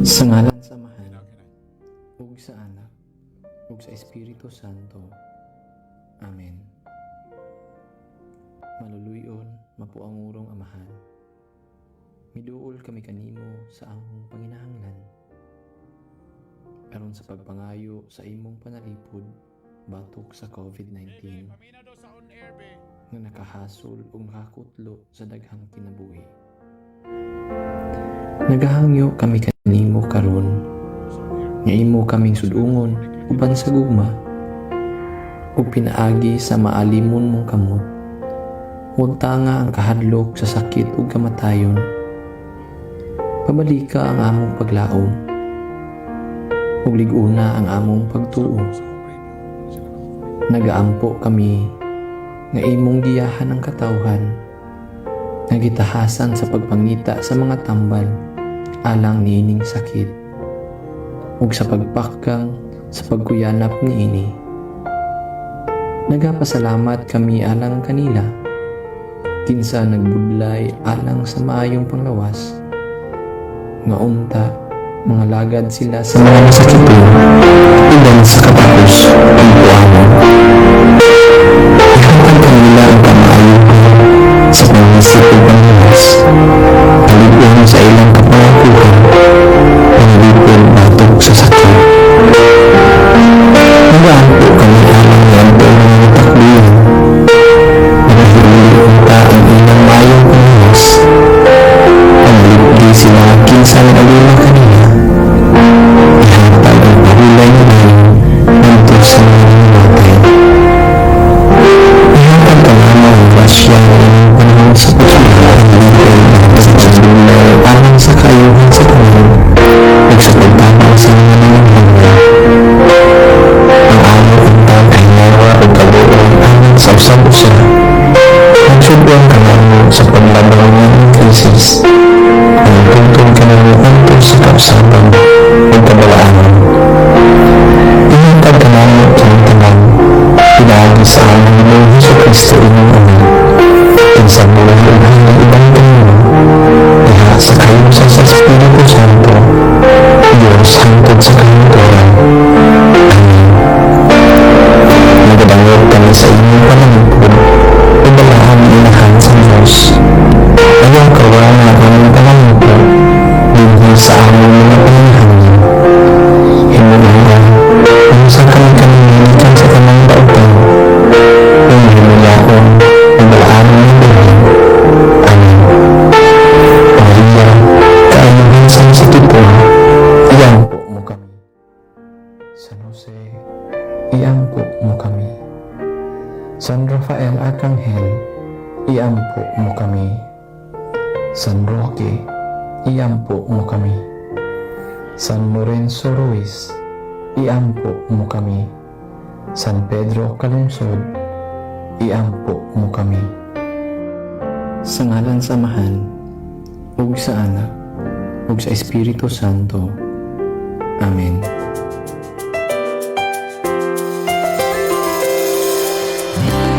Sa ngalan sa Amahan, ug sa Anak, ug sa Espiritu Santo. Amen. Maluluy-on, mapuangurong Amahan. Miduol kami kanimo sa among panginahanglan. Aron sa pagpangayo sa imong panalipod batok sa COVID-19 Paminaw daw sa on air, be. Nga nakahasol ug nakakutlo sa daghang kinabuhi. Nagahangyo kami kanimo karon nga imo kaming sud-ungon uban sa gugma ug pinaagi sa maalimon mong kamot. Huwag tanga ang kahadlok sa sakit ug kamatayon. Pabalika ang among paglaom ug lig-una ang among pagtuo. Sa home radio. Ano sila naka-connect? Nagaampo kami nga imong giyahan ang katawhan nga gitahasan sa pagpangita sa mga tambal alang niining sakit ug sa pagpakgang sa pagkuyanap niini. Nagapasalamat kami alang kanila kinsa nagbudlay alang sa maayong panglawas nga unta mga lagad sila sa mga masakiton uban sa katakos ug buangon. Ihatag kanila ang kamaayohan sa pangisip ug panglawas. Palig-on sa ilang kapangakuhan, panalipod batok sa sakit. Nagaampo kami alang niadtong mga natakbuhan. Manahili unta ang ilang maayong panglawas. Panalipdi sila kinsa nag-alila kanila. Ihatag ang pahulay nga dayon ngadto sa mga nangamatay. Ihatag kanamo ang grasya nga imong panahon sa pagsulay batok sa dulay alang sa kaayuhan sa tanan ug sa pagtabang sa mga nanginahanglan. Ang amo untang kahingawa ug kaluoy alang sa usag-usa. Magsud-on kanamo sa paglabaw niining krisis. Nagtungtong kanamo ngadto sa kausaban ug kabalaanan. Ihatag kanamo kining tanan pinaagi sa among Ginoong Hesus Kristo, imong Anak, kinsa buhi ug hari uban kanimo diha sa kahiusa sa Espiritu Santo, Dios hangtod sa kahangturan. Amen. Nagadangog kami sa imong panalipod ug balaang Inahan sa Dios. Ayaw kawala ang among pangamupo dinhi sa among mga panginahanglan. Himuoa unsa kami kanimo sa tanang dautan ug mahimuyaon ug balaanon nga buhi. Amen. Maria, kaayuhan sa masakipon, iampo mo kami. San Jose, iampo mo kami. San Rafael Arcangel, iampo mo kami. San Roque, iampo mo kami. San Lorenzo Ruiz, iampo mo kami. San Pedro Calungsod, iampo mo kami. Sa ngalan sa Amahan, ug sa Anak, ug sa Espiritu Santo. Amen.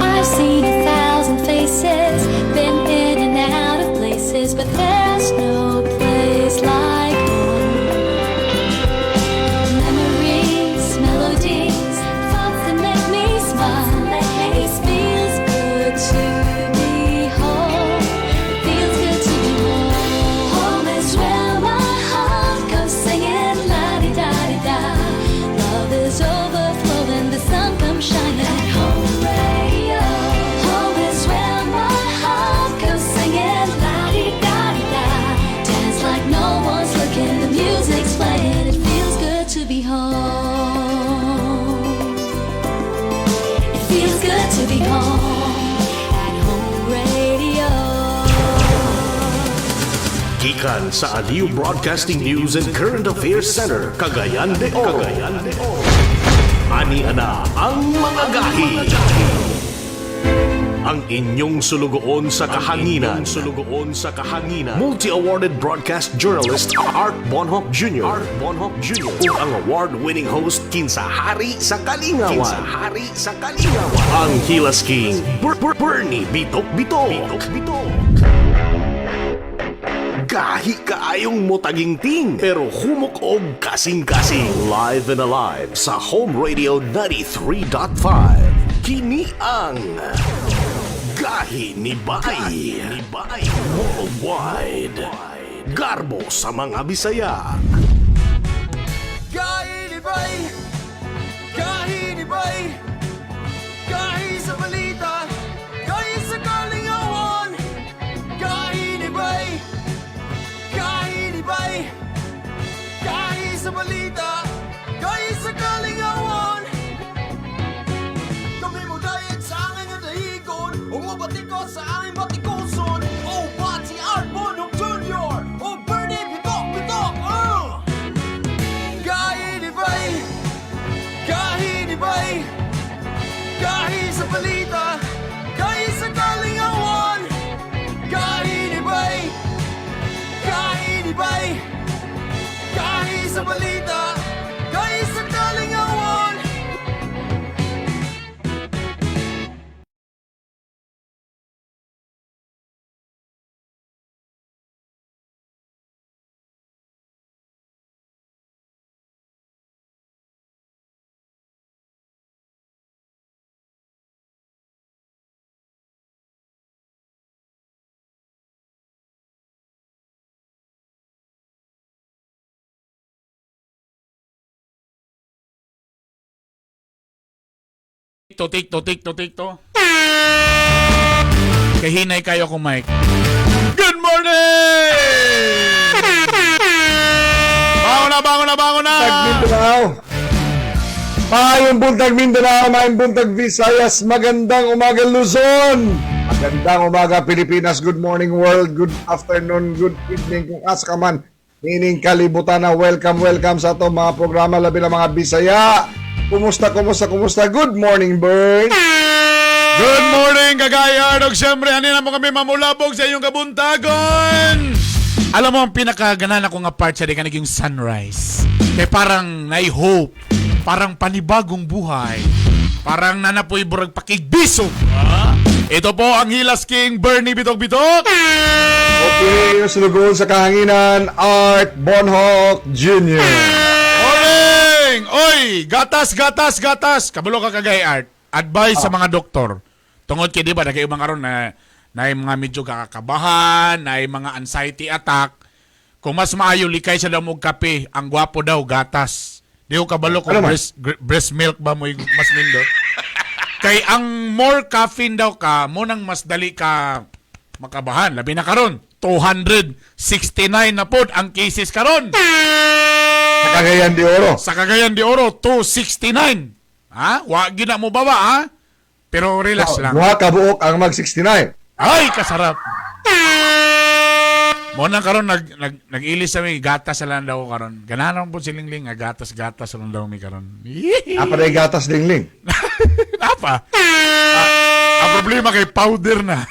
I've seen a thousand faces, been in and out of places, but there's no place like home. Memories, melodies, thoughts that make me smile. It feels good to be home. It feels good to be home. Home is where my heart goes singing la di da di da. Love is overflowing, the sun comes shining at home radio. Home is where my heart goes singing la di da di da. Dance like no one's looking, the music's playing. It feels good to be home. It feels good to be home at home radio. Gikan sa Aliw Broadcasting News and Current Affairs Center, Cagayan de Oro. Cagayan de Oro. Ani ana ang mga gahi. Ang inyong sulugoon sa kahanginan. Sulugoon sa kahanginan. Multi-awarded broadcast journalist Art Bonhoc Jr. Art Bonhoc Jr. Ug ang award-winning host kinsa hari sa kalingawan. Kinsa hari sa kalingawan. Ang Hilas King, Bernie Bitok Bitok. Bitok Bitok. Gahi kaayong motaginting pero humok og kasing-kasing live and alive sa Home Radio 93.5. Kini ang Gahi ni Bay. Ni Bay Worldwide. Garbo sa mga Bisaya. Kahinibay! Kahinibay! Kahi sa balita! Kahi sa kalingawan! Kahinibay! Kahinibay! Kahi sa balita! Kahi sa kalingawan! Kami mo dayag sa aming dahigon. Umubati ko sa aming batikuson. O Pati Art Bonhoc Jr. O Bernie Bitok Bitok! Kahinibay! Kahinibay! Kahi sa balita! Kahi sa kalingawan! Kahinibay! Kahinibay! Kahi sa balita! Kahi sa kalingawan! Tikto, tikto, tikto, tikto. Kahinay kayo ko, Mike. Good morning! Bangon na, bangon na, bangon na! Buntag Mindanao. Maayong buntag Mindanao, maayong buntag Visayas, magandang umaga Luzon. Magandang umaga Pilipinas, good morning world, good afternoon, good evening kung asa ka man. Nining kalibutan na welcome, welcome sa atong mga programa labi na mga Bisaya. Kumusta, kumusta, kumusta? Good morning, Bern. Good morning, kagaya. Og siyempre, hanin mo kami mamulabog sa iyong kabuntagon. Alam mo, ang pinakaganan ako nga part sa di ka naging sunrise. Kaya parang nai-hope. Parang panibagong buhay. Parang nanapoy burag pakigbisog. Ito po ang Hilas King Bernie Bitok Bitok. Okay, yung sulugoon sa kahanginan, Art Bonhoc Jr. Morning! Oy, gatas, gatas, gatas. Kabalo ka kagay Art. Advice sa mga doktor. Tungod kay di ba nagay ubang karon na na mga medyo kakakabahan, na mga anxiety attack. Kung mas maayo likay sa damog kape, ang gwapo daw gatas. Di ko kabalo kung Ano man? breast milk ba mo mas nindot. Kay ang more caffeine daw ka, mo nang mas dali ka makabahan. Labi na karon, 269 na pod ang cases karon. Sa Cagayan de Oro. Sa Cagayan de Oro, 269. Ha? Wa gina mo baba, ha? Pero relax lang. Duha ka buok ang mag 69. Ay, kasarap. Mo nang karon nag nag-ilis sa mi gatas sa lang daw karon. Ganahan po silingling nga gatas gatas lang daw mi karon. Apa na gatas lingling. Napa? Ah, ang problema kay powder na.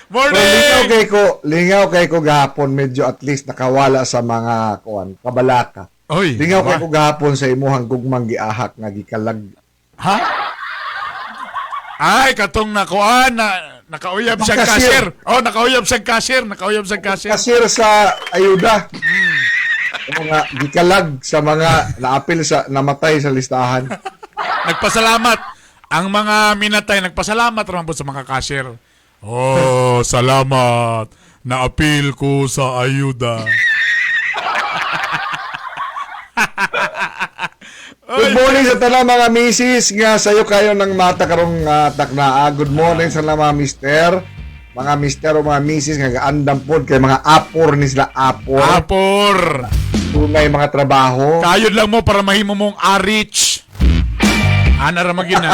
Well, lingaw Morning. kay ko, lingaw kay ko gahapon medyo at least nakawala sa mga kuan, kabalaka. Oy. Lingaw kay ba? ko gahapon sa imuhang gugmang giahak nga gikalag. Ha? Ay, katong nakuan na nakauyab siya Cashier. cashier. Oh, nakauyab siya cashier, nakauyab siya cashier. Kasir sa ayuda. Mga gikalag sa mga naapil sa namatay sa listahan. Nagpasalamat ang mga minatay, nagpasalamat raman po sa mga cashier. Oh, salamat. Naapil ko sa ayuda. Good morning sa tanan mga misis nga sayo kayo ng mata karong taknaa. Good morning sa mga mister. Mga mister o mga misis nga gaandam pod kay mga apor ni sila apor. Apor. Tunay mga trabaho. Kayod lang mo para mahimo mong arich. Ana ra magina.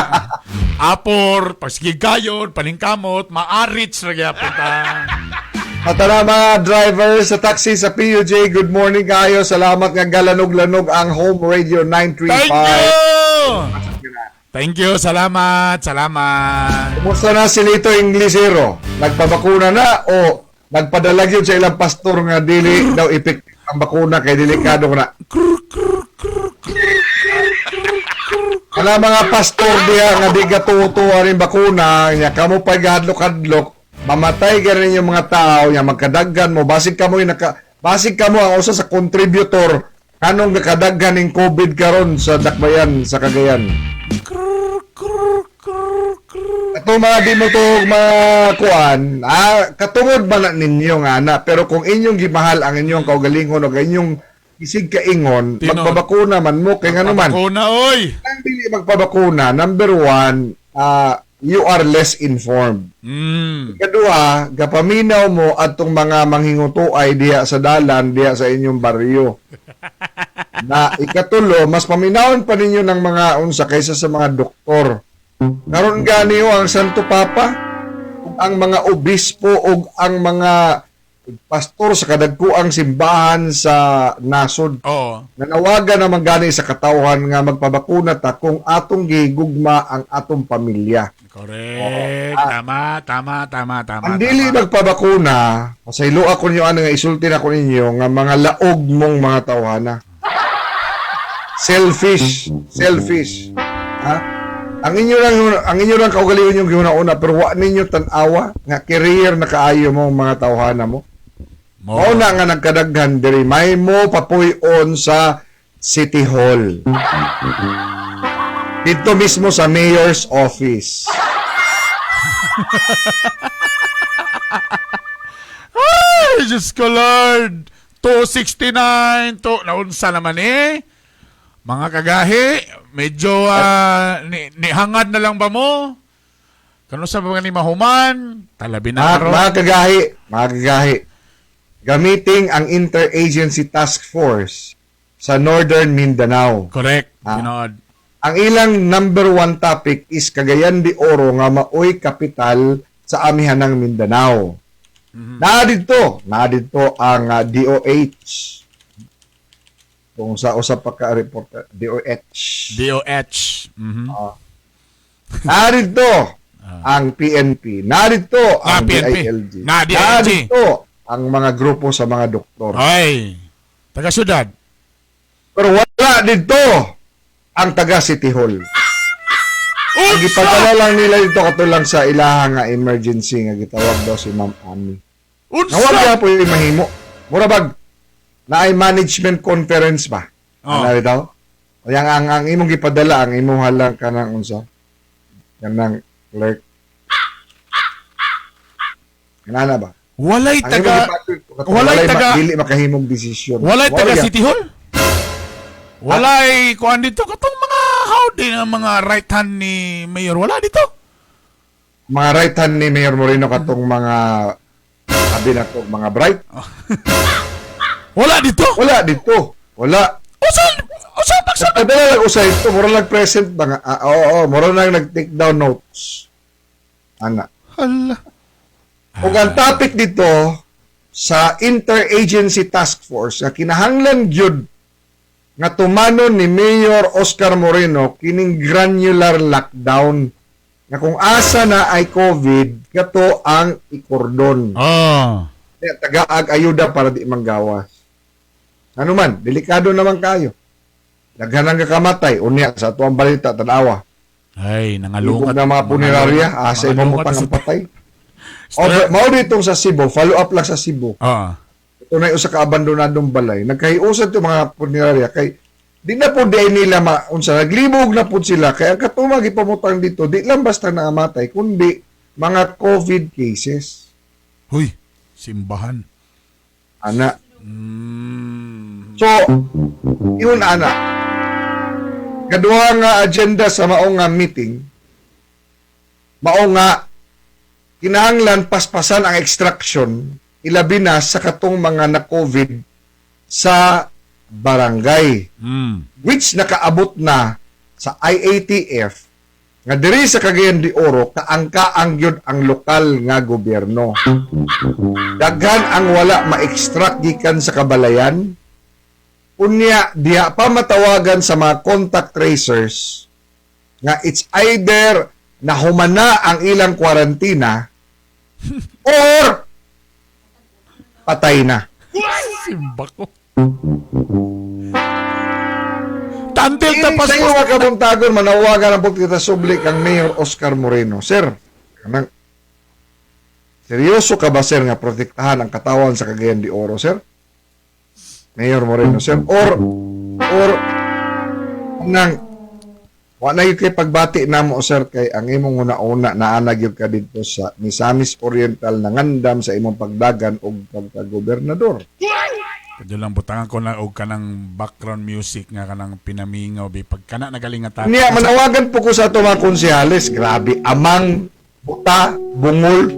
Apor, pagsige kayod, paningkamot, maarich ra gyapon ta. At tara mga drivers sa taxi sa PUJ, good morning kayo. Salamat nga galanog-lanog ang Home Radio 935. Thank you! Thank you, salamat, salamat. Kumusta na si Lito Inglesero? Nagpabakuna na o nagpadala yun sa ilang pastor nga dili daw epektibo ang bakuna kay delikado na? Wala mga pastor diha nga di gatuto aning bakuna nya kamo pa gadlok-hadlok, mamatay ganin yung mga tao nya magkadaghan mo, basig kamo yung naka basig kamo ang usa sa contributor kanong nakadaghan ning COVID karon sa Dakbayan sa Cagayan. Ato mga di mo to mga kuan, katungod man na ninyo nga na, pero kung inyong gimahal ang inyong kaugalingon o inyong isig kaingon, Tino. magpabakuna man mo kay ngano man. Bakuna, oy. Ang dili magpabakuna, number one, you are less informed. Ikaduha, gapaminaw mo atong mga manghingutuay diha sa dalan, diha sa inyong baryo. Na ikatulo, mas paminawon pa ninyo ng mga unsa kaysa sa mga doktor. Karon gani oh, ang Santo Papa, ug ang mga obispo ug ang mga pastor sa kadagkuang simbahan sa nasod. Oo. Nanawagan naman gani sa katawhan nga magpabakuna ta kung atong gigugma ang atong pamilya. Correct. Tama, tama, tama, tama. Ang dili tama. magpabakuna, pasaylo ako ninyo ano nga isulti na ko ninyo nga mga laog mong mga tawhana. Selfish, selfish. Ha? Ang inyo lang kaugalingon yung gihuna-una pero wa ninyo tan-awa nga career na kaayo mo ang mga tawhana mo. Mo. Mao na nga nagkadaghan diri may mo papuy-on sa City Hall. Dito mismo sa Mayor's Office. Ay, Diyos ko, Lord. 269, to, naunsa naman eh. Mga kagahi, medyo nihangad na lang ba mo? Kano sa mga ni mahuman? Talabi na karon. Mga kagahi, gamitin ang Interagency Task Force sa Northern Mindanao. Correct. Tinood. Ang ilang number one topic is Cagayan de Oro nga maoy kapital sa amihanang Mindanao. Naa didto ang DOH. Kung sa usa pa ka reporter, DOH. DOH. Mhm. Naa didto ang PNP. Naa didto ang PNP. DILG. Na, DILG. Naa didto ang mga grupo sa mga doktor. Ay. Taga syudad. Pero wala didto ang taga City Hall. Ang gipadala lang nila dito katulang sa ilaha nga emergency nga gitawag daw si Ma'am Ami. Unsa? Nga wala gyapon yung mahimo. Mura bag naay management conference ba? Oh. Ano daw? Yang ang imong gipadala ang imong halang kanang unsa? Kanang clerk. Kanana ba? Walay Ang taga imong gipadala, walay taga dili makahimong desisyon. walay taga Wala City Hall. Walay kuan dito katong mga howdy ng mga right hand ni Mayor, wala dito. Mga right hand ni Mayor Moreno katong mga sabi na to, mga bright. Wala dito. Wala dito. Wala. Usa pagsa Padala lang usa ito, mura lang present ba nga? Oo, mura lang nag-take down notes. Ana. Hala. Ug ang topic dito sa Interagency Task Force nga kinahanglan gyud nga tumanon ni Mayor Oscar Moreno kining granular lockdown nga kung asa na ay COVID kato ang ikordon. Oh. Kaya tagaag ayuda para di manggawas. Ano man, delikado naman kayo. Daghan ang kakamatay, unya sa atuang balita, tanawa. Ay, nangalungat. Lubog na mga punerarya, asa imong Nangalungat mutang ang sa- patay. O, mao ditong sa Cebu, follow up lang sa Cebu. Oo. Ito na yung usa ka abandonadong balay. Nagkahiusan itong mga punerarya kay di na po di nila maunsa, naglibog na po sila kay ang katumag ipamutang dito di lang basta naamatay kundi mga COVID cases. Huy, simbahan. Ana. So, yun ana. Kaduha nga agenda sa mao nga meeting, mao nga kinahanglan paspasan ang extraction ilabi na sa katong mga na-COVID sa barangay, which nakaabot na sa IATF nga diri sa Cagayan de Oro kaangkaang gyud ang lokal nga gobyerno. Daghan ang wala ma-extract gikan sa kabalayan. Unya diha pa matawagan sa mga contact tracers Nga it's either nahumana ang ilang kwarantina or patay na. Simba ko. Tantil Ini tapas sa mo. iyo mga kabuntagon, manawagan ang kita subli kang Mayor Oscar Moreno. Sir, kanang seryoso ka ba, sir, nga protektahan ang katawan sa Cagayan de Oro, sir? Mayor Moreno, sir. Or nang wa na gyud kay pagbati namo, sir, kay ang imong una-una naa na gyud ka didto sa Misamis Oriental nangandam sa imong pagdagan og pagkagobernador. Kadyo lang butangan ko na og kanang background music nga kanang pinamingaw bi pag kana nagaling nga Niya, manawagan po ko sa ato mga konsehales. Grabe, amang, buta, bungol,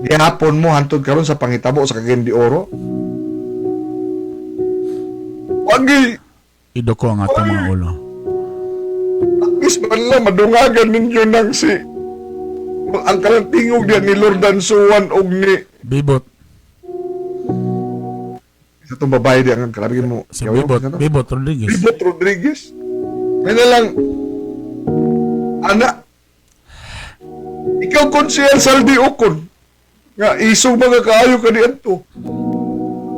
gihapon mo hantod karon sa pangitabo sa Cagayan de Oro. Wagi, Idoko ang atong mga ulo. Is man lang, madungagan ninyo nang si ang kalantingog diyan ni Lordan Suwan og ni Bibot. sa itong babae diyan ang grabe mo. Si Bibot, Bibot Rodriguez. Bibot Rodriguez. May na lang, ana, ikaw konsehal Saldi Ocon, nga isog mga kaayo ka diadto.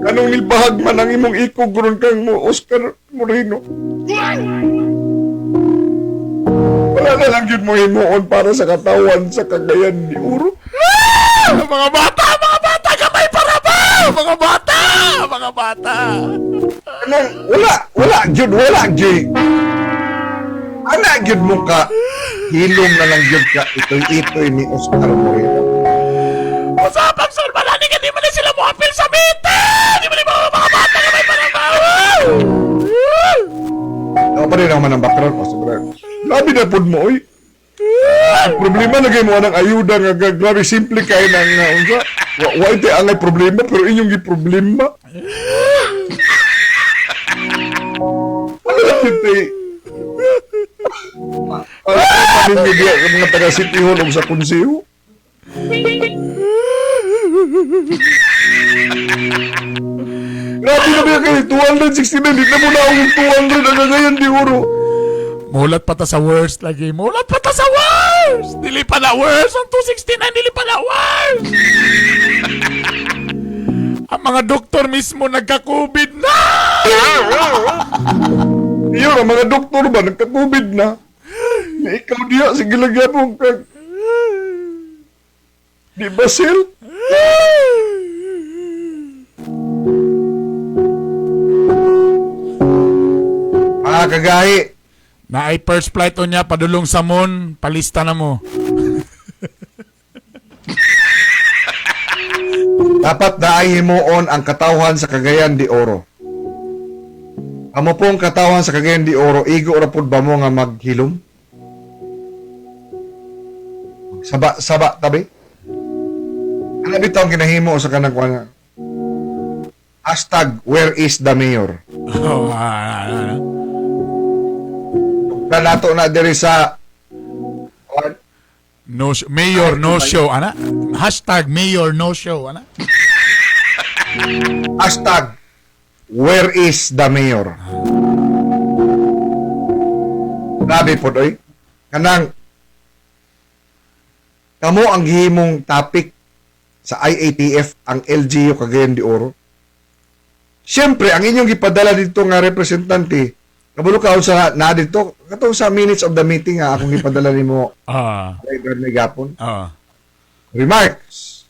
Kanong nilbahag man ang imong ikog ron kang mo Oscar Moreno. Wala na lang yun mo himuon para sa katawan sa Cagayan de Oro. Mga bata, mga bata, gamay para ba? Mga bata, mga bata. Kanang, wala, wala gyud, wala gyud. Ana gyud mo ka, hilom na lang gyud ka, itoy-itoy ni Oscar Moreno. Usapang sulbalani ka, di man na sila mo apil sa meeting! Di man na mga mga bata, gamay para ba? Ako pa rin naman ang background ko. Sobra. Grabe na pod mo, oy. Ang problema na kayo mo ng ayuda nga grabe simple kayo nang unsa. Wa ite angay problema pero inyong gi problema. Wala lang yun, te. Para sa pamimigay ang mga taga City Hall o sa konseho. Grabe na ba kayo? 269, di na mo na akong 200 ang Cagayan de Oro. Mulat pa ta sa worst lagi. Mulat pa ta sa worst! Dili pa na worst! Ang 269, dili pa na worst! Ang mga doktor mismo nagka-COVID na! Yun, ang mga doktor ba, nagka-COVID na. Na ikaw diya, sige lang yan mo kag... Di ba, Sil? Mga kagahi, Na ay first flight o niya, padulong sa moon, palista na mo. Dapat na ay himuon ang katawhan sa Cagayan de Oro. Amo pong katawhan sa Cagayan de Oro, igo ra pud ba mo nga maghilom? Saba saba tabi. Ano bitaw ang ginahimo sa kanang kuan? #WhereIsTheMayor. Oh, Na nato na diri sa No mayor no show ana. #MayorNoShow ana. #WhereIsTheMayor. Grabe pod oy. Kanang kamo ang gihimong topic sa IATF ang LGU Cagayan de Oro. Siyempre, ang inyong gipadala dito nga representante, kabalo ka sa na dito, katong sa minutes of the meeting nga akong gipadala nimo kay Bernie gapon. Remarks.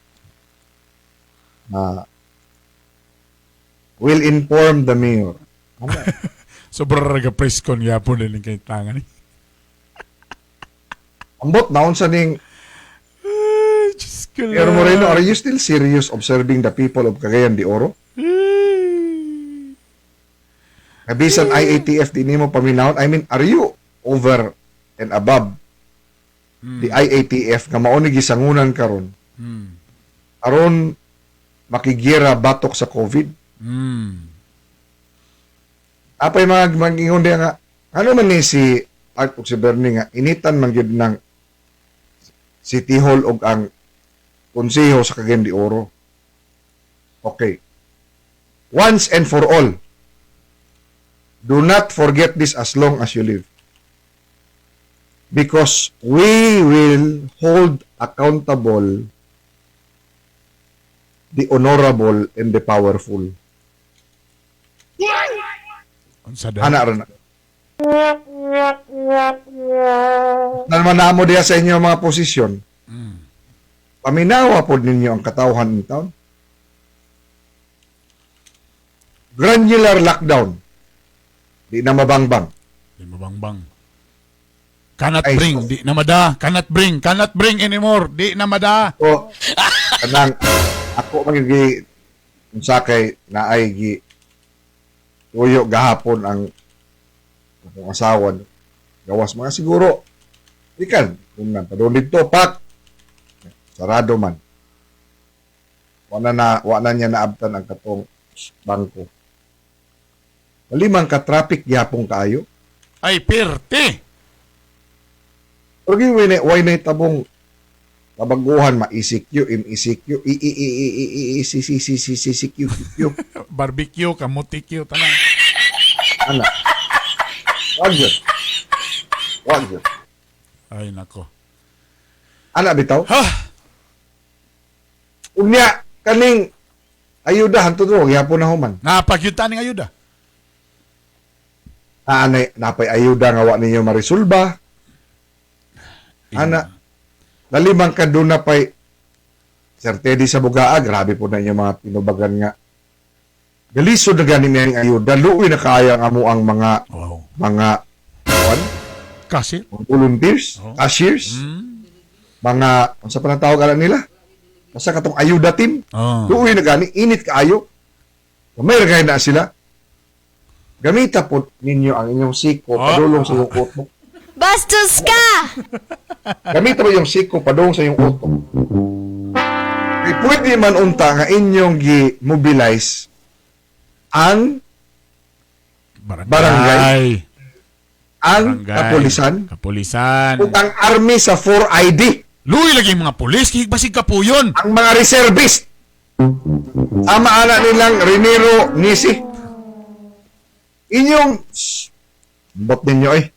Will inform the mayor. Sobrang raga press con yapon din kay tangan ni. Ambot naon sa ning Ay, Diyos ko Mayor Moreno, are you still serious observing the people of Cagayan de Oro? Kabisan IATF di nimo paminawon. I mean, are you over and above the IATF nga mao ni gisangunan karon? Aron makigira batok sa COVID. Apay mga mangingon diya nga ano man ni si Art ug si Bernie nga initan man gyud ng City Hall og ang konseho sa Cagayan de Oro. Okay. Once and for all, do not forget this as long as you live. Because we will hold accountable the honorable and the powerful. Unsa daw? Ana ra na. Naman namo diya sa inyo mga posisyon. Paminawa pod ninyo ang katawhan in town. Granular lockdown. Di na mabangbang. Di mabangbang. Cannot Ay, bring, di na mada. Cannot bring, cannot bring anymore. Di na mada. So, kanang ako magigi unsa kay naay gi tuyo gahapon ang akong asawa, gawas mga siguro ikan kung nang padung didto, pak, sarado man, wa na niya naabtan ang katong bangko. Limang ka traffic gyapon kaayo. Ay, pirti. Pero gi way na tabong kabaguhan, ma ECQ, MECQ, I I I I I I I C C C C C C Q Q Q. Barbecue, kamuti Q, tanan. Ana. Wag yun. Wag yun. Ay, nako. Ana bitaw. Ha! Unya kaning ayuda hantud ro gihapon na human. Napagyuta ning ayuda. Anay napay ayuda nga wa ninyo marisulba. Ana nalimang ka doon na pay Sir Teddy sa Bugaa, grabe po na inyo mga tinubagan nga. Galisod na gani ang ayuda, luoy na kaya ang amo ang mga mga kuan, Kasi? mga volunteers, cashiers, mga unsa pa nang tawag ala nila? Basta katong ayuda team. Luoy na gani, init kaayo. May ragay na sila. Gamita po ninyo ang inyong siko padulong sa iyong utok. Bastos ka! Gamita mo yung siko padulong sa iyong utok. Kay pwede man unta nga inyong gi-mobilize ang barangay, ang Barangay. kapulisan, Kapulisan. ug ang army sa 4ID. Luoy lagi mga pulis, kay basig kapuyon. Ang mga reservist. Ama ana nilang Renero Nisi. Inyong bot ninyo eh.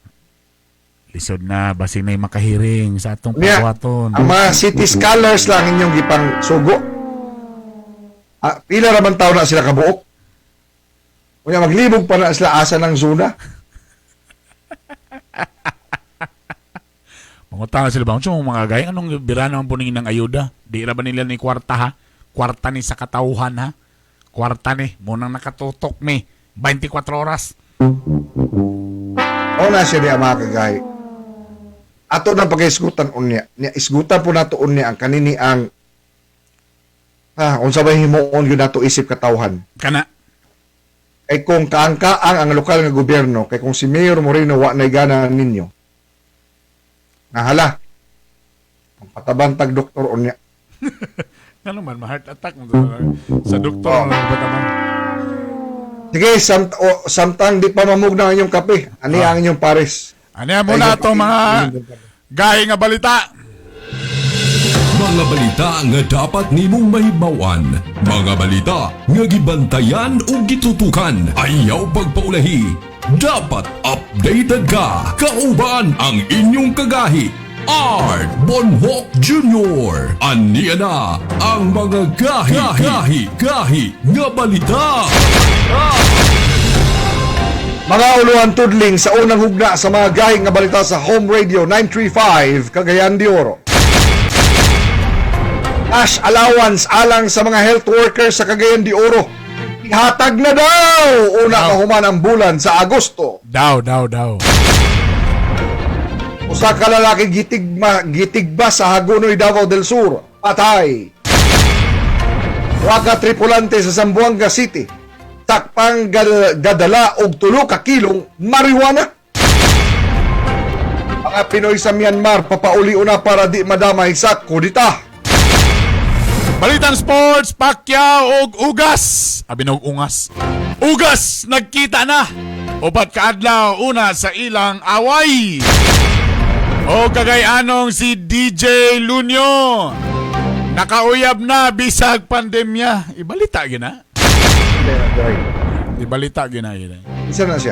Lisod na, basig na makahiring sa atong Unya, pabuhaton. ang mga city scholars lang inyong gipang sugo. Ah, pila ra man taon na sila kabuok. Unya maglibog pa na sila asa ng zona. Mangutana sila ba? Unsa mga gay, anong birana ang puning ng ayuda? Di ra ba nila ni kwarta ha? Kwarta ni sa katawhan ha? Kwarta ni, munang nakatutok mi 24 oras. O na siya niya mga kagay. Ato na pag-isgutan unya. Nya isgutan po nato unya ang kanini ang unsa ba himuon gyud nato isip katawhan. Kana. Kay kung kaangkaang ang lokal nga gobyerno, kay kung si Mayor Moreno wa nay gana ninyo. Nga hala. Ang patabantag doktor unya. Ano man, ma-heart attack mo sa doktor. Oh. Pataban. Sige, samtang di pa mamugna ang inyong kape. Ani ang inyong pares. Ani muna atong mga gahi nga balita. Mga balita nga dapat nimong mahibaw-an. Mga balita nga gibantayan ug gitutukan. Ayaw pagpaulahi. Dapat updated ka. Kauban ang inyong kagahi. Art Bonhoc Jr. Aniya na ang mga gahi, gahi, gahi nga balita. Mga uluhan tudling sa unang hugna sa mga gahi nga balita sa Home Radio 935 Cagayan de Oro. Cash allowance alang sa mga health workers sa Cagayan de Oro. Ihatag na daw! Una kahuman ang bulan sa Agosto. Daw, daw, daw. Usa ka lalaki gitigba sa Hagonoy, Davao del Sur. Patay. Waka tripulante sa Zamboanga City. Takpang gadala og 3 ka kilong marijuana. Mga Pinoy sa Myanmar papauli una para di madamay sa kudita. Balitang sports, Pacquiao og Ugas. Abi na og ungas. Ugas nagkita na. Upat kaadlaw una sa ilang away. O kagay-anong si DJ Lunyo. Nakauyab na bisag pandemya. Ibalita gina. Ibalita gina gina. Isa na siya.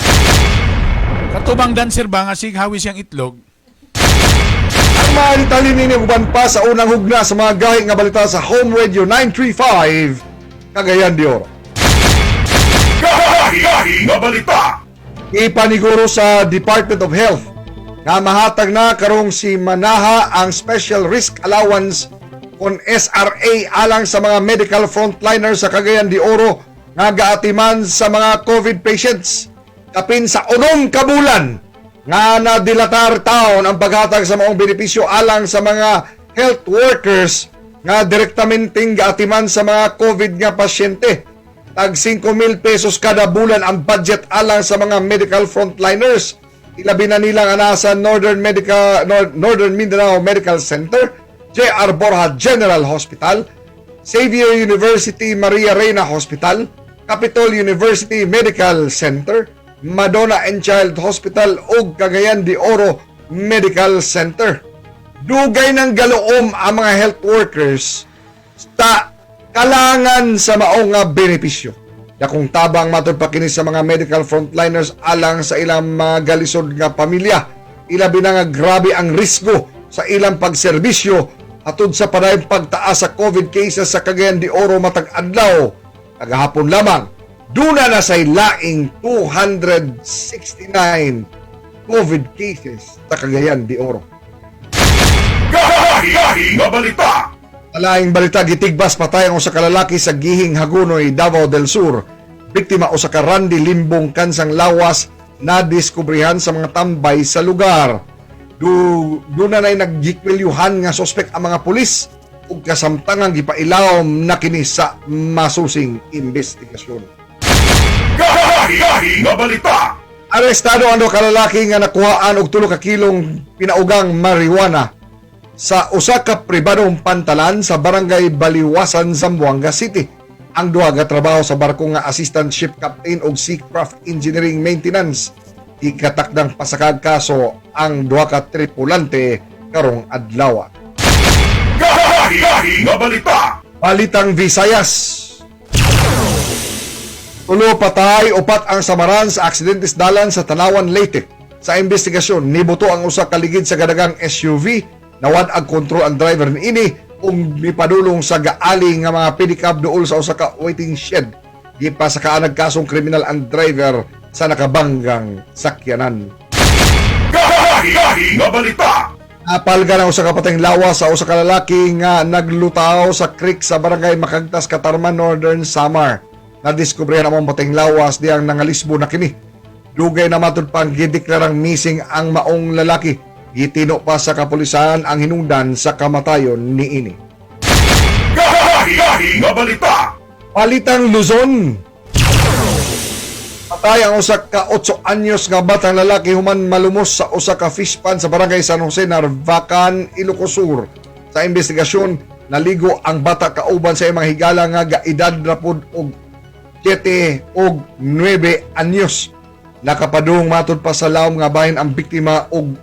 Katubang dancer ba nga sig hawi siyang itlog? Ang mga detalye ninyo uban pa sa unang hugna sa mga gahi nga balita sa Home Radio 935 Cagayan de Oro. Gahi nga balita. Ipaniguro sa Department of Health nga mahatag na karong si Manaha ang Special Risk Allowance kon SRA alang sa mga medical frontliners sa Cagayan de Oro nga gaatiman sa mga COVID patients. Kapin sa 6 ka bulan nga nadilatar taon ang paghatag sa maong benepisyo alang sa mga health workers nga direktamenteng gaatiman sa mga COVID nga pasyente. Tag 5,000 pesos kada bulan ang budget alang sa mga medical frontliners. Ilabi na nilang ana sa Northern Mindanao Medical Center, J.R. Borja General Hospital, Xavier University Maria Reina Hospital, Capitol University Medical Center, Madonna and Child Hospital ug Cagayan de Oro Medical Center. Dugay ng galoom ang mga health workers sa kalangan sa maong nga benepisyo. Dakong tabang matud pa kini sa mga medical frontliners alang sa ilang mga galisod nga pamilya. Ilabi na nga grabe ang risgo sa ilang pagserbisyo atud sa padayong pagtaas sa COVID cases sa Cagayan de Oro matag adlaw. Kagahapon lamang, duna na say laing 269 COVID cases sa Cagayan de Oro. Gahi nga balita. Laing balita, gitigbas patay ang usa ka lalaki sa Gihing Hagonoy, Davao del Sur. Biktima usa ka Randy Limbong kansang lawas na diskubrihan sa mga tambay sa lugar. Duna na'y naggikwelyuhan nga sospek ang mga pulis ug kasamtangang gipailawom na kini sa masusing investigasyon. Gahi nga balita. Arestado ang duha ka lalaki nga nakuhaan og 3 ka kilong pinaugang marijuana sa usa ka pribadong pantalan sa Barangay Baliwasan, Zamboanga City. Ang duha trabaho sa barko nga assistant ship captain og seacraft engineering maintenance. Ikatakdang pasakag kaso ang duha ka tripulante karong adlaw. Gahi nga balita. Balitang Visayas. 3 patay, 4 ang samaran sa aksidente sa dalan sa Tanawan, Leyte. Sa investigasyon, nibuto ang usa ka ligid sa gadagang SUV, nawad ang kontrol ang driver niini ug mipadulong sa gaali nga mga pedicab duol sa usa ka waiting shed. Gipasakaan kasong kriminal ang driver sa nakabanggang sakyanan. Gahi nga balita. Napalga ng usa ka patayng lawas sa usa ka lalaki nga naglutaw sa creek sa Barangay Makagtas, Catarman, Northern Samar. Nadiskubrihan ang patayng lawas diyang nangalisbo na kini. Dugay na matud pang gideklarang missing ang maong lalaki. Gitino pa sa kapulisan ang hinungdan sa kamatayon niini. Gahi nga balita. Balitang Luzon. Patay ang usa ka 8 anyos nga batang lalaki human malumos sa usa ka fish pond sa Barangay San Jose, Narvacan, Ilocos Sur. Sa investigasyon, naligo ang bata kauban sa imang higala nga gaedad ra pud og 7 og 9 anyos. Nakapadung matud pa sa lawom nga bahin ang biktima og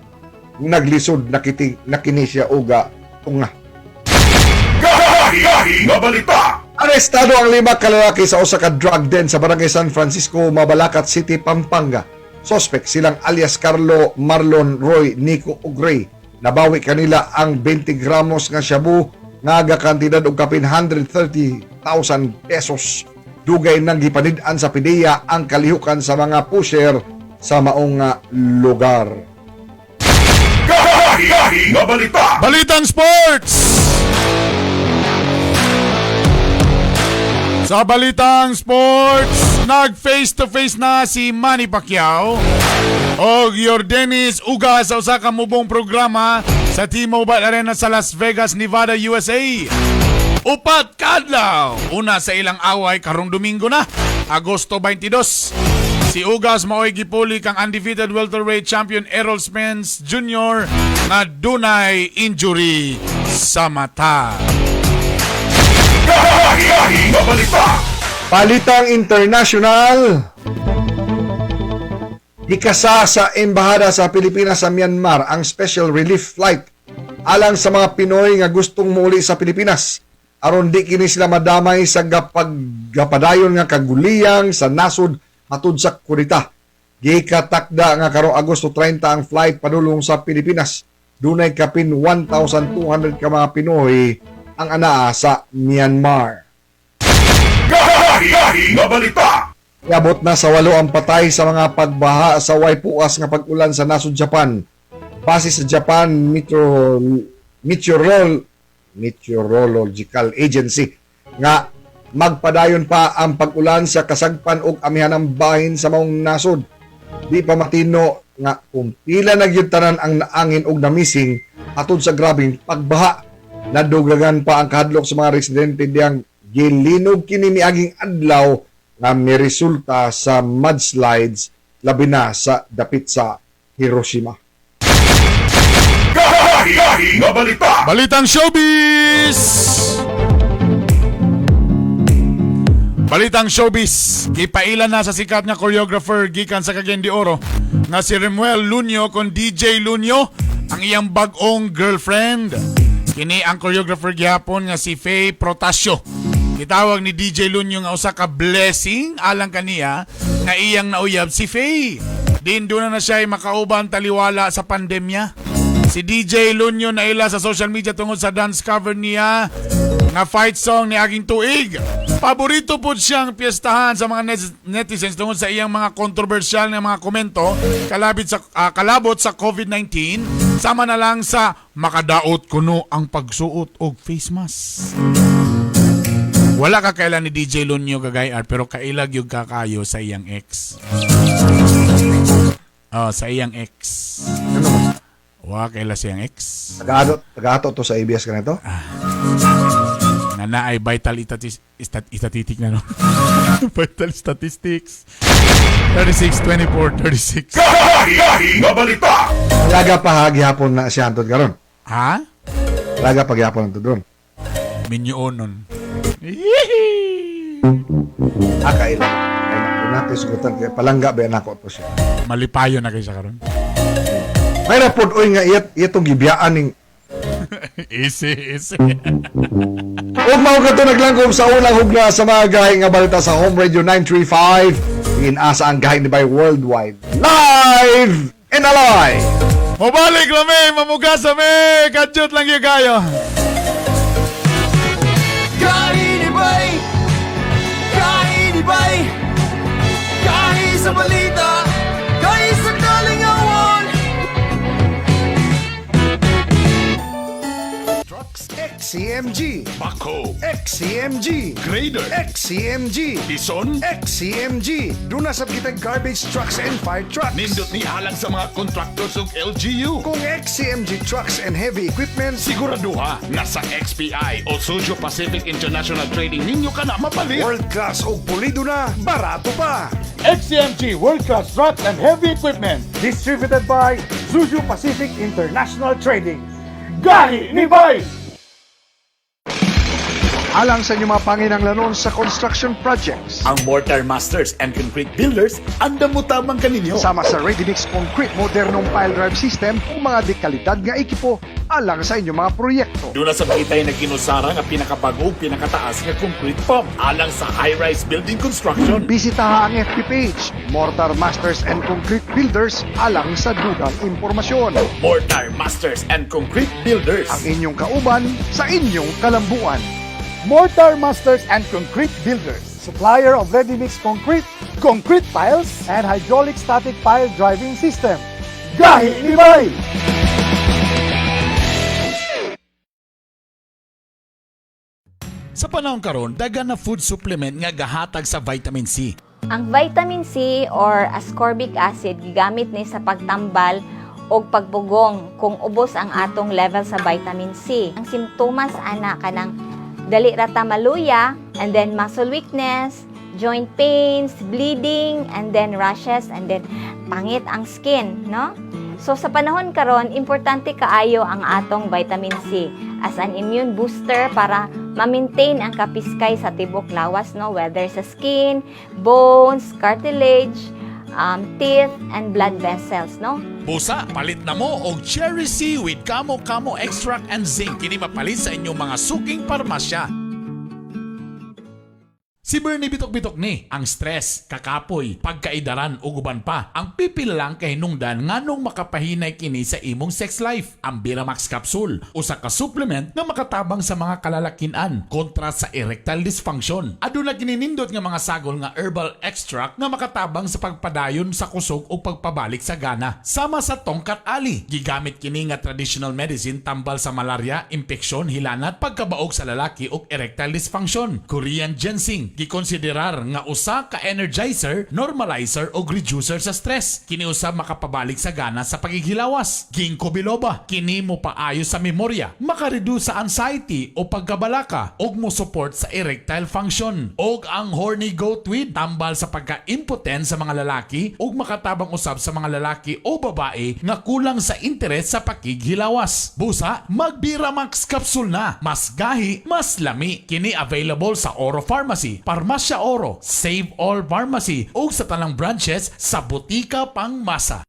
naglisod na kiti na kini siya uga tunga. Gahi nga balita. Arestado ang lima ka lalaki sa usa ka drug den sa Barangay San Francisco, Mabalacat City, Pampanga. Suspect silang alias Carlo, Marlon, Roy, Nico ug Ray. Nabawi kanila ang 20 gramos nga shabu nga gakantidad og kapin 130,000 pesos. Dugay nang gipanid-an sa PDEA ang kalihukan sa mga pusher sa maong nga lugar. Gahi nga balita. Balitang Sports! Sa Balitang Sports, nag face to face na si Manny Pacquiao og Yordenis Ugas sa usa ka mubong programa sa T-Mobile Arena sa Las Vegas, Nevada, USA. 4 ka adlaw. Una sa ilang away karong Domingo na, Agosto 22. Si Ugas maoy gipuli kang undefeated welterweight champion Errol Spence Jr. nga dunay injury sa mata. Gahi nga balita. Balitang International. Gikasa sa Embahada sa Pilipinas sa Myanmar ang special relief flight alang sa mga Pinoy nga gustong muuli sa Pilipinas aron di kini sila madamay sa gapadayon nga kaguliyang sa nasod matud sa kudita. Gikatakda nga karong Agosto 30 ang flight padulong sa Pilipinas. Dunay kapin 1,200 ka mga Pinoy ang anaa sa Myanmar. Gahi nga balita. Iabot na sa 8 ang patay sa mga pagbaha sa way puas nga pag-ulan sa nasod Japan. Base sa Japan Meteorological Agency nga magpadayon pa ang pag-ulan sa kasagpan ug amihanang bahin sa maong nasod. Di pa matino nga kung pila na gyud tanan ang naangin og namising atod sa grabeng pagbaha. Nadugangan pa ang kahadlok sa mga residente diyang gilinog kini niaging adlaw nga miresulta sa mudslides labi na sa dapit sa Hiroshima. Gahi nga balita. Balitang Showbiz! Balitang Showbiz, gipaila na sa sikat nga choreographer gikan sa Cagayan de Oro nga si Remuel Lunyo kon DJ Lunyo ang iyang bag-ong girlfriend. Kini ang choreographer gihapon nga si Faye Protasio. Gitawag ni DJ Lunyo nga usa ka blessing alang kaniya nga iyang nauyab si Faye. Din doon na siya ay makauban taliwala sa pandemya. Si DJ Lunyo naila sa social media tungod sa dance cover niya nga fight song ni Aging Tuig. Paborito po siyang piyestahan sa mga netizens tungod sa iyang mga kontrobersyal nga mga komento kalabot sa COVID-19, sama na lang sa makadaot kuno ang pagsuot og face mask. Wala ka kailan ni DJ Lunyo gagayar pero kailag yung kakayo sa iyang ex. Oh, sa iyang ex. Ano mo? Wa kaila sa iyang ex. Taga-ato to sa ABS kanito? Nga na ay vital statistic na no. Vital statistics. 36, 24, 36. Gahi nga balita. Laga pa gihapon na siya antod karon. Ha? Laga pa gihapon antod ron. Minyoon. Ah, kaila. Kaila. Nato sugutan kay palangga ba nako to siya. Malipayo na kayo siya karon. May rapod oy nga iyat iyatong gibiyaan ning Easy, easy. Ug mao ka to naglangkob sa unang hugna sa mga gahi nga balita sa Home Radio 935. Ginasa ang gahi ni by Worldwide. Live and alive. Mobalik rami, mamugasa mi. Kadyot lang yun kayo. Kainibay! Kainibay! Kahi sa balita! Kahi sa kalingawan! Trucks XCMG, Bako. XCMG, Grader. XCMG, Bison. XCMG. Doon na sa kitang garbage trucks and fire trucks. Nindot ni halang sa mga contractors ug LGU. Kung XCMG trucks and heavy equipment, Siguraduha nga sa XPI o Suzhou Pacific International Trading ninyo ka na mapalit. world class og pulido na, barato pa. XCMG World Class Trucks and Heavy Equipment. Distributed by Zuzu Pacific International Trading. Gahi ni Bay! Alang sa inyong mga panginanglanon sa construction projects. Ang Mortar Masters and Concrete Builders ang damutamang kaninyo. Sama sa ready-mix concrete, modernong pile drive system o mga dekalidad nga ekipo alang sa inyong mga proyekto. Doon na sa kita'y nagkinusara nga pinakabago ug pinakataas nga concrete pump alang sa high-rise building construction. Bisitaha ang FB page, Mortar Masters and Concrete Builders alang sa dugang impormasyon. Mortar Masters and Concrete Builders. Ang inyong kauban sa inyong kalambuan. Mortar Masters and Concrete Builders. Supplier of ready-mix concrete, concrete piles, and hydraulic static pile driving system. Gahi ni Bay! Sa panahon karon, dagan na food supplement nga gahatag sa vitamin C. Ang vitamin C or ascorbic acid gigamit ni sa pagtambal og pagbugong kung ubos ang atong level sa vitamin C. Ang simptomas ana kanang dali ra ta maluya and then muscle weakness, joint pains, bleeding, and then rashes, and then pangit ang skin, no? So sa panahon karon, importante kaayo ang atong vitamin C as an immune booster para ma-maintain ang kapiskay sa tibok lawas, no? Whether sa skin, bones, cartilage, teeth, and blood vessels, no? Busa, palit na mo og Cherry C with Kamo Kamo Extract and Zinc. Kini mapalit sa inyong mga suking parmasya. Si Bernie Bitok-Bitok ni ang stress, kakapoy, pagkaidaran ug uban pa. Ang pipil lang kay hinungdan nganong makapahinay kini sa imong sex life. Ang Biramax capsule, usa ka supplement nga makatabang sa mga kalalakian kontra sa erectile dysfunction. Aduna kini nindot nga mga sagol nga herbal extract nga makatabang sa pagpadayon sa kusog ug pagpabalik sa gana. Sama sa tongkat ali, gigamit kini nga traditional medicine tambal sa malaria, impeksyon, hilanat, pagkabaog sa lalaki ug erectile dysfunction. Korean ginseng gikonsiderar nga usa ka energizer, normalizer o reducer sa stress. Kini usab makapabalik sa gana sa pagighilawas. Ginkgo biloba, kini mo paayos sa memorya, makareduce sa anxiety o pagkabalaka ug mo support sa erectile function. Og ang horny goat weed tambal sa pagka-impotent sa mga lalaki ug makatabang usab sa mga lalaki o babae nga kulang sa interes sa pakighilawas. Busa, magbiramax capsule na. Mas gahi, mas lami. Kini available sa Oro Pharmacy, Parmasya Oro, Save All Pharmacy ug sa tanang branches sa Botika Pangmasa.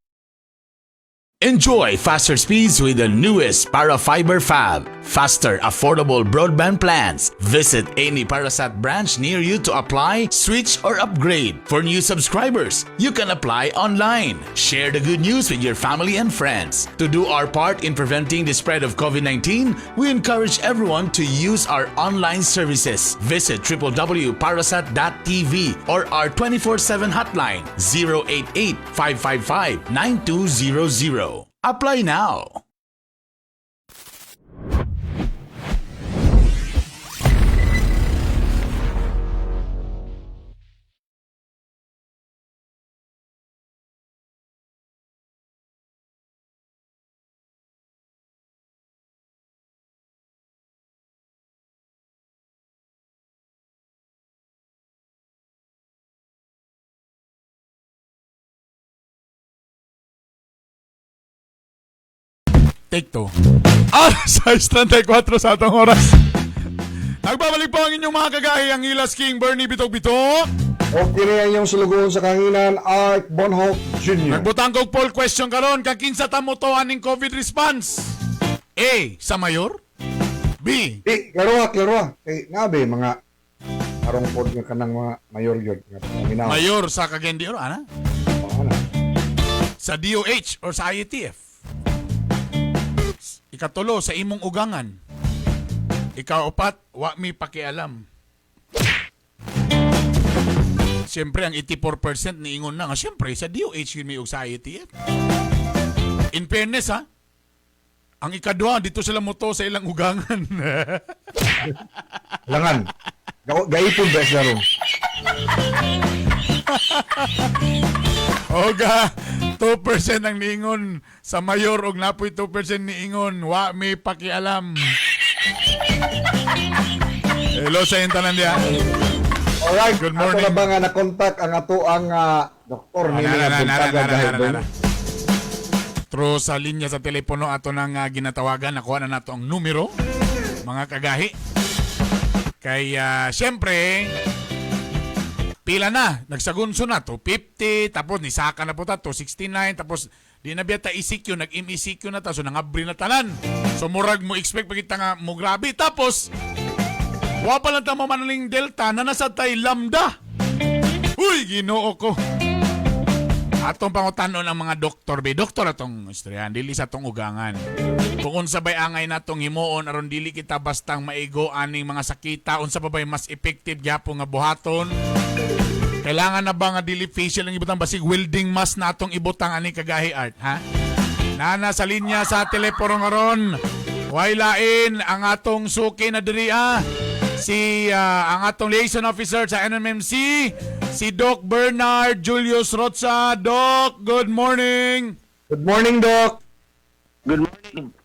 Enjoy faster speeds with the newest Parafiber Fab. Faster, affordable broadband plans. Visit any Parasat branch near you to apply, switch, or upgrade. For new subscribers, you can apply online. Share the good news with your family and friends. To do our part in preventing the spread of COVID-19, we encourage everyone to use our online services. Visit www.parasat.tv or our 24/7 hotline 088 555 9200. Apply now. Take two. Alas 6:34 sa atong oras. Nagbabalik po ang inyong mga kagahi, ang Hilas King Bernie Bitok Bitok. O kini ang inyong sulugoon sa kahanginan, Art Bonhoc Jr. Nagbutang kog poll question karon, kakinsa ta mo to aning COVID response? A. Sa mayor? B. Di, klaroha, klaroha. Kay nabe mga karong pod nga kanang mga mayor yun. Nga paminaw. Mayor sa Cagayan de Oro, ana? Oo, ana. Sa DOH or sa IATF? Ikatulo, sa imong ugangan. Ikaapat, wa mi pakialam. Siyempre, ang 84% niingon na nga, siyempre, sa DOH yun may og sa IATF. In fairness, ha? Ang ikadua, dito sila moto sa ilang ugangan. Langan. Gaipon ba sila ron? Oga, 2% ang niingon sa mayor og napoy 2% niingon, wa mi pakialam. Hello sa iyong tanan diha. Alright, Good morning. Ato na ba nga na-contact ang ato ang doktor Ah, nini na, nga na, na, buntaga na, na, dahil na, na, doon. na. Through sa linya sa telepono ato nang ginatawagan, nakuha na nato ang numero, mga kagahi. Kaya siyempre, pila na, nagsagunso na, 250, tapos nisaka na po ta, 269, tapos di na biya ta ECQ, nag-MECQ na ta, so nangabri na tanan. So murag mo expect pa kita nga mo grabe. Tapos, wa pa lang ta mamanaling Delta na nasa tay Lambda. Uy, Ginoo ko. Atong pangutanon ang mga doktor be. Doktor atong istoryahan, dili sa atong ugangan. Kung unsa bay angay natong himuon aron dili kita bastang maigo aning mga sakita, unsa pa bay mas effective gyapon nga buhaton? Kailangan na ba nga dili facial ang ibutang basig welding mask na atong ibutang ani kagahi art, ha? Nana sa linya sa telepono karon. Way lain ang atong suki na diri ah. Si ang atong liaison officer sa NMMC, si Doc Bernard Julius Rocha. Doc, good morning. Good morning, Doc. Good morning.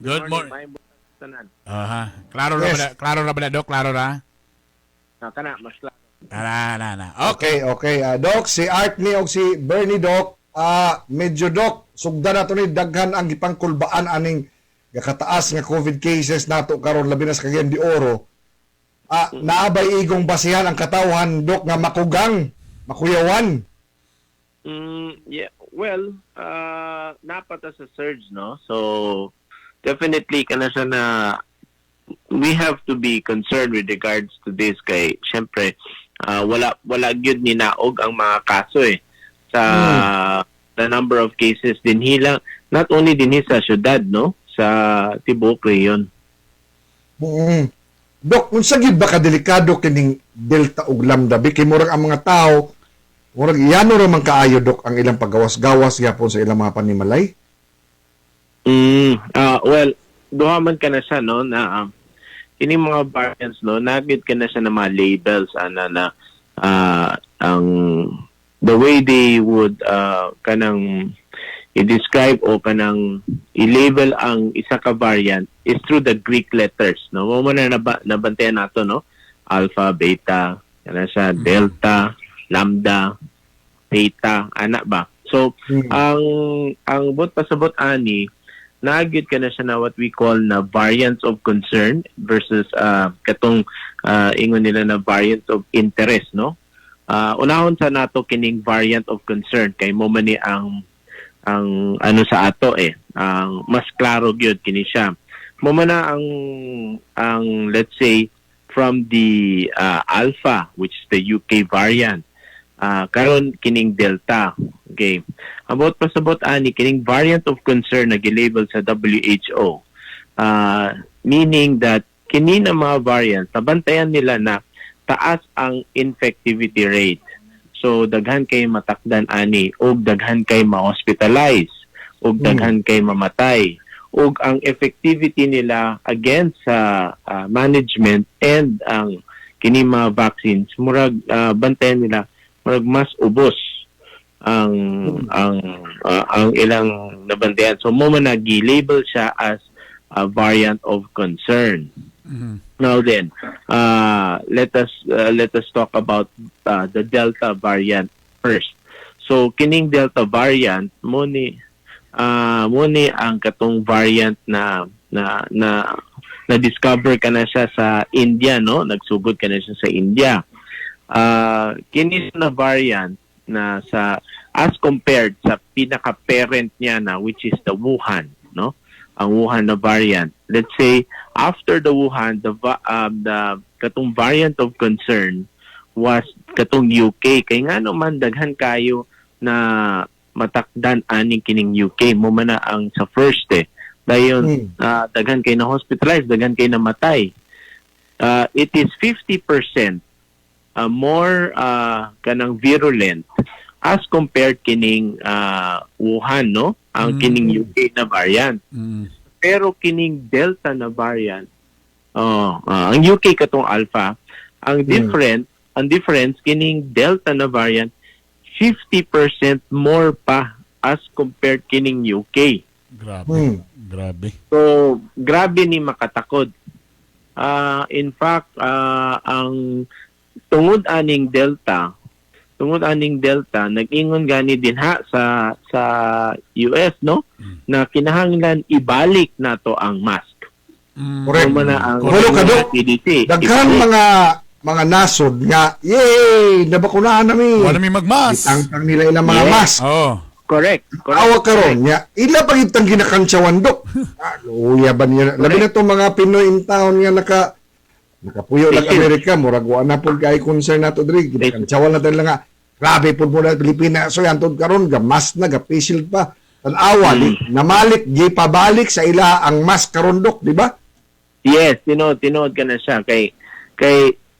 Good morning. Maayong buntag tanan. Aha. Klaro ra Yes. ba na- klaro ra ba na, Doc? Klaro ra? Ah, kana mas klaro. Na, na, na. Okay. Okay, okay. Doc, si Art ni og si Bernie Doc, medyo Doc, sugdan nato ni daghan ang gipangkulbaan aning gakataas nga COVID cases nato karon labi na sa Cagayan de Oro. Naabay igong basihan ang katawhan Doc nga makugang, makuyawan. Yeah, well, napata sa surge, no? So definitely kana siya na we have to be concerned with regards to this kay syempre Wala wala gyud ni naog ang mga kaso eh sa the number of cases dinhi lang, not only dinhi sa syudad, no, sa tibuok rehiyon. Dok, unsa gyud ba kadelikado kining Delta ug Lambda? Bi kay murag ang mga tao murag yano ra man kaayo, Dok, ang ilang paggawas-gawas gyapon sa ilang mga panimalay. Well, duha man ka na siya, no, na kini mga variants, no, naa gyud ka na siya na mga labels ana na ang the way they would kanang i-describe o kanang i-label ang isa ka variant is through the Greek letters, no? Mao man na nabantayan nato, no? Alpha, beta, kana siya, delta, lambda, theta, ana ba? So, ang buot pasabot ani, naa gyud ka na siya na what we call na variants of concern versus katong ingon nila na variants of interest, no? Unahon sa nato kining variant of concern kay mao man ni ang ano sa ato eh, ang mas klaro gyud kini siya. Mao man na ang let's say from the alpha, which is the UK variant, karon kining Delta. Okay, about pasabot ani, kining variant of concern na gilabel sa WHO, meaning that kini na mga variants, nabantayan nila na taas ang infectivity rate. So daghan kay matakdan ani ug daghan kay ma-hospitalize ug daghan kay mamatay ug ang effectivity nila against sa management and ang kini mga vaccines, murag bantayan nila murag mas ubos ang ilang nabantayan. So mao man nagi-label siya as a variant of concern. Now then, let us talk about the Delta variant first. So kining Delta variant mo ni ang katong variant na na na na discover ka na siya sa India, no? Nagsugod ka na siya sa India. Kini na variant na sa as compared sa pinaka parent niya na which is the Wuhan, no? Ang Wuhan na variant. Let's say after the Wuhan, the katong variant of concern was katong UK kay ngano man daghan kayo na matakdan ani kining UK. Mao man na ang sa first eh. Dayon daghan kay na hospitalized, daghan kay namatay. It is 50% more kanang virulent as compared kining Wuhan, no? Ang kining UK na variant. Pero kining Delta na variant, oh, ang UK katong Alpha, ang different, ang difference kining Delta na variant 50% more pa as compared kining UK. Grabe. Grabe. So, grabe ni makatakod. In fact, ang tungod aning Delta, nag-ingon gani din ha sa US, no, na kinahanglan ibalik nato ang mask. Correct. Mao man na ang Pero kado, CDC. daghan Ibalik. mga nasod nga, yay, nabakunahan nami. Wala mi magmas. Itangtang nila ilang mga mask. Oh. Correct. Correct. Awa karon nya, ila pa gitang ginakantsawan, Dok. Ah, luya ba niya? Labi na to mga Pinoy in town nga nakapuyo lang Face shield. Amerika, murag wa na pud kay concern nato diri, ginakantsawan na tayo lang nga. Grabe pud mo na Pilipinas. So yan karon ga mask na, ga face shield pa. Tan-awa, namalik gipabalik sa ila ang mask karon, Dok, di ba? Yes, tinuod tinuod ka na siya kay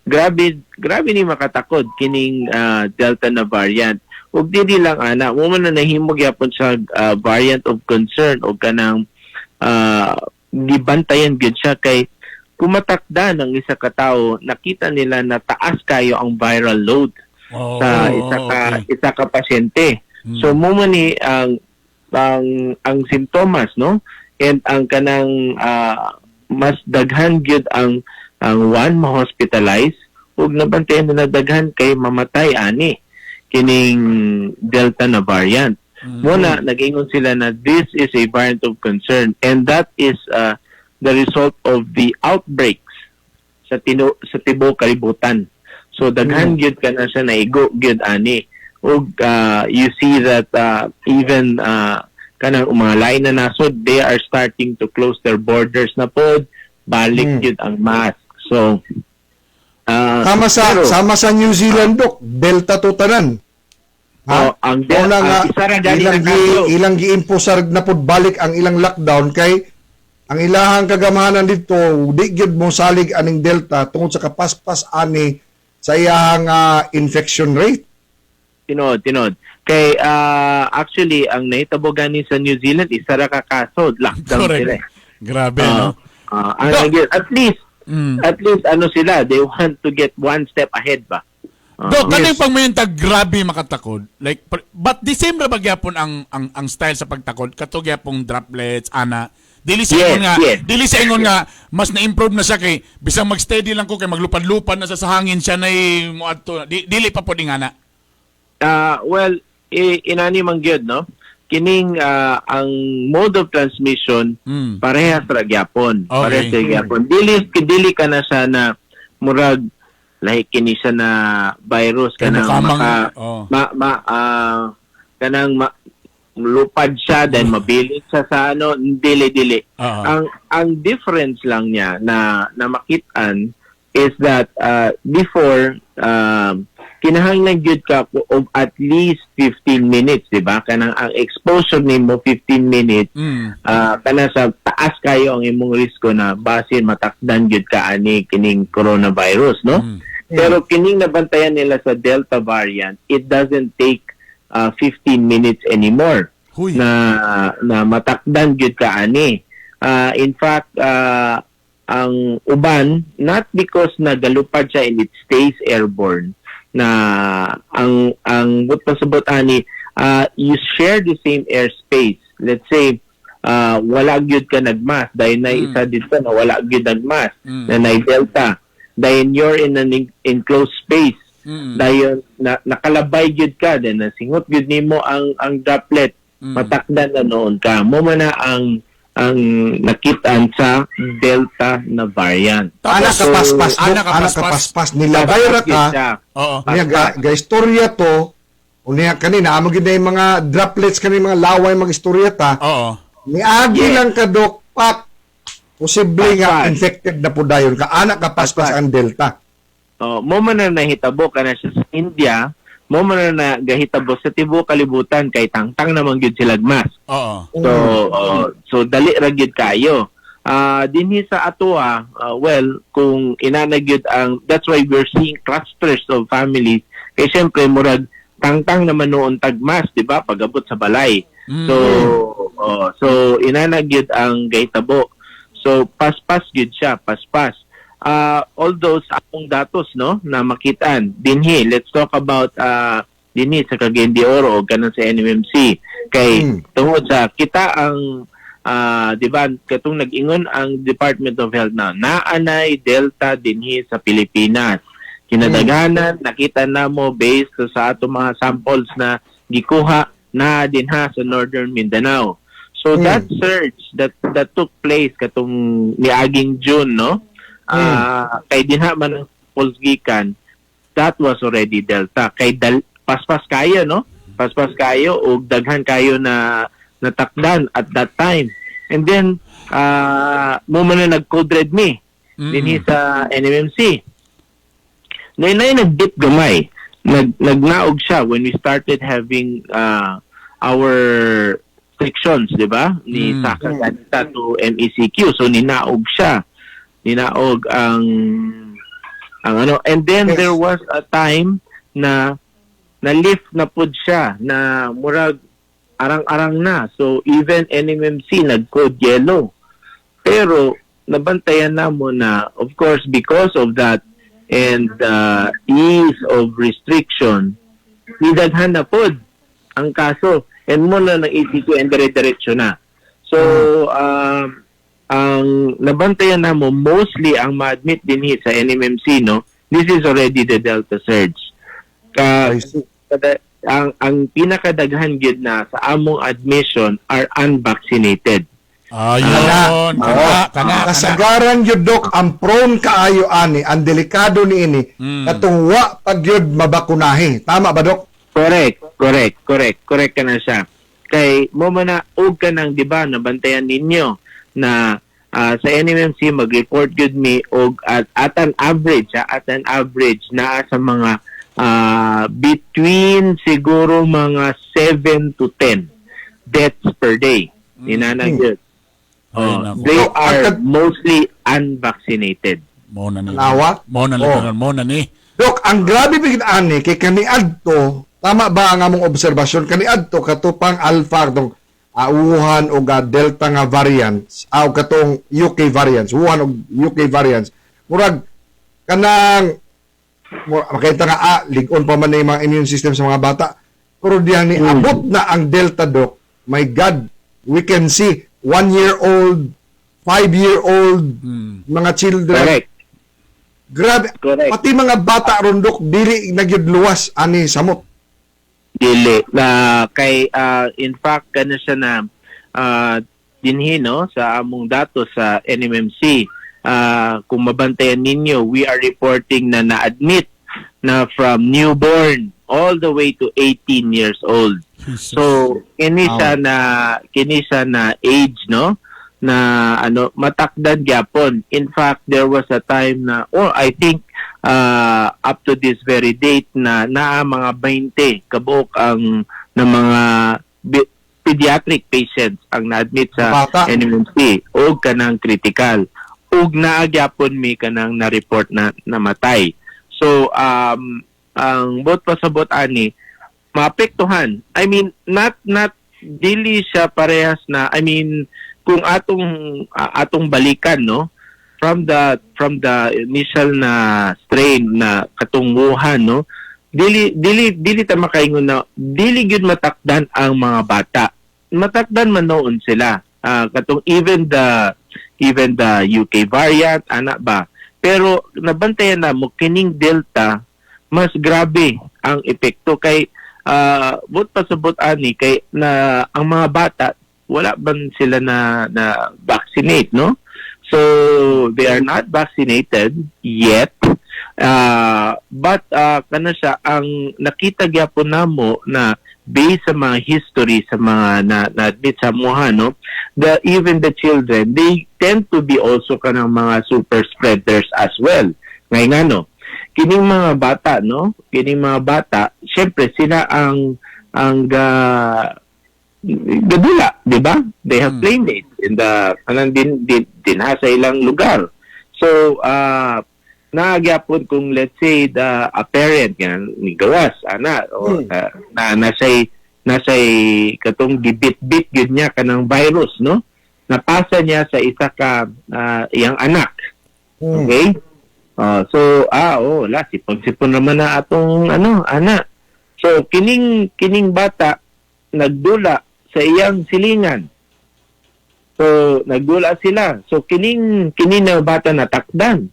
grabe grabe ni makatakod kining Delta na variant. Ug dili lang ana, mao man na nahimo gyapon sa variant of concern o kanang gibantayan gyud siya kay kumatakda ng isa ka tawo, nakita nila na taas kayo ang viral load sa isa ka pasyente. So mao man ni ang simptomas, no, and ang kanang mas daghan gyud ang one ma-hospitalize ug nabantayan na daghan kay mamatay ani kining Delta na variant. Mao na nag-ingon sila na this is a variant of concern and that is the result of the outbreaks sa tibuok kalibutan. So daghan gyud ka na siya naigo gyud ani. Ug you see that even kanang mga lain na nasod, they are starting to close their borders na pod, balik gyud ang mask. So Sama sa sama sa New Zealand, Dok, Delta to tanan. Ha? Oh, ang Una nga, ang isa ra gani ilang na gi, kaso. ilang giimposar na pud balik ang ilang lockdown kay ang ilahang kagamahanan dito di gyud mo salig aning Delta tungod sa kapaspas ani sa iyahang infection rate. Tinod, tinod. Kay actually ang nahitabo gani sa New Zealand isa ra ka kaso, lockdown Correct. sila. Grabe, no? At least ano sila, they want to get one step ahead ba. Dok, kaning pang mayong grabe makatakod. Like but the same ra ba gyapon ang style sa pagtakod kato gyapong droplets ana. Dili sa ingon nga, dili sa ingon nga mas na-improve na siya kay bisang mag-steady lang ko kay maglupad-lupad na sa hangin siya nay moadto. Dili pa pod ingana. Well, inani man gyud, no? Kining ang mode of transmission parehas ra gyapon. Okay. Parehas ra gyapon. Dili dili ka na siya na murag lahi kini siya na virus Kay kanang mukamang- maka, oh. ma, ma kanang lupad siya then mabilis siya sa ano, dili dili. Ang difference lang niya na na makitaan is that before kinahanglan gyud ka of at least 15 minutes, di ba? Kanang ang exposure nimo 15 minutes, kana sa taas kayo ang imong risko na basin matakdan gyud ka ani kining coronavirus, no? Pero kining nabantayan nila sa Delta variant, it doesn't take 15 minutes anymore na na matakdan gyud ka ani. In fact, ang uban, not because nagalupad siya and it stays airborne, na ang but pasabot ani, you share the same airspace. Let's say wala gyud ka nagmask dahil na isa dito na wala gyud nagmask na na Delta, dahil you're in an enclosed space, dahil na, nakalabay gyud ka, then nasingot gyud nimo ang droplet, matakdan na noon ka mo man na ang nakitaan sa Delta na variant. Ana kapaspas, Dok, ana kapaspas nilabay ra ka. Oo. Niya ga istorya to. Unya kanina amo gid na yung mga droplets kani mga laway mga istorya ta. Oo. Niagi lang ka, Dok, pak. Posible nga infected na po dayon ka. Ana kapaspas ang Delta. Oh, mo man na nahitabo kana siya sa India, mo man na nagahitabo sa tibuok kalibutan kay tangtang naman gyud sila mask. Oo. So so dali ra gyud kayo. Dinhi sa atoa, well, kung inana gyud ang, that's why we're seeing clusters of families kay syempre murag tangtang naman noon tagmas, di ba? Pagabot sa balay. So so inana gyud ang gahitabo. So paspas gyud siya, paspas. Although sa akong datos, no, na makitaan dinhi, let's talk about dinhi sa Cagayan de Oro o ganun sa NMMC kay tungod sa kita ang di ba katong nag-ingon ang Department of Health na naanay Delta dinhi sa Pilipinas. Kinadaghanan nakita namo based sa ato mga samples na gikuha na dinha sa Northern Mindanao. So that surge that took place katong niaging June, no? Kay dinha man ang samples gikan, that was already Delta. Kay paspas kayo, no? Paspas kayo og daghan kayo na natakdan at that time. And then mo man na nag-code red mi dinhi sa NMMC. Nay nag-dip gamay. Nagnaog siya when we started having our sections, di ba? Ni Saka Ganita to MECQ. So ninaog siya. Ninaog ang ano. And then there was a time na na-lift na pud siya na murag arang-arang na. So even NMMC nag-code yellow. Pero nabantayan na mo na of course because of that and ease of restriction, nidaghan na pod ang kaso. And mo na ng ECQ and dire-diretso na. So, ang nabantayan na mo, mostly ang ma-admit din hi sa NMMC, no? This is already the Delta surge. Ang pinakadaghan gyud na sa among admission are unvaccinated. Ayun, kana, kana, Kasagaran yun, Dok, ang prone kaayo ani, ang delikado ni ini, katong wa pag yun mabakunahi. Tama ba, Dok? Correct ka na siya. Kay mo man na og ka nang, di ba, nabantayan ninyo na Sa NMMC mag-report gyud mi og at an average, at an average naa sa mga between siguro mga 7 to 10 deaths per day. Inana gyud. Oh, they are mostly unvaccinated. Mo na ni. Tanawa? Mo na ni. Oh. Mo na ni. Dok, ang grabe bigid ani kay kaniadto, tama ba ang among obserbasyon kaniadto katupang alpha tong Wuhan o Delta nga variants, o katong UK variants, Wuhan og UK variants. Murag kanang makita nga lig-on pa man na yung mga immune system sa mga bata. Pero diyan ni abot na ang Delta, Dok. My God, we can see 1-year-old, 5-year-old, mga children. Correct. Grabe. Correct. Pati mga bata ron, Dok, dili na gyud luwas ani samot. Dili na kay in fact kana siya na dinhi no sa among datos sa NMMC, kung mabantayan ninyo, we are reporting na na-admit na from newborn all the way to 18 years old. So kini siya na age no na ano matakdan gyapon. In fact, there was a time na I think up to this very date na naa mga 20 kabuok ang na mga pediatric patients ang na-admit sa Bata. NMMC og kanang critical ug naa gyapon mi kanang na-report na namatay. So ang bot pasabot ani maapektuhan. I mean, not dili siya parehas na, I mean, kung atong balikan no from the initial na strain na katong Wuhan no, dili ta makaingon na dili gyud matakdan ang mga bata. Matakdan man noon sila. Katong even the UK variant ana ba. Pero nabantayan na mo kining Delta mas grabe ang epekto kay but pasabot ani kay na ang mga bata wala ban sila na vaccinate no. So they are not vaccinated yet. But kana siya ang nakita gyapon namo na based sa mga history sa mga na-admit sa amuha no, the even the children, they tend to be also kanang mga super spreaders as well. Ngay ngano kining mga bata no, kining mga bata syempre sila ang gadula, di ba? They have playmates in the kanang din dinha sa ilang lugar. So naagyapon kung let's say the a parent yan ni gawas ana o na nasay katong gibit-bit gyud niya kanang virus no, napasa niya sa isa ka iyang anak. Okay? So la sipon-sipon naman na atong ano ana. So kining bata nagdula sa iyang silingan. So nagdula sila. So kining na bata natakdan.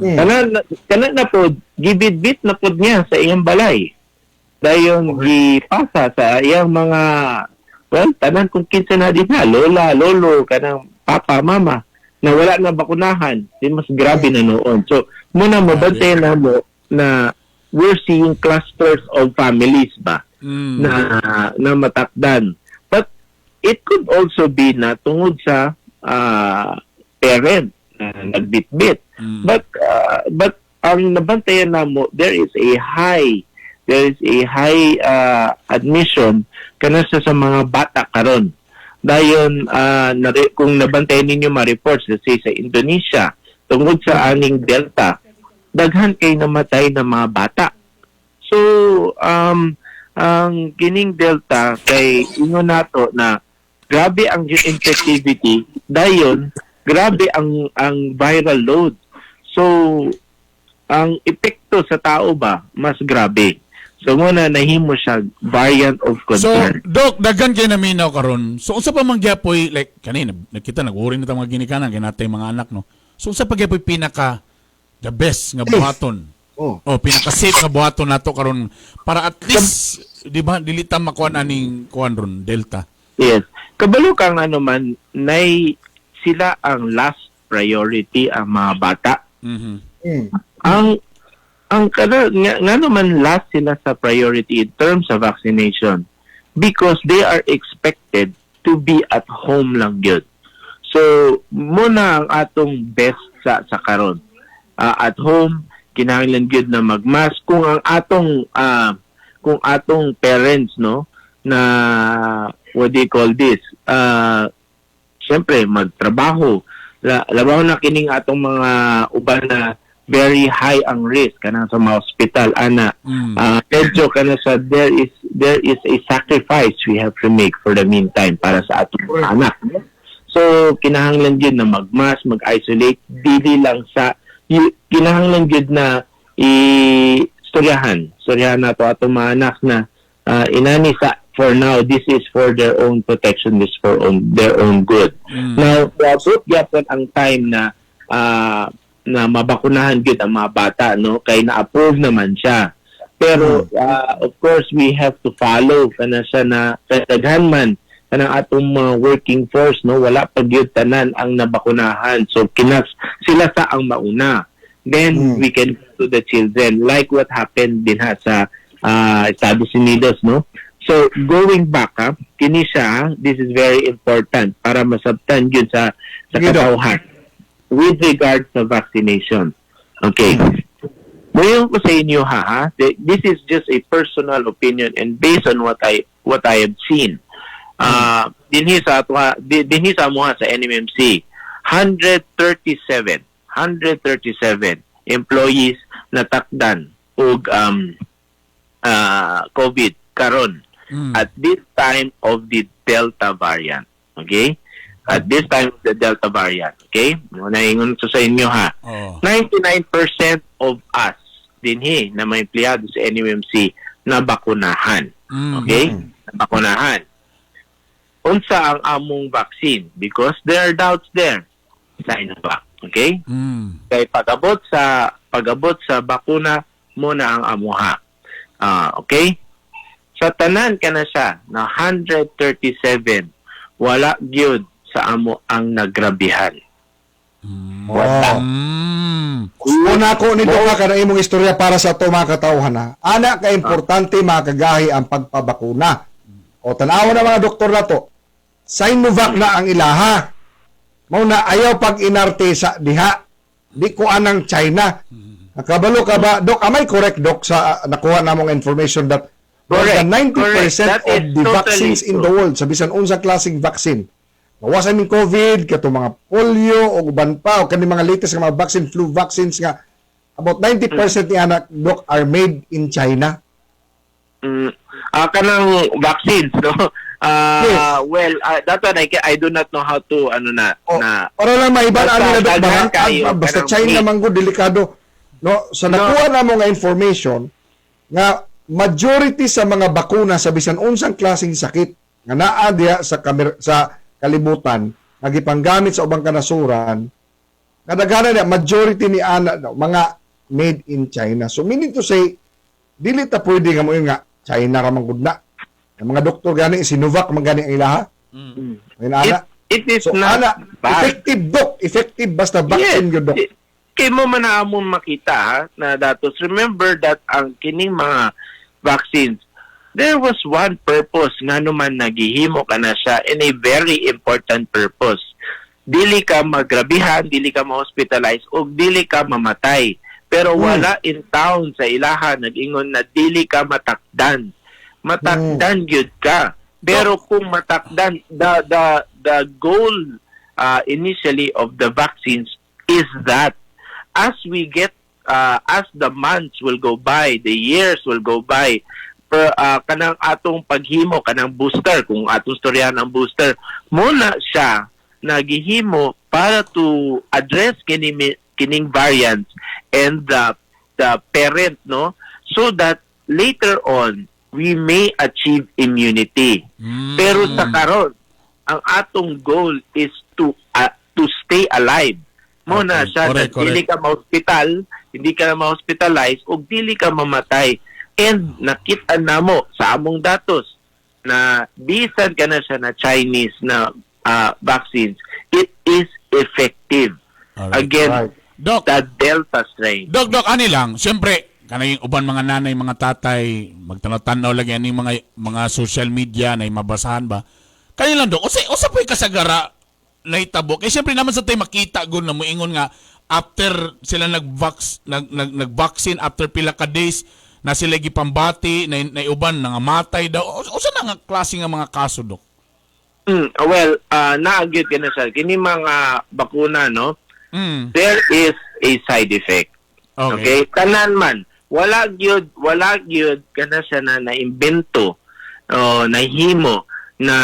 Kana na pod gibitbit na pod niya sa iyang balay. Dayon gipasa sa iyang mga well tanan kung kinsa na dinha, lola, lolo, kanang papa, mama na wala na bakunahan, di mas grabe na noon. So muna mabantayan na mo na we're seeing clusters of families ba na matakdan. But it could also be na tungod sa parent na nagbitbit. But ang nabantayan namo, there is a high admission kana sa mga bata karon. Dayon kung nabantayan ninyo mga reports, let's say sa Indonesia tungod sa aning Delta, daghan kay namatay na mga bata. So ang kining Delta kay ingon nato na grabe ang infectivity, dayon grabe ang viral load. So ang epekto sa tao ba mas grabe. So muna nahimo siya variant of concern. So Dok, daghan kay naminaw karon. So unsa pa man gyapoy like kanina nakita nag-worry na ta mga ginikanan kay natay mga anak no. So unsa pa gyapoy pinaka the best nga buhaton? Oh, pinaka safe nga buhaton nato karon para at least di ba dili ta makuan aning kuan ron Delta. Yes. Kabalo kang ano man nay sila ang last priority ang mga bata. Mm-hmm. Ang kana nga naman last sila sa priority in terms of vaccination because they are expected to be at home lang gyud. So muna ang atong best sa karon. At home kinahanglan gyud na magmask kung ang atong kung atong parents, no, na, what do you call this, syempre magtrabaho, labaw na kining atong mga uban na very high ang risk kanang sa mga hospital ana. Medyo kana sa there is a sacrifice we have to make for the meantime para sa atong mga anak. So kinahanglan gyud na magmask, mag-isolate, dili lang sa kinahanglan gyud na i storyahan storyahan nato atong mga anak na inani sa for now, this is for their own protection, this for their own good. Now, moabot gyapon ang time na na mabakunahan gyud ang mga bata, no, kay na-approve naman siya. Pero of course we have to follow kana siya na daghan man kanang atong mga working force, no, wala pa gyud tanan ang nabakunahan. So kinas sila sa ang mauna, then we can go to the children, like what happened din ha sa Estados Unidos, no. So going back ha, kini siya, this is very important para masabtan gyud sa Sige, Doc. Katawhan with regard sa vaccination. Okay. Muingon ko sa inyo ha, this is just a personal opinion and based on what I have seen. Dinhi sa amuha sa NMMC, 137 137 employees natakdan og COVID karon at this time of the Delta variant. Okay? At this time of the Delta variant. Okay? Mao na ingon ko sa inyo ha. 99% of us dinhi na may empleyado sa NMMC na bakunahan. Okay? Nabakunahan. Unsa ang among vaccine? Because there are doubts there. Sinovac. Okay? Kay pag-abot sa bakuna mo na ang amuha. Okay? Sa tanan kana siya na 137, wala gyud sa amo ang nagrabihan. Wala. Una ko ni Doc ka na imong istorya para sa ato mga katawhan ha. Ana ka importante, mga kagahi, ang pagpabakuna. O tan-awa na mga doktor na to. Sinovac na ang ilaha. Mao na ayaw pag inarte sa diha. Di ko anang China. Nakabalo ka ba, Doc? Am I correct, Doc, sa nakuha namong information that more Correct. than 90% Correct. That of is the totally vaccines in true. the world, sa bisan unsa klaseng vaccine, gawas ning COVID, kato mga polio, o uban pa, o kani mga latest nga mga vaccine, flu vaccines nga, about 90% ni anak, Doc, are made in China? Kanang vaccines, no? Well, that one I do not know how to ano na Oh, na para lang maiba Basta na na, Doc, daghan ba? kayo, Basta kanang China meat. man gud delikado. No, sa nakuha na mo nga information nga majority sa mga bakuna sa bisan unsang klaseng sakit nga naa diha sa kalibutan nga gipanggamit sa ubang kanasuran, kadaghanan na majority ni ana no, mga made in China. So meaning to say, dili ta pwede nga mo nga China ra man gud na. Ang mga doktor gani Sinovac man gani ang ilaha. Ayun, ana. It is So, not ana, bad. effective, Doc, effective basta vaccine gyud, Doc. Kay mo man na among makita ha, na datos. Remember that ang kining mga vaccines, there was one purpose nga naman nagihimo ka na siya, and a very important purpose. Dili ka magrabihan, dili ka ma-hospitalize, o dili ka mamatay. Pero wala in town sa ilaha nag-ingon na dili ka matakdan. Matakdan gyud ka. Pero kung matakdan, the goal initially of the vaccines is that as we get as the months will go by, the years will go by, per, kanang atong paghimo kanang booster, kung atong storyahan ang booster, muna siya nagihimo para to address kini kining variants and the parent, no, so that later on we may achieve immunity. Pero sa karon, ang atong goal is to stay alive mo na siya na dili ka ma-hospital, hindi ka ma-hospitalize ug dili ka mamatay. And nakita namo sa among datos na bisan ka na siya na Chinese na vaccines, it is effective against Doc, the Delta strain. Doc, Doc, ani lang, siyempre, kanang uban mga nanay, mga tatay, magtanaw-tanaw lagi ani mga social media na mabasahan ba. Kayo lang, Doc, usa po'y kasagara. nahitabo? Kay syempre naman sa tayo makita gud na moingon nga after sila nag-vax nag, nag, nag-vaccine, after pila ka days na sila gipambati na naiuban nangamatay daw. Usa na nga klase nga mga kaso, Dok? Well, naa gyud ka na sa kini mga bakuna, no? There is a side effect. Okay? Tanan man, wala gyud kana siya na naimbento o nahimo na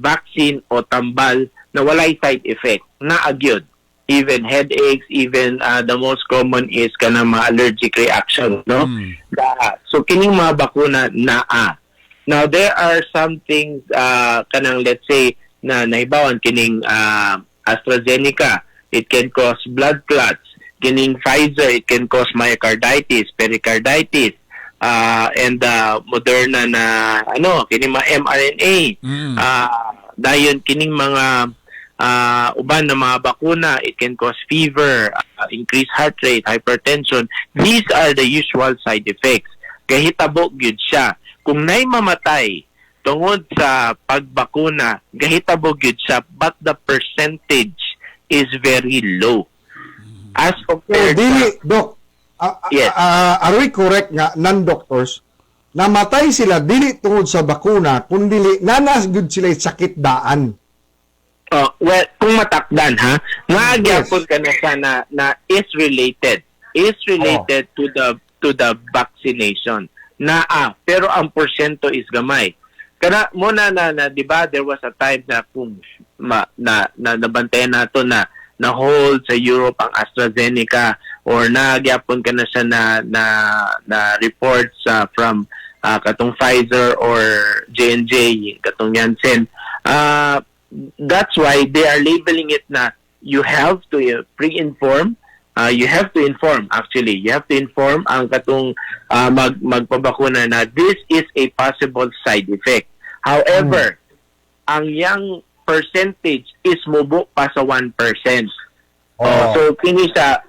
vaccine o tambal na walay side effect. Naa gyud. Even headaches, even the most common is kana mga allergic reaction, no? So kining mga bakuna naa. Now there are some things kanang, let's say, na nahibawan kining AstraZeneca, it can cause blood clots. Kining Pfizer, it can cause myocarditis, pericarditis, and Moderna na ano, kining mga mRNA. Dayon kining mga uban na mga bakuna, it can cause fever, increased heart rate, hypertension. These are the usual side effects. Gahitabo gyud siya. Kung nay mamatay tungod sa pagbakuna, gahitabo gyud siya, but the percentage is very low. As So, compared dili, sa, Doc, Yes. are we correct nga non-doctors, namatay sila dili tungod sa bakuna, kundi nanas gud sila sakit daan? Oh, well, kung matakdan ha, nga gyapon ka na siya na is related to the vaccination. Naa, pero ang porsyento is gamay. Kana mo na, di ba, there was a time na kung ma, na, na nabantayan nato na na hold sa Europe ang AstraZeneca or nagyapon ka na siya na reports from katong Pfizer or J&J, katong Janssen. That's why they are labeling it na you have to pre-inform, you have to inform, actually you have to inform ang katong magpabakuna na this is a possible side effect. However, ang yang percentage is mubo pa sa 1%. Oh, so kini sa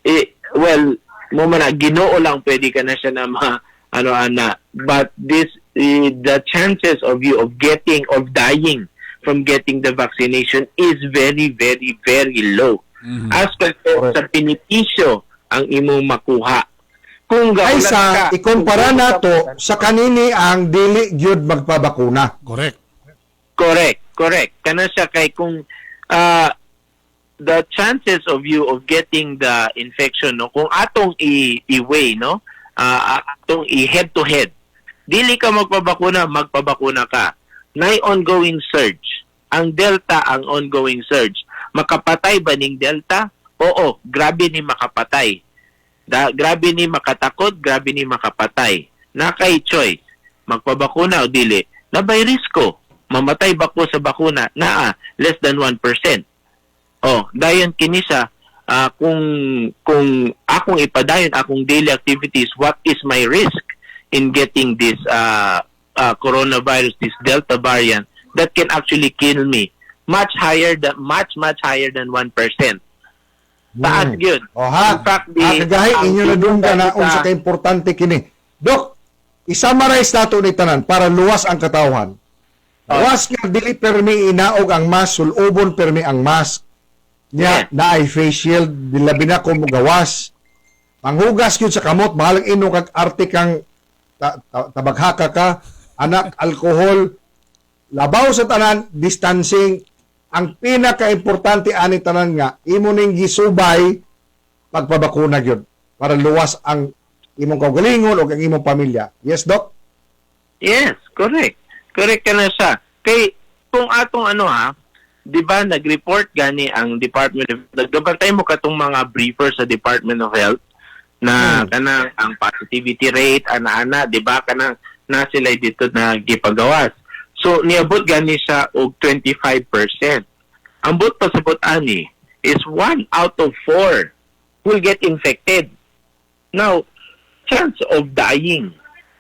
eh, well, mo man na Ginoo lang pwede ka na siya na ma ano ana, but this eh, the chances of you of getting, of dying from getting the vaccination is very, very, very low as compared sa benepisyo ang imong makuha kung Ay gaulat sa ka. ikumpara Kung nato sa kanini ang dili gyud magpabakuna. Correct. Correct. Kana siya kay kung the chances of you of getting the infection, no, kung atong i-weigh, no, atong i head to head. Dili ka magpabakuna, magpabakuna ka. Nay ongoing surge. Ang Delta ang ongoing surge. Makapatay ba ning Delta? Oo, grabe ni makapatay. Grabe ni makatakot, grabe ni makapatay. Nakay choice, magpabakuna o dili. Nabay risko. Mamatay ba ko sa bakuna? Naa, less than 1%. Oh, dayon kini siya, kung akong ipadayon akong daily activities, what is my risk in getting this coronavirus, this Delta variant that can actually kill me? Much higher than, much, much higher than 1%. Taas yun. O ha, In fact, the, ah, kagahi ang inyo na dungga na sa- unsa ka importante kini. Dok, i-summarize nato ni tanan para luwas ang katawhan. Luwas nga dili permi inaog ang mask, sulobon permi ang mask. Nya naay face shield, labi na kung mugawas. Manghugas gyud sa kamot, bahalang ino kag arte kang tabaghaka ka, anak alkohol, labaw sa tanan, distancing. Ang pinaka-importante ani tanan nga imo ning gisubay pagpabakuna gyud para luwas ang imong kaugalingon o ang imong pamilya. Yes, Doc? Yes, correct. Correct ka na siya. Kay kung atong ano ha, 'di ba nag-report gani ang Department of, nagbantay mo katong mga briefer sa Department of Health na kanang ang positivity rate ana-ana, 'di ba, kanang na sila dito na gipagawas. So niabot gani siya og 25%. Ang buot pasabot ani is one out of four will get infected. Now, chance of dying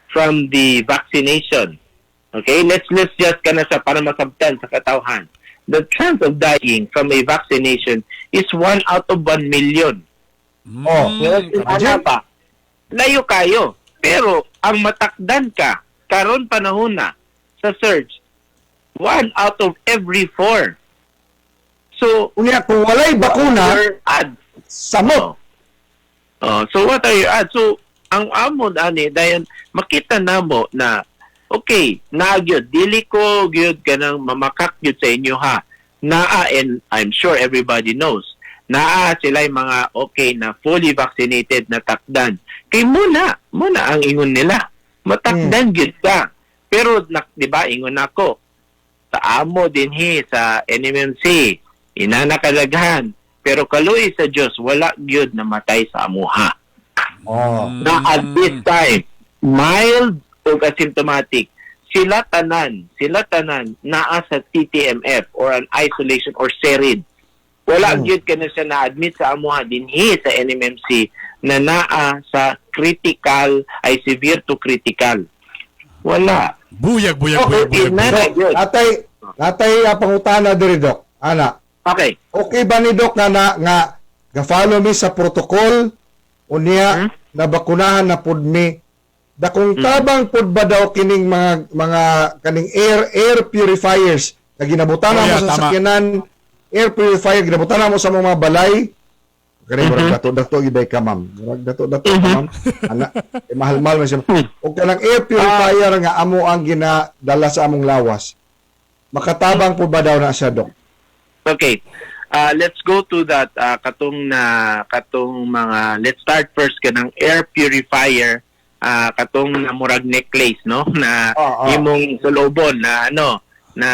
from the vaccination. Okay, let's just kana sa para masabtan sa katawhan. The chance of dying from a vaccination is 1 out of 1 million. Oh, Ngayon, ana pa, layo kayo. Pero ang matakdan ka karon panahon na sa surge, 1 out of every 4 So Unya kung walay bakuna, your odds? Samot. Oh, so what are your odds? So ang amon ani dayon makita namo na okay, naa gyud, dili ko gyud kanang mamakak gyud sa inyo ha. Naa, and I'm sure everybody knows. Naa sila mga okay na fully vaccinated na takdan. Kay muna ang ingon nila. Matakdan gyud ka. Pero nak, di ba ingon nako sa amo dinhi sa NMMC, inana kadaghan. Pero kaluoy sa Dios, wala gyud namatay sa amuha. Na at this time, mild o asymptomatic, sila tanan naa sa TTMF or an isolation or SERID. Wala gyud ka na siya na-admit sa amuha dinhi sa NMMC na naa sa critical ay severe to critical. Wala. Buyag, buyag, Okay, buyag, buyag. na Buyag. gyud. Natay pangutana diri, Dok. Ana. Okay. Okay ba ni Dok nga na, nga ga-follow mi sa protocol unya nabakunahan na pud mi, dakong tabang pud ba daw kining mga kaning air air purifiers nga ginabutan Oh, mo yeah, sa tama. sakyanan, air purifier ginabutan mo sa mga balay kani, murag dato dato gibay ka, ma'am, murag dato dato ka, ma'am, ana eh, mahal-mahal man siya, og kanang air purifier nga amo ang ginadala sa among lawas, makatabang pud ba daw na siya, Dok? Okay. Let's go to that katong na katong mga, let's start first kanang air purifier, katong na murag necklace, no, na imong sulobon na ano na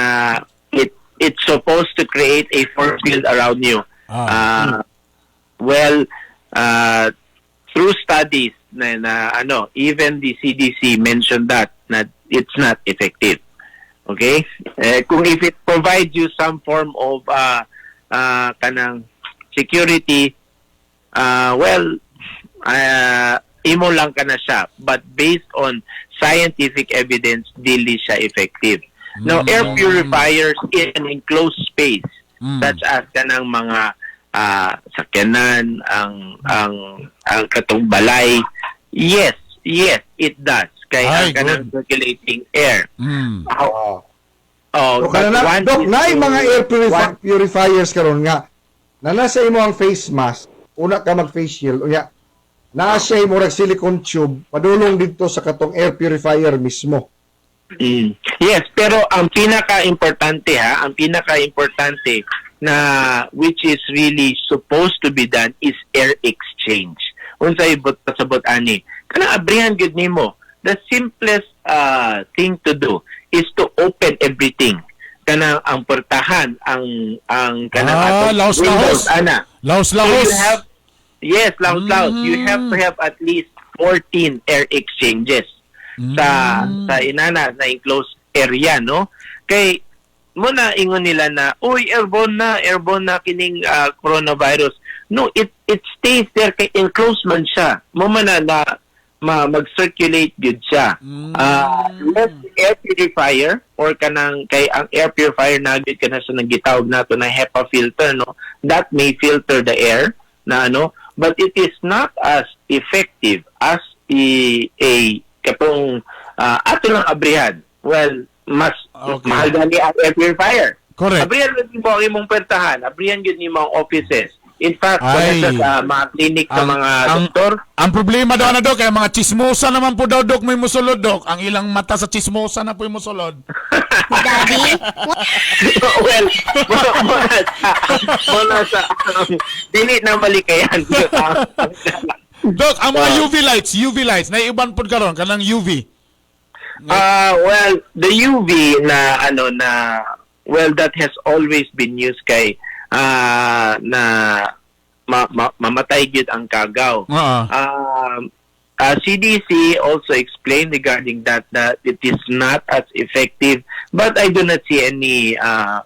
it's supposed to create a force field around you. Well, through studies na ano, even the CDC mentioned that na it's not effective. Okay? Eh, kung if it provides you some form of kanang security, well, imo lang ka na siya. But based on scientific evidence, dili siya effective. Now, air purifiers in an enclosed space, such as kanang mga sakyanan, ang katong balay, yes, it does. Kay Ay, ang kanang circulating air. Oh, So, but kana na, one Dok, is naay mga air purifiers karon nga na nasa imo ang face mask, una ka mag face shield, unya naa siya murag silicone tube padulong didto sa katong air purifier mismo. Yes, pero ang pinaka-importante ha, ang pinaka-importante na which is really supposed to be done is air exchange. Unsay buot pasabot ani? Kanang abrihan gyud nimo. The simplest thing to do is to open everything. Kanang ang portahan, ang kanang Ah, atong laos, windows, laos. ana. Laos, So laos. you have, yes, laos, laos. You have to have at least 14 air exchanges sa inana na enclosed area, no? Kay muna ingon nila na, "Uy, airborne na kining coronavirus." No, it stays there kay enclosed man siya. Mo man na mag-circulate gyud siya. Yes, air purifier or kanang kay ang air purifier na gyud kana sa nagitawag nato na HEPA filter, no? That may filter the air na ano, but it is not as effective as a katong ato lang abrihan. Well, mas mahal gani ang air purifier. Correct. Abrihan gyud mo ang imong pertahan, abrihan gyud nimo ang offices. In fact, Ay. wala siya sa mga clinic sa mga doktor. Ang problema daw na, Dok, kaya mga chismosa naman po daw, Dok, may musulod, Dok. Ang ilang mata sa chismosa na po yung musulod. Well, muna sa dili na malikayan. Dok, ang mga UV lights, UV lights, naiiban po karon kanang UV. Ah, well, the UV na ano na, well, that has always been used kay na mamatay gyud ang kagaw. CDC also explained regarding that that it is not as effective, but I do not see any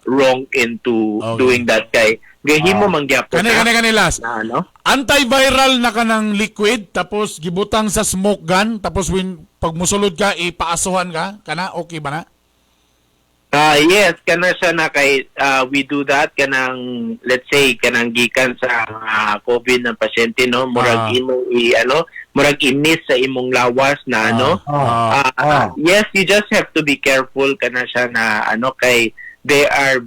wrong into doing that kay gahimo man gyapon Kani na. kani kani last. Na ano? Antiviral na kanang liquid, tapos gibutang sa smoke gun, tapos when pag musulod ka ipaasuhan ka, kana okay ba na? Ah, yes, kana siya na kay we do that kanang, let's say, kanang gikan sa COVID ng pasyente, no, murag imong i ano, murag i-miss sa imong lawas na ano. Yes, you just have to be careful kana siya na ano kay they are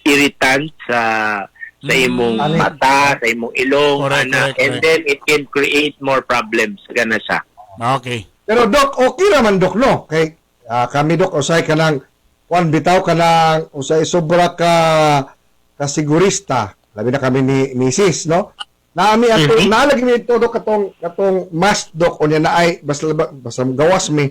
irritant sa imong mata, sa imong ilong, ana, and then it can create more problems kana siya. Okay. Pero Doc, okay naman, Doc, no? Kay kami, Doc, usay ka ng kuan bitaw ka ng usay sobra ka kasigurista. Labi na kami ni Mrs., no? Naami ato naalagi mi ito, Doc, katong katong mask, Doc, unya na ay basta basta gawas mi.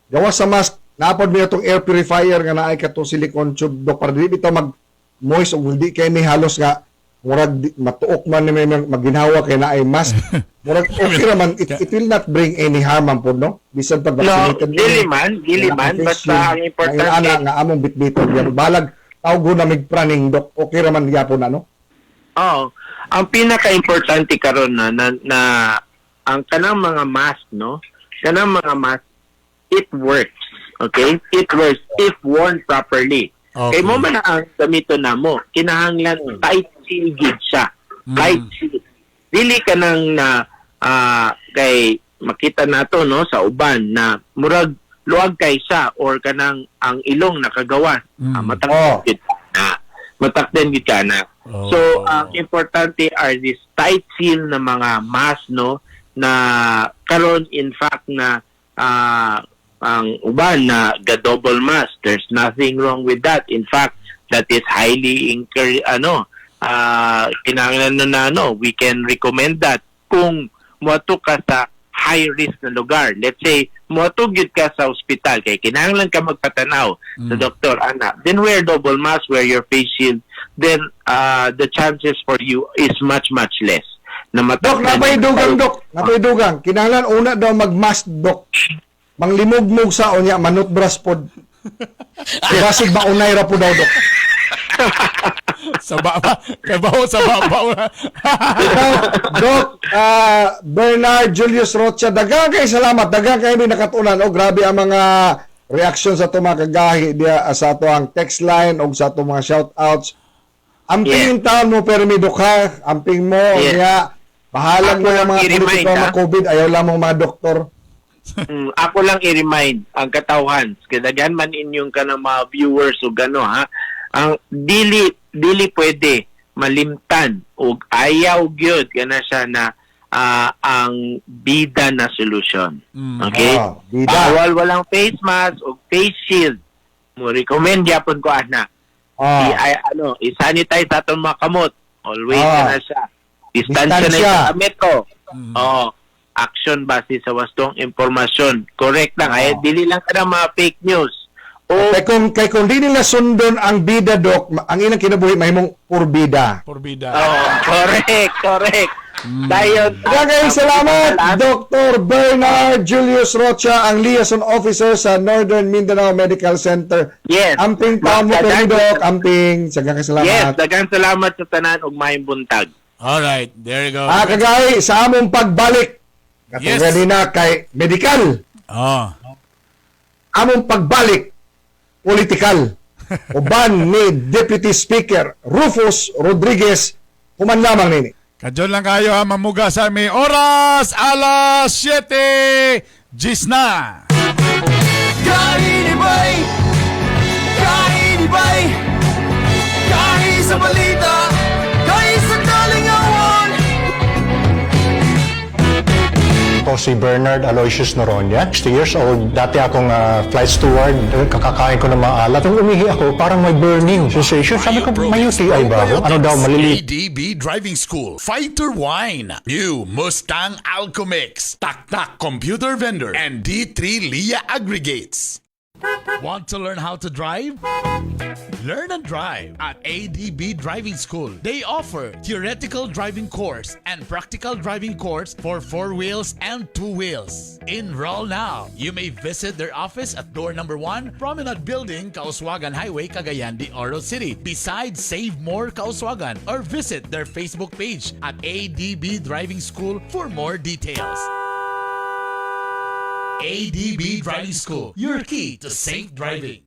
Gawas sa mask, naapod mi atong air purifier nga naay katong silicone tube, Doc, para dili bitaw mag moist ug hindi kay mi halos nga murag matuok man ni may maginhawa kay naay mask. Murag okay ra man, it will not bring any harm man pod, no? Bisan pag No, vaccinated dili man, dili Wala man, kang face basta shield. ang importante- Ang ana nga among bitbiton yan. Balag tawgo na mig praning, Doc. Okay ra man gyapon na, no? Oo. Ang pinaka-importante karon na ang kanang mga mask, no? Kanang mga mask, it works. Okay? It works if worn properly. Okay. Kay mo man ang gamiton namo, kinahanglan tight seal gid siya. Tight seal. Dili ka nang na kay makita nato, no, sa uban na murag luag kay siya or kanang ang ilong nakagawas. Matak gid na. Matakden gid ka na. So, ang importante are this tight seal na mga mask, no, na karon in fact na ang uban na ga double mask, there's nothing wrong with that. In fact, that is highly encourage, ano, kinahanglan na ano, we can recommend that kung moadto ka sa high risk na lugar. Let's say moadto gyud ka sa ospital kay kinahanglan ka magpatanaw sa doktor ana, then wear double mask, wear your face shield, then the chances for you is much much less na Dok, napay dugang, Dok. Napay dugang. Kinahanglan una daw mag-mask, Dok. Manglimugmug sa unya manutbras pod. Basig maunay ra po daw, Dok. Sa baba, kay bawo sa baba. Doc, Bernard Julius Rocha, daghang kay salamat, daghang kay mi nakatunan. Oh, grabe ang mga reaction sa ato mga kagahi diya sa ato ang text line o sa ato mga shout-outs. Amping yung taon mo pero mi, Dok, ha. Amping mo niya. Bahalag Ako mo yung lang mga i-remind, politiko, mga ha? COVID, ayaw lang mong mga doktor. Ako lang i-remind ang katawhan kay daghan man inyong kanang mga viewers o gano, ha, ang dili dili pwede malimtan og ayaw gyud kana siya na ang bida na solusyon. Okay? Ah, bida. Bawal walang face mask o face shield. Mo recommend gyapon ko ana. I, ano, i-sanitize atong mga kamot. Always na siya. Distansya na Distansya. sa metro. Oo. Action base sa wastong impormasyon. Correct lang. Ay, dili lang ka ng mga fake news. O, Kay kung di nila sundon ang bida, Dok, ang ilang kinabuhi mahimong purbida. Purbida. Oo, correct, correct. Dayon. Daghang salamat, Dr. Bernard Julius Rocha, ang liaison officer sa Northern Mindanao Medical Center. Yes. Amping taon mo, Daghang- Doc. Amping. Daghang salamat. Yes, daghang salamat sa tanan ug maayong buntag. All right, there you go. Ah, kagay, sa among pagbalik, katong ganina kay medical. Among pagbalik, political. Uban ni Deputy Speaker Rufus Rodriguez, human lamang nini. Kadyon lang kayo ha, mamuga sa may oras, alas 7, gis na. Kainibay! Kainibay! Kahi sa balita! Kahi sa kalingawan! Ako si Bernard Aloysius Noronha, 60 years old. Dati akong flight steward, kakakain ko ng mga alat. Nung umihi ako, parang may burning sensation. Sabi ko, may UTI ba ako? Ano daw, maliliit ADB Driving School, Fighter Wine, New Mustang Alchemix, Tak Tak Computer Vendor, and D3 Lia Aggregates. Want to learn how to drive? Learn and drive at ADB Driving School. They offer theoretical driving course and practical driving course for four wheels and two wheels. Enroll now. You may visit their office at door number 1, Promenade Building, Kauswagan Highway, Cagayan de Oro City. Besides Save More Kauswagan, or visit their Facebook page at ADB Driving School for more details. ADB Driving School, your key to safe driving.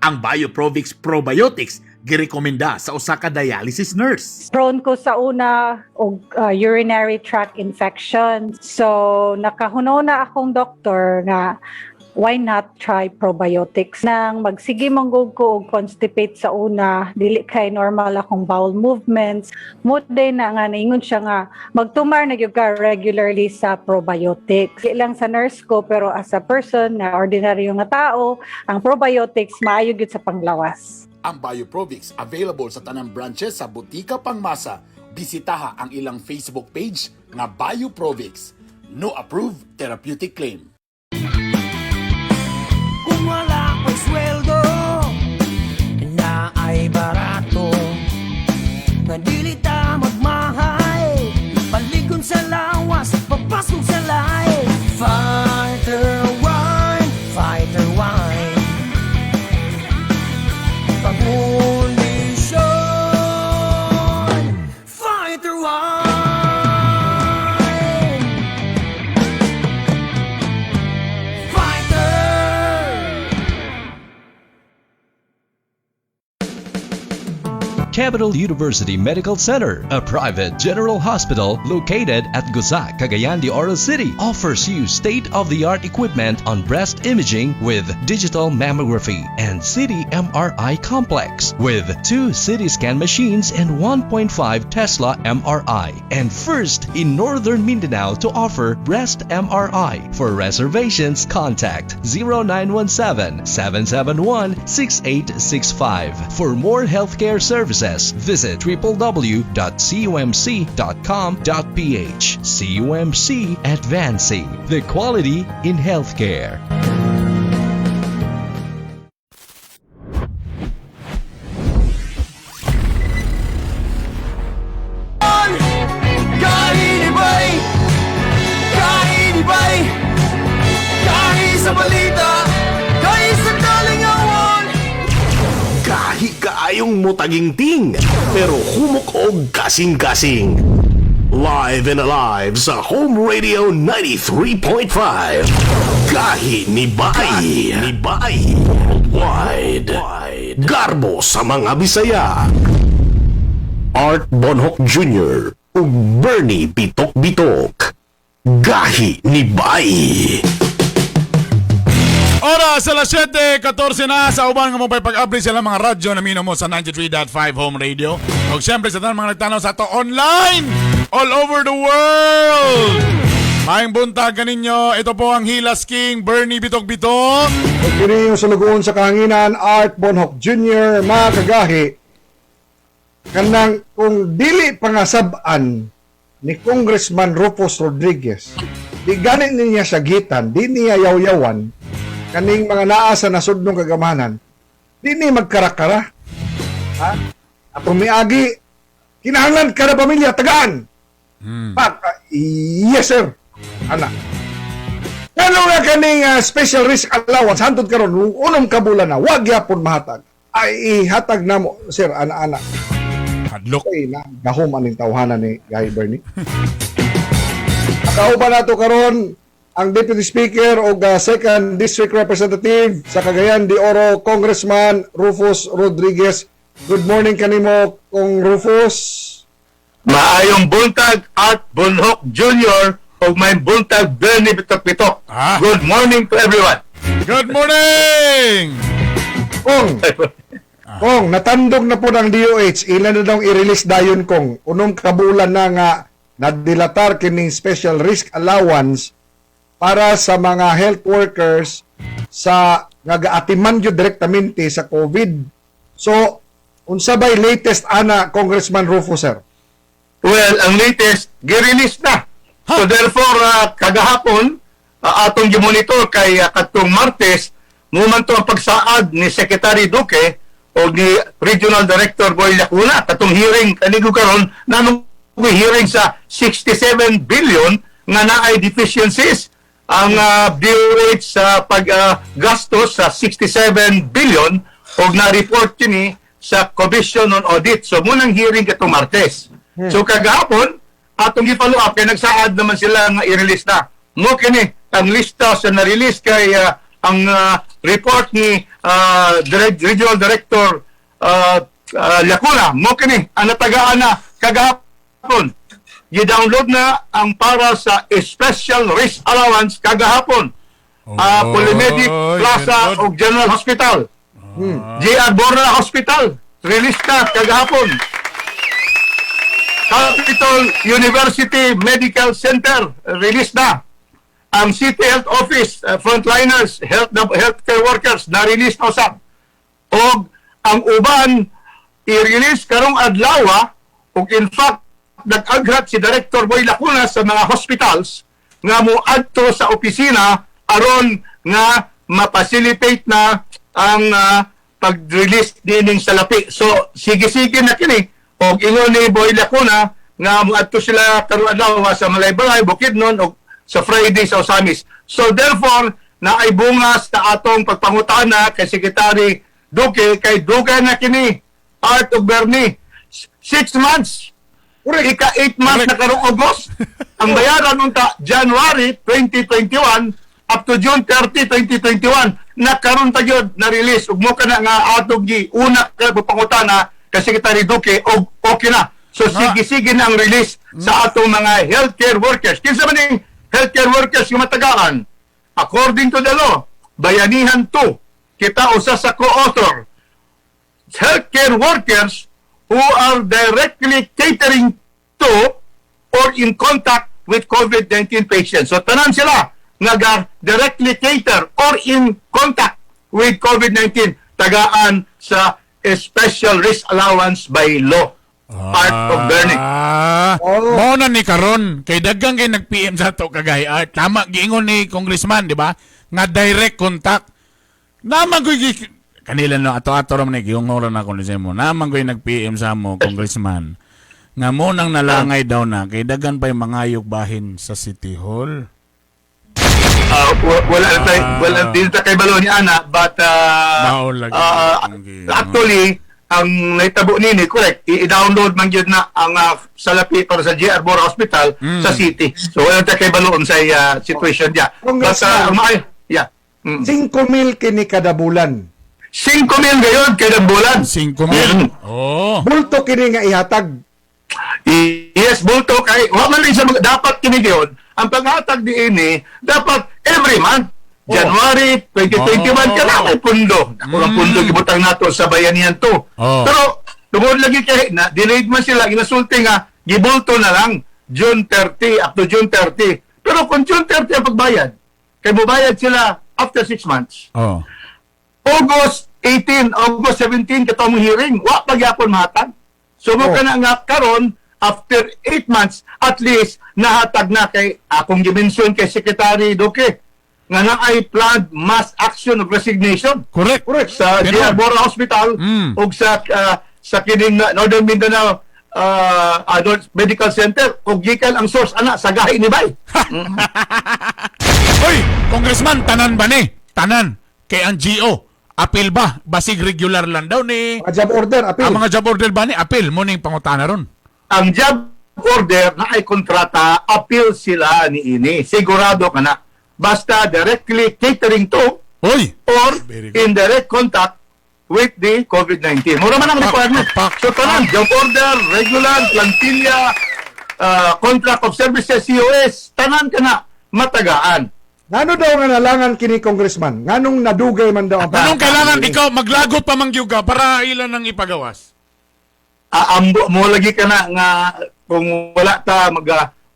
Ang Bioprovix Probiotics girekomenda sa usa ka dialysis nurse. Prone ko sa una og urinary tract infection. So nakahuno na akong doktor nga Why not try probiotics? Nang magsige man gud ko og constipate sa una, dili kay normal akong bowel movements. Mo day na nga naingon siya nga magtumar na gyud ka regularly sa probiotics. Di lang sa nurse ko, pero as a person na ordinaryo nga tao, ang probiotics maayo gyud sa panglawas. Ang Bioprovix available sa tanang branches sa Butika Pangmasa. Bisitaha ang ilang Facebook page nga Bioprovix. No approved therapeutic claim. Kung wala ko'y sweldo na ay barato, nga dili ta magmahay, paligon sa lawas, papasok sa lahi. Fighter Wine, Fighter Wine. Pangkondisyon, Fighter Wine. Fighter. Capital University Medical Center, a private general hospital located at Gusa, Cagayan de Oro City, offers you state-of-the-art equipment on breast imaging with digital mammography and CT MRI complex with two CT scan machines and 1.5 Tesla MRI, and first in Northern Mindanao to offer breast MRI. For reservations, contact 0917-771-6865. For more healthcare services, visit www.cumc.com.ph. CUMC, advancing the quality in healthcare. Kahinibay, kahinibay, kahi sa balita, kahi sa kalingawan. Gahi kaayong mutagingting, pero humok og kasing-kasing. Live and alive sa Home Radio 93.5. Gahi ni Bay. Ni Bay. Worldwide. Garbo sa mga Bisaya. Art Bonhoc Jr. ug Bernie Bitok Bitok. Gahi ni Bay. Oras alas 7:14 na sa uban nga mo pag-update sa ilang mga radyo na mino mo sa 93.5 Home Radio. O siyempre sa tanang mga nagtanaw sa ato online all over the world. Maayong buntag kaninyo. Ito po ang Hilas King, Bernie Bitok Bitok. Ug kini yung sulugoon sa kahanginan, Art Bonhoc Jr., mga kagahi, kanang kung dili pangasab-an ni Congressman Rufus Rodriguez, di ganit niya sagitan, di niya yaw-yawan, kaning mga naa sa nasudnong kagamanan, di ni magkarakara. Ha? Atong miagi, kinahanglan kada pamilya, tagaan. Pak, yes sir. Ana. Ngano nga kaning special risk allowance hantod karon unom ka bulan na wag gyapon mahatag. Ay ihatag namo sir, ana-ana. Hadlok. Ay na gahom aning tawhana ni Guy Bernie. Kauban nato karon ang Deputy Speaker og Second District Representative sa Cagayan de Oro, Congressman Rufus Rodriguez. Good morning kanimo, Kong Rufus. Maayong buntag, Art Bonhoc Jr. ug may buntag, Bernie Bitok Bitok. Good morning to everyone. Good morning! Kong, Kong, natandog na po ng DOH, ilan na daw i-release dayon, Kong? Unom kabulan na nga nadilatar kining special risk allowance para sa mga health workers sa nga gaatiman gyud direktamente sa COVID. So, unsa bay latest ana, Congressman Rufus, sir? Well, ang latest, gi-release na. So therefore, kagahapon, atong gimonitor kay kadtong Martes, muman to ang pagsaad ni Secretary Duque o ni Regional Director Boy Lacuna katong hearing kanigo karon nanong hearing sa 67 billion nga naay deficiencies ang DOH sa paggastos sa 67 billion og na-report kini sa Commission on Audit. So munang hearing katong Martes. So kagahapon atong gi-follow up kay nagsaad naman sila nga i-release na. Mo kini ang lista sa na-release kay ang report ni Regional Director Lacuna. Mo kini ang natagaan na kagahapon. Gi-download na ang para sa special risk allowance kagahapon. Polymedic Oy, Plaza very good. ug General Hospital. JR Borra Hospital, release na kagahapon. Capital University Medical Center, release na. Ang City Health Office, frontliners, healthcare workers, na-release na usab. Og ang uban, i-release karong adlaw, ug in fact, nag-agrat si Director Boy Lacuna sa mga hospitals nga moadto sa opisina aron nga mapacilitate na ang pag-release dining salapi. So, sige-sige na kini. Og ingon ni Boy Lacuna nga moadto sila karong adlaw sa Malaybalay, Bukidnon og sa Friday sa Osamis. So therefore, naay bungas sa atong pagpangutana kay Secretary Duque kay dugay na kini Art og Bernie. 6 months. Ika 8 months na karong August. Ang bayaran unta January 2021 up to June 30, 2021 na karon ta gyud na release ug mo kana nga atong gi una ka pangutana kay Secretary Duque og okay na. So sige-sige na ang release sa atong mga healthcare workers. Kinsa man ning healthcare workers nga matagaan? According to the law, Bayanihan 2, kita usa sa co-author, healthcare workers who are directly catering to or in contact with COVID-19 patients. So tanan sila nga directly cater or in contact with COVID-19 tagaan sa special risk allowance by law. Art of Bernie. Ah, mao na ni karon kay daghang kay nag-PM sa ato kagay Art. Tama giingon ni congressman, di ba? Nga direct contact. Naman ko'y kanila no ato-ato ra man ni gihunghoran ako ni mo. Naman ko'y nag-PM sa mo congressman. Nga mo nang nalangay daw na kay daghan pa'y mangayog bahin sa City Hall. Wala na tayo, wala din ta kay balo ni ana, but Mao lagi. Actually ang nahitabo nini, correct, i-download man gyud na ang salapi para sa JR Bora Hospital sa city. So wala ta kay balo sa situation niya. But Congressman. ang maayo, yeah. 5 mil kini kada bulan. 5 mil gayon kada bulan. 5 mil. Oh. Bulto kini nga ihatag. Yes, bulto kay wa man rin siya dapat kini gayon. Ang paghatag diini dapat every month. January 2021 ka na may pundo. Ako ang pundo gibutang nato sa Bayanihan 2. Oh. Pero tungod lagi kay na delayed man sila, ginasulti nga gibulto na lang June 30 up to June 30. Pero kung June 30 ang pagbayad, kay mubayad sila after 6 months. Oh. August 18, August 17 katong hearing, wa pa gyapon mahatag. So mo kana nga karon after 8 months at least nahatag na kay akong gimension kay Secretary Duque nga naay planned mass action of resignation. Correct. Correct. Sa Pero- JR Bora Hospital ug sa sa kining Northern Mindanao Adult Medical Center ug gikan ang source ana sa gahi ni Bay. Hoy, congressman, tanan ba ni? Tanan. Kay ang GO, appeal ba? Basig regular lang daw ni. Mga job order, appeal. Ang mga job order ba ni? Appeal mo ning pangutana ron. Ang job order na ay kontrata, appeal sila ni ini. Sigurado ka na. Basta directly catering to Oy! or in direct contact with the COVID-19. Mura man ang requirement. So tanan, job order, regular, plantilla, contract of services, COS, tanan ka na, matagaan. Ngano daw nga nalangan kini congressman? Nganong nadugay man daw ang Anong kailangan ikaw maglagot pa man gyud ka para ilan ang ipagawas? Ambo mo lagi ka na nga kung wala ta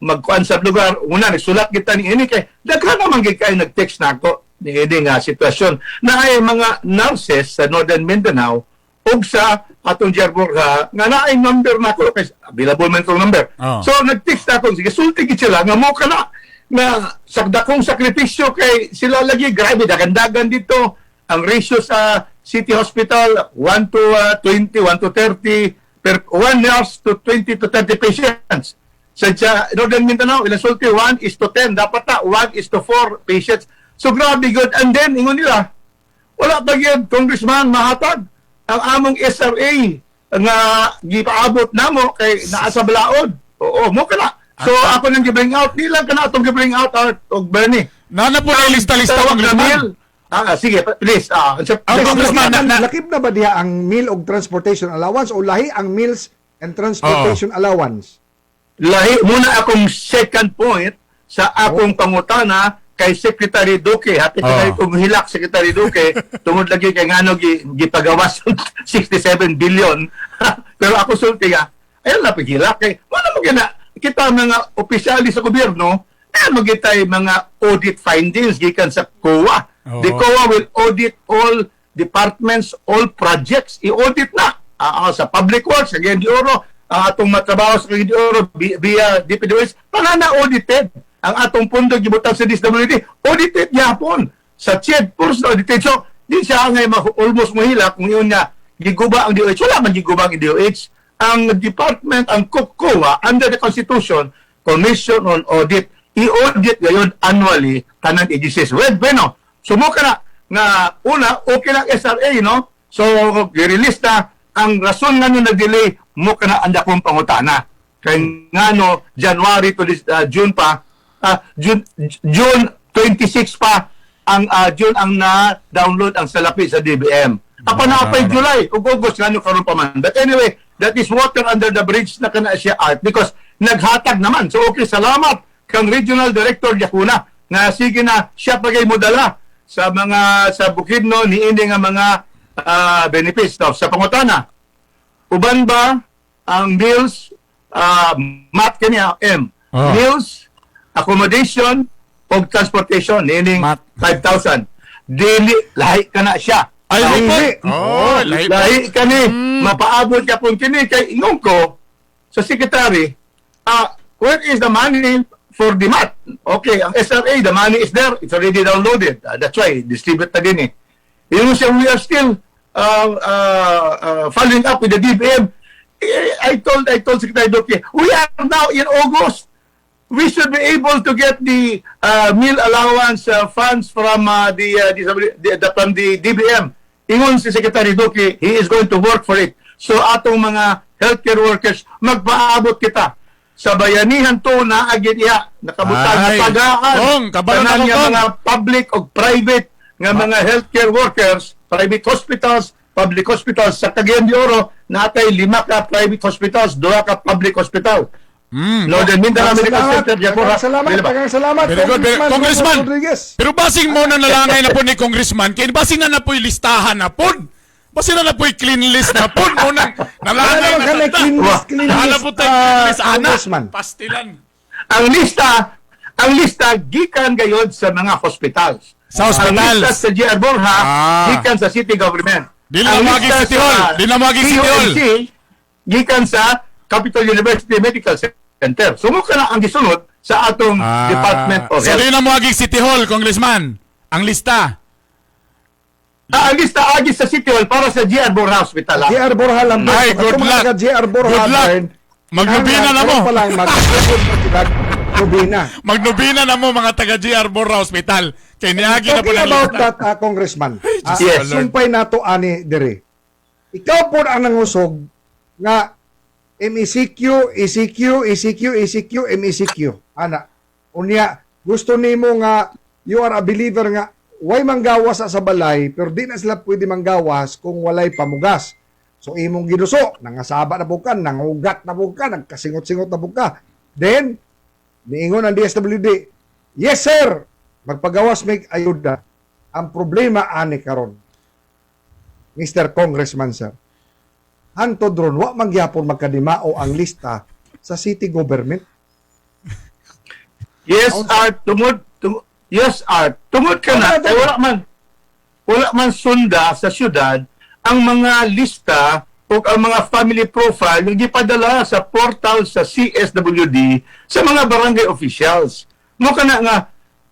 magkuan sa lugar, una nagsulat kita ni ini kay daghan naman gid kay nag-text na ako ni ini nga sitwasyon na ay mga nurses sa Northern Mindanao ug sa atong Jerborja nga naay number na ako kay available man tong number. Oh. So nag-text na ako, sige sulti gid sila nga mo kana na sakdakong sakripisyo kay sila lagi grabe dagandagan dito ang ratio sa City Hospital 1 to 20, 1 to 30 per 1 nurse to 20 to 30 patients. Sa Northern Mindanao, ilang sulti 1 is to 10, dapat ta 1 is to 4 patients. So grabe good. And then ingon nila, wala pa gyud congressman mahatag ang among SRA nga gipaabot namo kay naa sa balaod. Oo, mo kana. So ako nang gi-bring out, di lang kana atong gi-bring out Art og Bernie. Nana po na lista-lista, Congressman. Sige, please. Ang congressman Lakip na ba diha ang meal og transportation allowance o lahi ang meals and transportation allowance? Lahi muna akong second point sa akong pangutana kay Secretary Duque. Hapit na kayo kung hilak Secretary Duque tungod lagi kay ngano gipagawas 67 billion. Pero ako sulti nga, ayun na paghilak kay wala mo gina kita mga opisyali sa gobyerno eh magitay mga audit findings gikan sa COA. Oo. The COA will audit all departments, all projects. I-audit na. Sa Public Works, sa Cagayan de Oro, ang atong matrabaho sa Cagayan de Oro via DPWH, tanan na audited. Ang atong pondo gibutang sa DSWD, audited gyapon. Sa CHED, puros na audited. So, di siya ngay almost mohila kung yun nga giguba ang DOH. Wala man giguba ang DOH. Ang department, ang COA, under the Constitution, Commission on Audit, i-audit ngayon annually tanan agencies. Well, bueno, sumuka na nga una, okay lang SRA, no? So, i-release na ang rason nga nyo na-delay, mo ka na ang dakong pangutana. Kay nga no, January to this, June pa, June 26 pa, ang June ang na-download ang salapi sa DBM. Apa na pa July, ug August nga no karon pa man. But anyway, that is water under the bridge na kana siya, Art, because naghatag naman. So okay, salamat kang Regional Director Yakuna nga sige na siya pagay modala sa mga sa Bukidnon niini nga mga benefits. Now, sa pangutana, uban ba ang meals, mat kaniya M. Meals, accommodation ug transportation niining 5,000. Dili lahi kana siya. Ay, Lahi. Oh, lahi pa. Lahi kani, mapaabot ka pong kini kay ingon ko sa secretary, where is the money for the mat? Okay, ang SRA, the money is there. It's already downloaded. That's why distribute na din eh. Yun siya, we are still following up with the DBM. Eh, I told Secretary Duque, we are now in August. We should be able to get the meal allowance funds from the from the DBM. Ingon si Secretary Duque, he is going to work for it. So atong mga healthcare workers, magpaabot kita sa Bayanihan to na agid iya nakabutang Ay. tagaan Kong, kabalo na tanan ko, nga Kong. mga public o private nga mga healthcare workers, private hospitals, public hospitals sa Cagayan de Oro, natay lima ka private hospitals, duha ka public hospital. Northern Mindanao Medical Center, Diaspora. Salamat, Dili ba? daghang salamat. Very good. Very, Congressman, Rodriguez. pero basing mo na nalangay na po ni Congressman, kaya basing na na po'y listahan na po. Basing na na po'y clean list na po. Mo nang nalangay Wala na naman kami tanda. clean list, clean Wala list, po tayo clean list, ana. Congressman. Pastilan. Ang lista gikan gayod sa mga hospitals. Sa hospitals. Ang lista sa GR Borja gikan sa city government. Di na Ang maging lista City Hall. sa Di na maging City Hall. PUMC, gikan sa Capitol University Medical Center. So mo kana ang gisunod sa atong Department of So, Health. di na mo aging City Hall, Congressman. Ang lista. Ang lista agi sa City Hall para sa GR Borja Hospital. JR Borja lang. Ay, good Atong mga luck. taga JR Borja, Good luck. Bern, Magnubina na mo. pa lang, magnubina. Magnubina na mo mga taga GR Borja Hospital. Kay niagi na po Talking ng about lista. that, Congressman, Diyos yes. ko, Lord. Sumpay nato ani dire. Ikaw po ang nangusog nga MECQ, ECQ, ECQ, ECQ, MECQ. Ana. Unya, gusto nimo nga you are a believer nga way manggawas sa balay pero di na sila pwede manggawas kung walay pamugas. So imong giduso, nangasaba na po ka, nangugat na po ka, nagkasingot-singot na po ka. Then, niingon ang DSWD, "Yes sir, magpagawas may ayuda." Ang problema ani karon, Mr. Congressman sir, hantod ron, wa man gyapon magkadimao ang lista sa city government. Yes, Art, tungod yes, Art, tungod ka na, eh, wala man sunda sa syudad ang mga lista o ang mga family profile yung gipadala sa portal sa CSWD sa mga barangay officials. Mo kana nga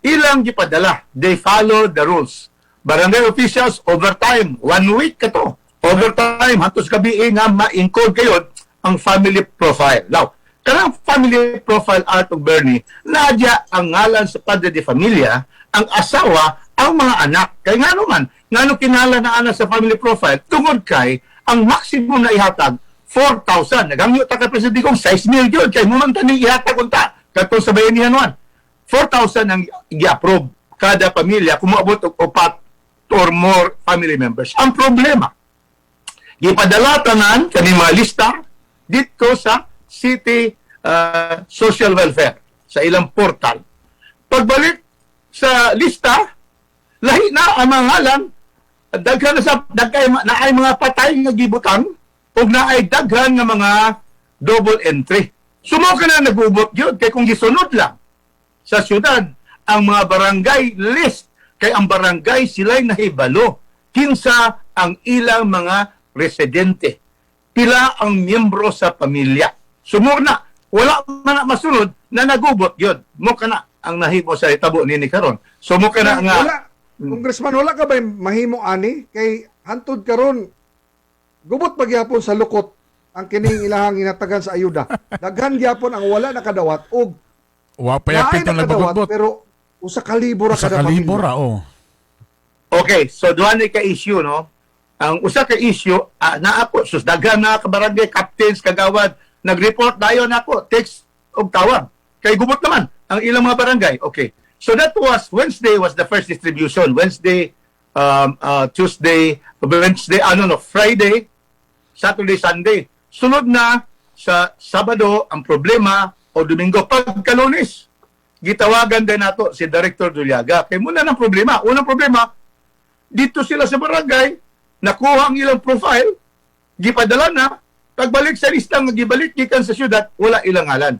ilang gipadala, they follow the rules. Barangay officials overtime, one week ka to. Overtime hantos gabi eh, nga ma-encode kayo ang family profile. Now, kanang family profile, Art ug Bernie, naadya ang ngalan sa padre de familia, ang asawa, ang mga anak. Kay ngano man, ngano kinahanglan na ana sa family profile tungod kay ang maximum na ihatag 4,000. Naghangyo ta kay Presidente kong 6 mil yun. Kay mo man tani ihatag unta katong sa Bayanihan 1. 4,000 ang i-approve kada pamilya kung moabot og upat or more family members. Ang problema, gipadala tanan kani mga lista dito sa City Social Welfare sa ilang portal. Pagbalik Sa lista, lahi na ang mga ngalan, daghan na sa dagkay naay mga patay nga gibutang ug naay daghan nga mga double entry. So mao ka na nagubot gyud kay kung gisunod lang sa syudad ang mga barangay list, kay ang barangay sila'y nahibalo kinsa ang ilang mga residente, pila ang miyembro sa pamilya. Sumur na wala man na masunod na nagubot gyud mo kana ang nahimo sa itabo nini karon. So mo kana nga Wala, Congressman, wala ka ba mahimo ani kay hantud karon gubot pagyapon sa lukot ang kining ilahang ginatagan sa ayuda? Daghan gyapon ang wala nakadawat og Wa pa naay yapit ang nakadawat nagbagbot. pero 1,000 ra Sa kada kalibo pamilya. ra, oh. Okay, so duha ni ka issue, no? Ang usa ka issue, naa po sus daghan na ka barangay captains, kagawad, nag-report dayon nako, text og tawag. Kay gubot naman ang ilang mga barangay. Okay. So that was Wednesday was the first distribution. Wednesday, Tuesday, Wednesday, ano no, Friday, Saturday, Sunday. Sunod na sa Sabado ang problema o Domingo pagka-Lunes. Gitawagan din nato si Director Dulaga. Kay muna ng problema. Unang problema, dito sila sa barangay, nakuha ang ilang profile, gipadala na, pagbalik sa lista nga gibalik gikan sa syudad, wala ilang ngalan.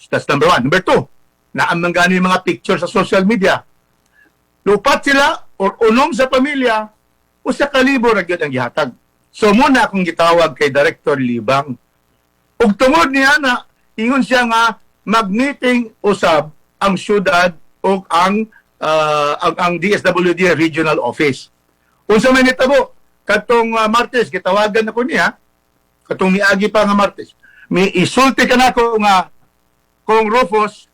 That's number one. Number two, naamang gani yung mga picture sa social media. Lupat sila or unom sa pamilya, 1,000 ra gyud ang gihatag. So muna akong gitawag kay Director Libang. Ug tungod niya na ingon siya nga mag-meeting usab ang syudad ug ang DSWD Regional Office. Unsa may nitabo kadtong Martes gitawagan ako niya, katong miagi pa nga Martes. Mi isulti ka nako nga kung Rufus,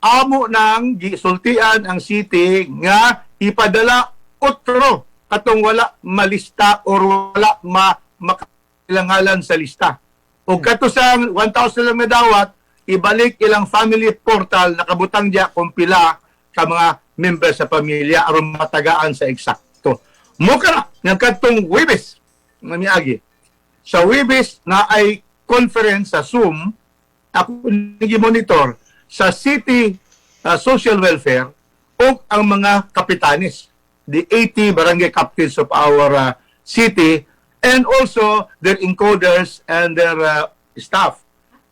amo nang gisultian ang city nga ipadala otro katong wala malista or wala makailangalan sa lista. O kato sa 1,000 lang nadawat, ibalik ilang family portal, nakabutang diya kung pila ka mga member sa pamilya aron matagaan sa eksakto. Mo ka na nga kadtong Webes nga miagi. Sa Webes na ay conference sa Zoom, ako monitor sa City Social Welfare o ang mga kapitanes, the 80 barangay captains of our city and also their encoders and their staff.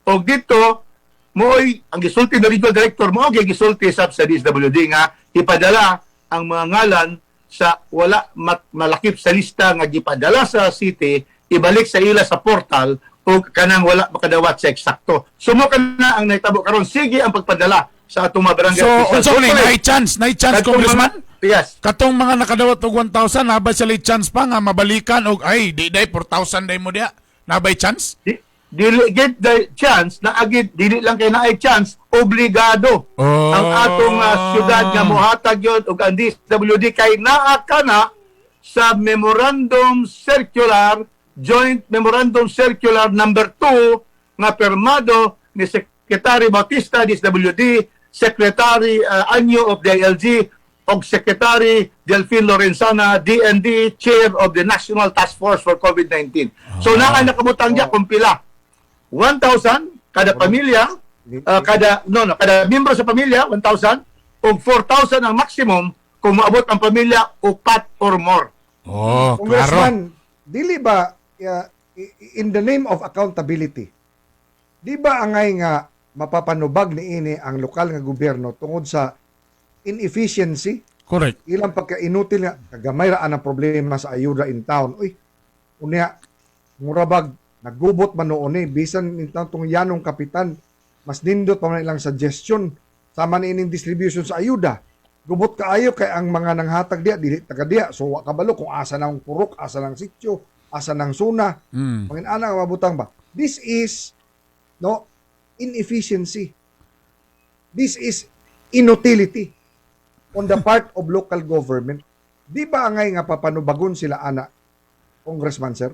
O dito, mo'y ang gisulti ng regional director mo og gisulti sab sa DSWD nga ipadala ang mga ngalan sa wala malakip sa lista nga gipadala sa city, ibalik sa ila sa portal o kanang wala makadawat sa eksakto. So mo kana ang nahitabo karon, sige ang pagpadala sa atong mga barangay So, officials. unsa ni Hopefully, naay chance, naay chance, katong Congressman? Yes. Katong mga nakadawat og 1,000, nabay sila chance pa nga mabalikan og ay di day 4,000 day mo diya? Nabay chance? Dili get the chance na agid dili lang kay naay chance, obligado ang atong syudad nga mohatag yun ug ang DSWD kay naa kana sa memorandum circular, joint memorandum circular number 2 nga permado ni Secretary Bautista DSWD, Secretary Año of DILG og Secretary Delfin Lorenzana DND, Chair of the National Task Force for COVID-19. So naa nakabutang diya kung pila 1,000 kada pamilya, kada no no kada miyembro sa pamilya 1,000 ug 4,000 ang maximum kung moabot ang pamilya upat or more. Oh, Congressman, dili ba in the name of accountability, di ba angay nga mapapanubag ni ini ang lokal nga gobyerno tungod sa inefficiency? Correct. Ilang pagka-inutil nga kagamay ra ang problema sa ayuda in town. Uy, unya murabag nagubot man noon eh bisan in town tong yanong kapitan, mas nindot pa man ilang suggestion sama ni ining distribution sa ayuda. Gubot kaayo kay ang mga nanghatag diya dili taga diya, so wa kabalo kung asa nang purok, asa nang sitio, asa nang suna. Pangin-ana nga mabutang ba. This is no inefficiency. This is inutility on the part of local government. Di ba angay nga papanubagon sila ana, Congressman sir?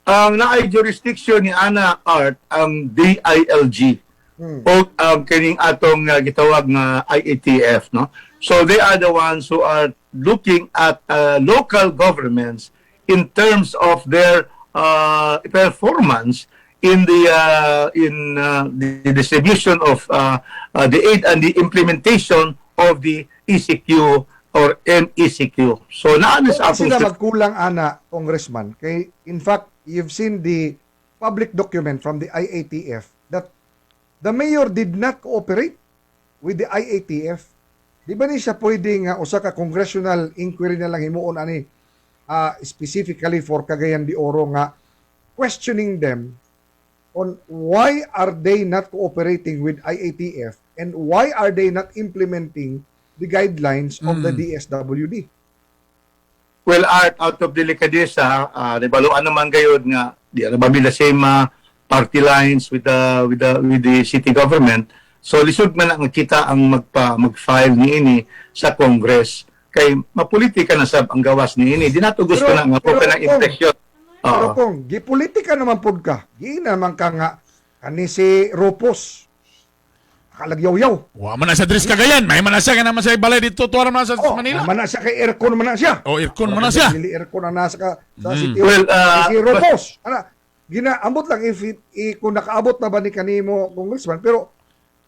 Ang naay jurisdiction ni ana Art ang DILG o ang kining atong gitawag nga IATF, no? So they are the ones who are looking at local governments in terms of their performance in the distribution of the aid and the implementation of the ECQ or MECQ. So naa na sa Kung atong sila magkulang ana, Congressman, kay in fact, you've seen the public document from the IATF that the mayor did not cooperate with the IATF. Di ba ni siya pwede nga usa ka congressional inquiry na lang himuon ani specifically for Cagayan de Oro nga questioning them on why are they not cooperating with IATF and why are they not implementing the guidelines of the DSWD? Well, Art, out of delicadeza, nabaluan naman gayod nga di ra ba the same party lines with the city government. So lisod man ang kita ang mag-file niini sa Congress kay mapolitika na sab ang gawas niini. Di nato gusto na nga po ng impression. Pero kung gipolitika naman pud ka, giina naman ka nga kani si Rupos kalagyaw-yaw. Wa man na sa Dris Cagayan, may man na siya kana man sa balay dito tuwa man sa Manila. Man na siya kay aircon man na siya. Oh, aircon man na siya. Dili aircon na nasa ka sa city. Well, si Rupos. Ana, gina ambot lang if it, kung nakaabot na ba ni kanimo, Congressman, pero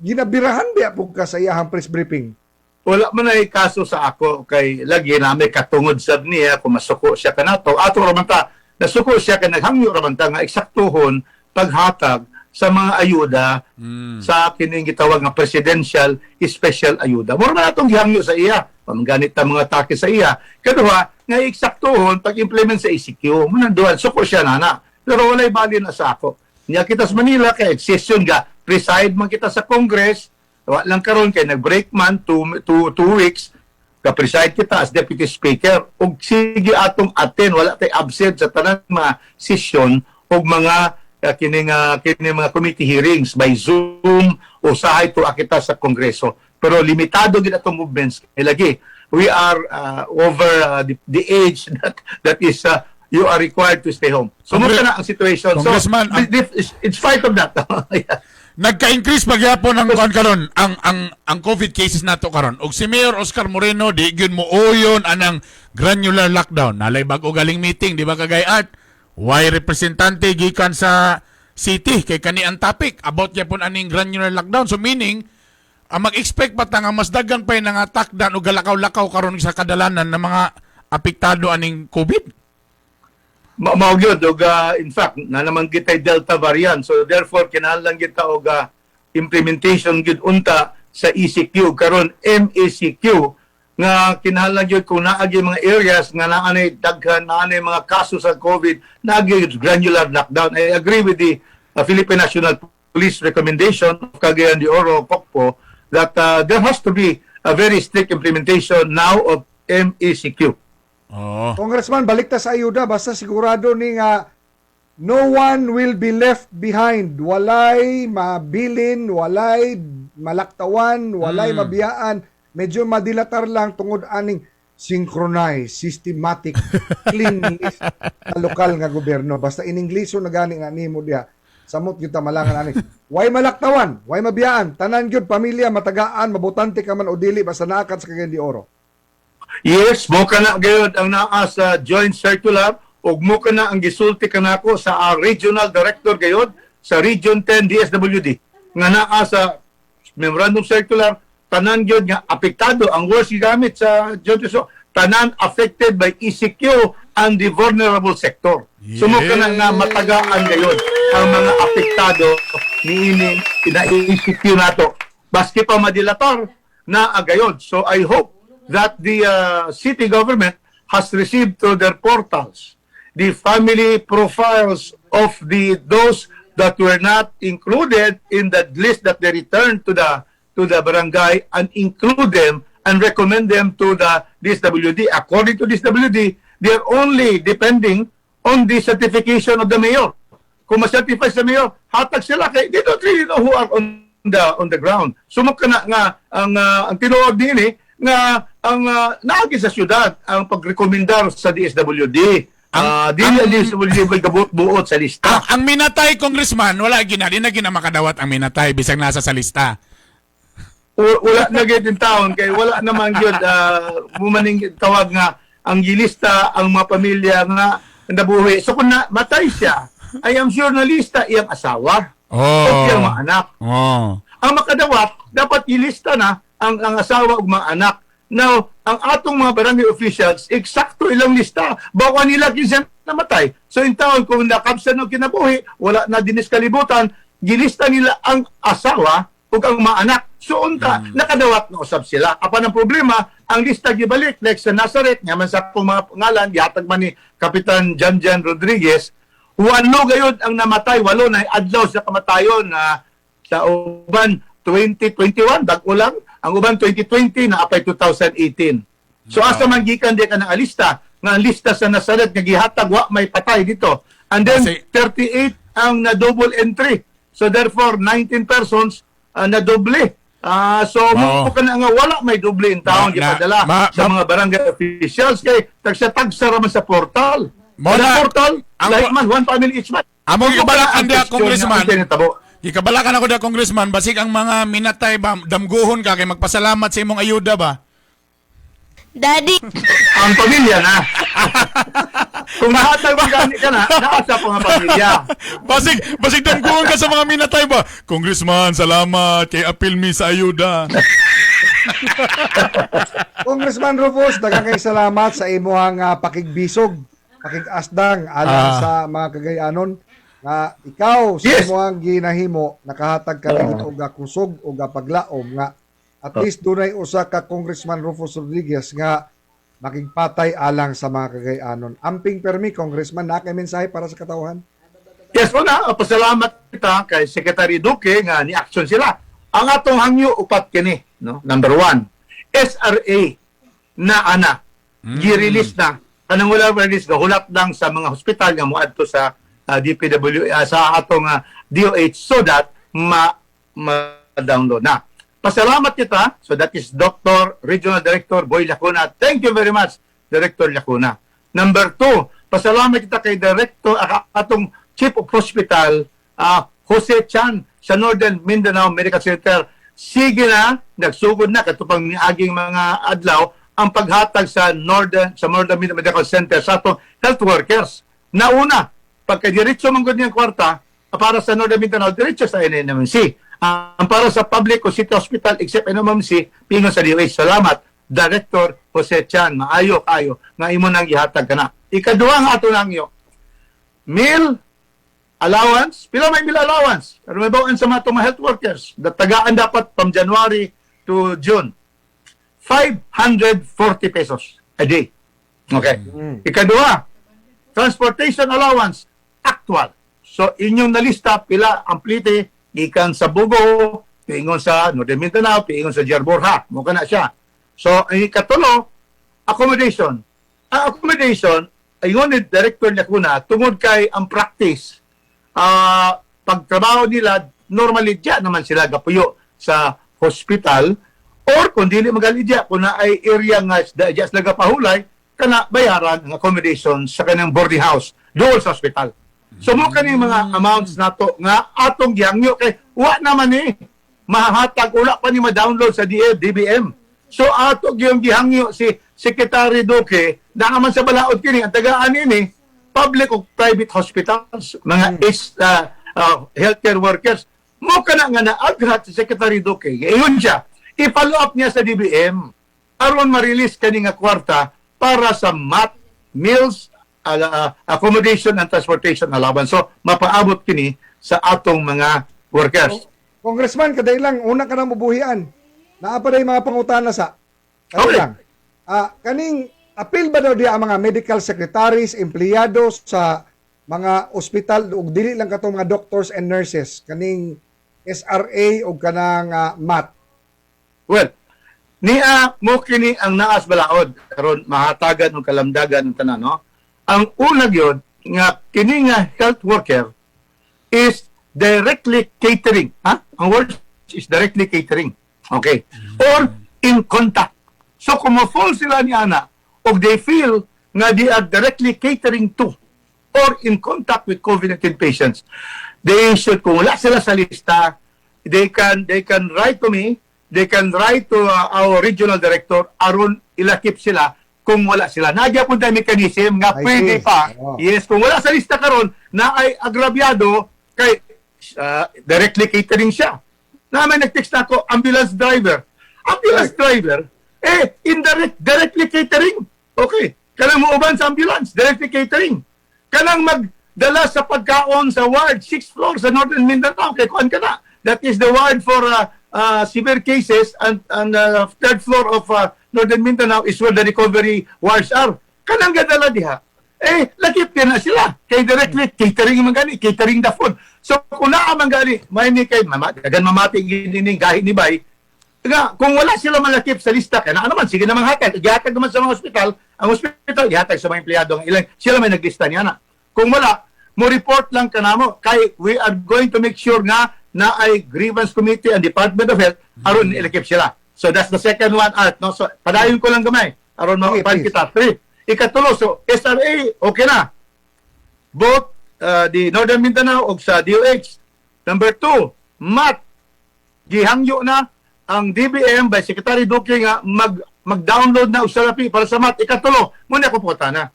ginabirahan biya pud ka sa iyahang press briefing? Wala man ay kaso sa ako kay lagi na may katungod sab niya kung masuko siya kanato. Ato ra man ta nasuko siya kay naghangyo ra man ta nga eksaktuhon paghatag sa mga ayuda sa kining gitawag nga presidential special ayuda. Mura man atong gihangyo sa iya. Pamganit ta mga take sa iya. Kaduha nga eksaktuhon pag-implement sa ECQ. Muna duha suko siya nana. Pero walay bali na sa ako. Niya kita sa Manila kay session ga preside man kita sa Congress. Wa lang karon kay nag-break man 2 weeks, ka-preside kita as deputy speaker ug sige atong attend, wala tay absent sa tanan mga session ug mga kining mga committee hearings by Zoom o sahay to kita sa Kongreso, pero limitado gid atong movements kay lagi we are over the age that that is you are required to stay home. So mo na ang situation. So Congressman, in spite of that, yeah. Nagka-increase pagyapon ang kuan karon, ang COVID cases nato karon. Ug si Mayor Oscar Moreno di gyud mo uyon anang granular lockdown. Nalay bag-o galing meeting, di ba, Kagay Art? Way representante gikan sa city kay kani ang topic about gyapon aning granular lockdown. So meaning ang mag-expect pa ta nga mas daghan pa yung nga takdan o galakaw-lakaw karon sa kadalanan ng mga apektado aning COVID. Mao gyud og in fact na naman kitay Delta variant, so therefore kinahanglan kita og implementation gyud unta sa ECQ, karon MECQ, nga kinahanglan gyud kung naa gyud mga areas nga naa nay daghan, naa nay mga kaso sa COVID, naa gyud granular lockdown. I agree with the Philippine National Police recommendation of Cagayan de Oro POCPO that there has to be a very strict implementation now of MECQ. Oh. Congressman, balik ta sa ayuda basta sigurado ni nga no one will be left behind. Walay mabilin, walay malaktawan, walay mabiyaan. Medyo madilatar lang tungod aning synchronized, systematic, clean list sa lokal nga gobyerno. Basta in Ingleso na gani nga nimo diha. Samot gyud ta malangan ani. Way malaktawan, way mabiyaan. Tanan gyud pamilya matagaan, mabutante ka man o dili, basta naa ka sa Cagayan de Oro. Yes, mo kana gayud ang naa sa joint circular ug mo kana ang gisulti kanako sa regional director gayud sa Region 10 DSWD nga naa sa memorandum circular, tanan gyud nga apektado, ang words gigamit sa joint, so tanan affected by ECQ and the vulnerable sector. So mo kana nga matagaan gayud ang mga apektado niini na ECQ nato. Baski pa madilatar na agayod. So I hope that the city government has received through their portals the family profiles of the those that were not included in the list that they returned to the barangay and include them and recommend them to the DSWD. According to DSWD, they are only depending on the certification of the mayor. Kung ma-certify sa mayor, hatag sila kay they don't really know who are on the ground. Sumok ka na nga ang tinuod dinhi nga ang naagi sa syudad ang pagrekomendar sa DSWD. Dili ang DSWD may gabot-buot sa lista. Ang minatay, Congressman, wala gina, di na gina makadawat ang minatay bisag nasa sa lista. Wala na gyud in town kay wala naman gyud mumaning tawag nga ang gilista ang mga pamilya nga nabuhi. So kung na, matay siya, I am sure na lista iyang asawa Oh. o iyang mga anak. Oh. Ang makadawat, dapat ilista na ang asawa ug mga anak. Now, ang atong mga barangay officials, eksakto ilang lista. Bawa nila kinsa namatay. So in town, kung nakabsan og kinabuhi, wala na dinis kalibutan, gilista nila ang asawa ug ang mga anak. So unta, nakadawat na usab sila. Apan ang problema, ang lista gibalik like sa Nazareth, nga man sa akong mga pangalan, gihatag man ni Kapitan Janjan Rodriguez, walo gayud ang namatay, walo na adlaw sa kamatayon na sa uban 2021, bag-o lang, ang uban 2020 na apay 2018. So asa man gikan di ka ng alista, nga ang lista sa Nazareth nga gihatag wa may patay dito. And then 38 ang na double entry. So therefore 19 persons na doble. So mo ka na nga wala may doble in town gipadala sa mga barangay officials kay tagsa-tagsa ra man sa portal. Mo Sa na- portal, like man one family each man. Amo Mo gibalakan ka na ang dia question congressman. nga unsay nahitabo. Gikabalakan ako dia, congressman, basig ang mga minatay ba damguhon ka kay magpasalamat sa imong ayuda ba? Daddy. Ang pamilya na. Kung nahatag mo gani ka na, naasa po nga pamilya. Basig damguhon ka sa mga minatay ba? Congressman, salamat kay appeal mi sa ayuda. Congressman Rufus, daghang kay salamat sa imuhang pakigbisog, pakigasdang alang sa mga Kagayanon nga ikaw sa imuhang ginahimo nakahatag ka rin og kusog og paglaom nga at least dunay usa ka Congressman Rufus Rodriguez nga makigpatay alang sa mga Kagayanon. Amping permi, Congressman, na kay mensahe para sa katawhan. Yes, una, pasalamat kita kay Secretary Duque nga ni-action sila. Ang atong hangyo upat kini, no? Number one, SRA na ana, gi-release na. Kanang wala release, gahulat lang sa mga hospital nga moadto sa DPW, sa atong DOH so that ma-download na. Pasalamat kita. So that is Dr. Regional Director Boy Lacuna. Thank you very much, Director Lacuna. Number two, pasalamat kita kay Director, atong Chief of Hospital, Jose Chan sa Northern Mindanao Medical Center. Sige na, nagsugod na katupang niaging mga adlaw ang paghatag sa Northern Mindanao Medical Center sa atong health workers. Nauna, pagka diretso man gud niyang kwarta para sa Northern Mindanao, diretso sa NNMC. Ang para sa public o city hospital except NMMC, pingon sa DOH. Salamat, Director Jose Chan. Maayo kayo nga imo nang gihatag kana. Ikaduha nga ato nangyo, meal allowance. Pila may meal allowance? Pero may bawaan sa mga itong mga health workers. Tagaan dapat from January to June. 540 pesos a day. Okay. Ikaduha, transportation allowance, actual. So, inyong nalista, pila ang plite, gikan sa Bogo, piingon sa Northern Mindanao, piingon sa GR Borja. Mao na siya. So, ang ikatulo, accommodation. Ang accommodation, ayon ni Director Lacuna, tungod kay ang practice, pagtrabaho nila, normally diya naman sila gapuyo sa hospital, or kung dili magali diya, kung naay area nga diya sila gapahulay, kana bayaran ang accommodation sa kanang boarding house doon sa hospital. So mo kani mga amounts nato nga atong gihangyo kay wa naman ni mahatag, wala pa ni ma-download sa DBM. So ato gyung gihangyo si Secretary Duque na man sa balaod kini ang tagaan ini public o private hospitals, mga is healthcare workers. Mo kana nga naagrat si Secretary Duque. Ingon siya, i-follow up niya sa DBM aron ma-release kani nga kwarta para sa mat meals, accommodation and transportation allowance. So mapaabot kini sa atong mga workers. Congressman, kaday lang, una ka na mabuhian. Naa pa day mga pangutana sa. Kaday lang. Kaning apil ba daw diya ang mga medical secretaries, empleyado sa mga ospital ug dili lang katong mga doctors and nurses kaning SRA o kanang MAT? Well, niya mo kini ang naas balaod karon mahatagan og kalamdagan ng tanan, no? Ang una gyud nga kini nga health worker is directly catering, ha? Ang word is directly catering. Okay. Or in contact. So kung mo-fall sila ni ana og they feel nga they are directly catering to or in contact with COVID-19 patients, they should, kung wala sila sa lista, they can write to me, they can write to our regional director aron ilakip sila kung wala sila. Nagya po tayo mechanism nga I pwede see. pa. Oo. Yes, kung wala sa lista karon na ay agrabyado kay directly catering siya. Na may nag-text na ako, ambulance driver. Ambulance driver, eh, indirect, directly catering. Okay. Kanang muuban sa ambulance, directly catering. Kanang magdala sa pagkaon sa ward, sixth floor sa Northern Mindanao, kay kuan ka na. That is the ward for severe cases and third floor of Northern Mindanao is where the recovery wards are. Kanang gadala diha, eh, lakip din na sila. Kay directly catering man gani, catering the food. So kung naa man gani, may ni kay mama, dagan mamati gini ni gahi ni bay, nga, kung wala sila malakip sa lista, kaya na naman, sige naman hatag. Gihatag naman sa mga hospital, ang hospital, gihatag sa mga empleyado ang ilan. Sila may naglista niya na. Kung wala, mo report lang ka namo. Kay we are going to make sure nga na ay grievance committee and Department of Health aron ilakip sila. So that's the second one, Art. No? So padayon ko lang gamay aron ma kita. Three. Ikatulo, so SRA, okay na. Both the Northern Mindanao o sa DOH. Number two, MAT, gihangyo na ang DBM by Secretary Duque nga mag-download na og salapi para sa MAT. Ikatulo, muna ko pota na.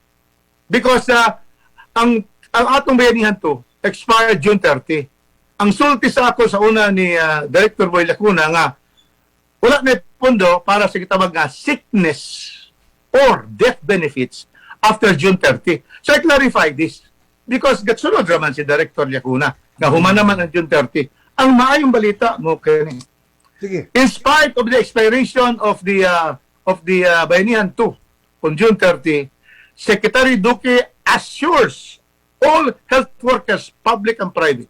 Because ang atong Bayanihan 2 expired June 30. Ang sulti sa ako sa una ni Director Boy Lacuna nga wala na pondo para sa gitawag nga sickness or death benefits after June 30. So I clarify this because gatsunod raman si Director Lacuna nga human naman ang June 30. Ang maayong balita mo kini. Sige. In spite of the expiration of the Bayanihan 2 on June 30, Secretary Duque assures all health workers, public and private,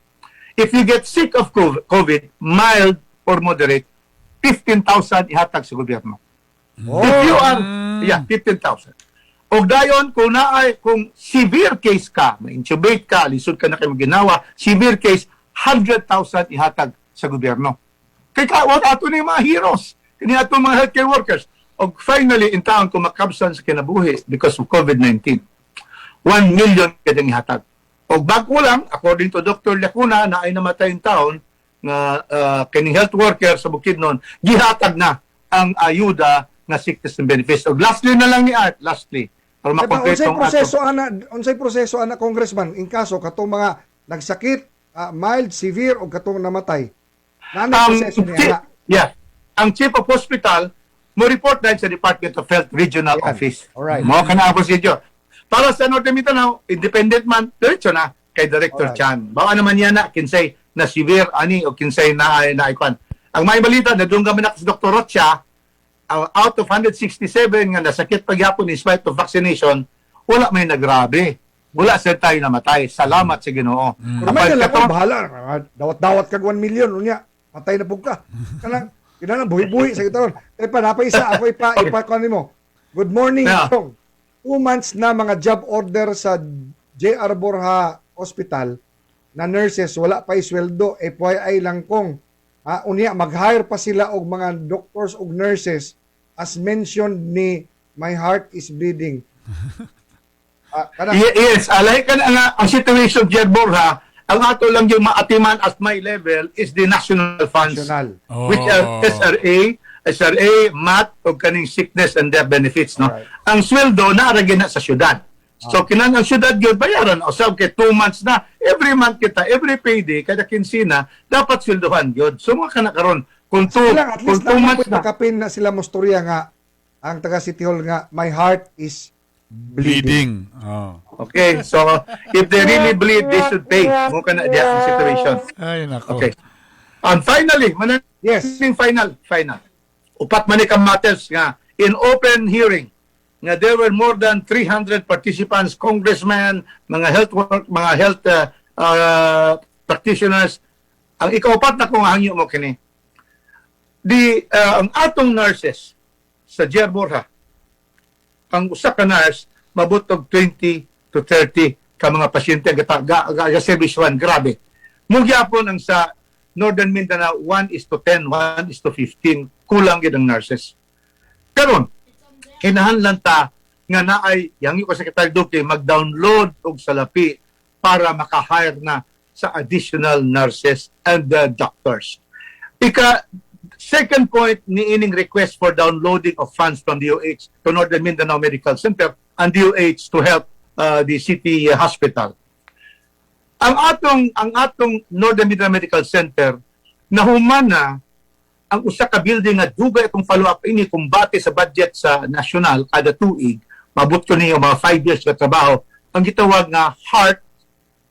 if you get sick of COVID, mild or moderate, 15,000 ihatag sa gobyerno. If you are, yeah, 15,000. Og dayon, kung naay, kung severe case ka, ma-intubate ka, lisod ka na kay maginawa, severe case, 100,000 ihatag sa gobyerno. Kay ka, what ato ni mga heroes, kini ato mga healthcare workers. Og finally, in taon kung makabsan sa kinabuhi because of COVID-19, 1 million kadang ihatag. Og bago lang, according to Dr. Lacuna, na ay namatay in taon, nga kining health worker sa Bukidnon, gihatag na ang ayuda nga sickness and benefits. Og lastly na lang ni Art, lastly, para Diba, makompleto unsay ang proseso ato. ana, unsay proseso ana, Congressman, in kaso katong mga nagsakit, mild, severe o katong namatay? Naa Ang proseso niya ana? Yeah. Ang chief of hospital mo report dahil sa Department of Health Regional Office. Alright. Mo kana ang procedure. Para sa Northern Mindanao, independent man, diretso na kay Director Chan. Bawa naman yan na kinsay na severe ani o kinsay na na ikuan. Ang may balita nadunggan man na si Dr. Rocha, out of 167 nga nasakit pagyapon in spite of vaccination, wala may nagrabe. Wala sa tayo namatay. Salamat sa Ginoo. Pero may Apart na lang, kato- oh, bahala. Dawat-dawat kag 1 million unya. Patay na pug ka. Kanang kinahanglan buhi-buhi sa kita ron. Eh pa napay isa ako ipa kuan nimo. Good morning. Chong. 2 months na mga job order sa JR Borja Hospital na nurses wala pa isweldo. FYI lang kong unya mag-hire pa sila og mga doctors og nurses as mentioned ni My Heart is Bleeding. Yes, alay ka na nga ang situation Jer Borja, ang ato lang yung maatiman at my level is the national funds. National. Which are SRA, SRA, MAT, o kaning sickness and death benefits. No? Ang sweldo, naa ra na sa syudad. So, kinang ang syudad gyud bayaran. O sab kay 2 months na, every month kita, every payday, kada kinsina, dapat sweldohan gyud. So, mga kana karon kung Sige lang, at kung least 2 months na na, nakapin na sila mostorya nga ang taga City Hall nga my heart is bleeding. Bleeding. Oh. Okay, so if they really bleed, they should pay. Mo kana diya ang situation. Ay, nako. Okay. And finally, manan yes. Final, final. Upat man ni ka matters nga in open hearing nga there were more than 300 participants, congressmen, mga health work, mga health practitioners. Ang ikaupat na kong hangyo mo kini. Di ang atong nurses sa Jer Borja, ang usa ka nurse mabot og 20 to 30 ka mga pasyente ang gata ga, ga, ga service one, grabe. Mugyapon ang sa Northern Mindanao 1 is to 10, 1 is to 15, kulang gid ang nurses. Karon kinahanglan ta nga naay yang ko Secretary Duque mag-download og salapi para maka-hire na sa additional nurses and the doctors. Ika second point ni ining request for downloading of funds from DOH to Northern Mindanao Medical Center and DOH to help the city hospital. Ang atong Northern Mindanao Medical Center nahuman na. Ang usa ka building nga dugay itong follow up ini kumbate sa budget sa national kada tuig, mabot ko niyo mga 5 years nga trabaho, ang gitawag nga Heart,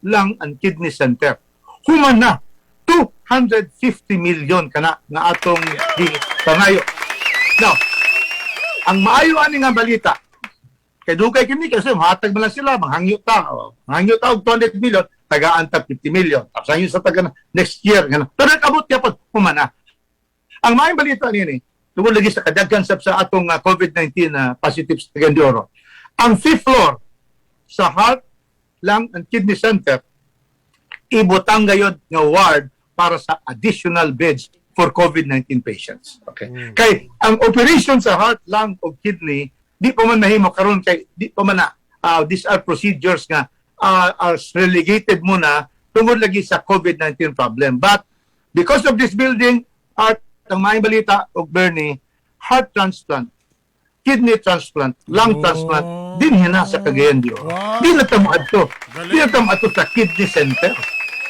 Lung and Kidney Center. Human na 250 million kana nga atong gipangayo. Now, ang maayo ani nga balita kay dugay kini kasi mahatag man lang sila, manghangyo ta. Oh, manghangyo ta og 200 million, tagaan ta 50 million. Tapos hangyo sa taga next year ngano. Pero nakabot gyapon human na. Ang maayong balita niini, tungod lagi sa kadaghan sab sa atong COVID-19 na positive sa Cagayan de Oro. Ang fifth floor sa Heart, Lung and Kidney Center ibutang gayod nga ward para sa additional beds for COVID-19 patients. Okay. Kay ang operation sa heart, lung o kidney di pa man mahimo karon kay di pa man na these are procedures nga are relegated muna tungod lagi sa COVID-19 problem. But because of this building, Art, ang maayong balita og Bernie, heart transplant, kidney transplant, lung transplant, dinhi na sa Cagayan de Oro. Di na ta moadto. Di na ta moadto sa kidney center.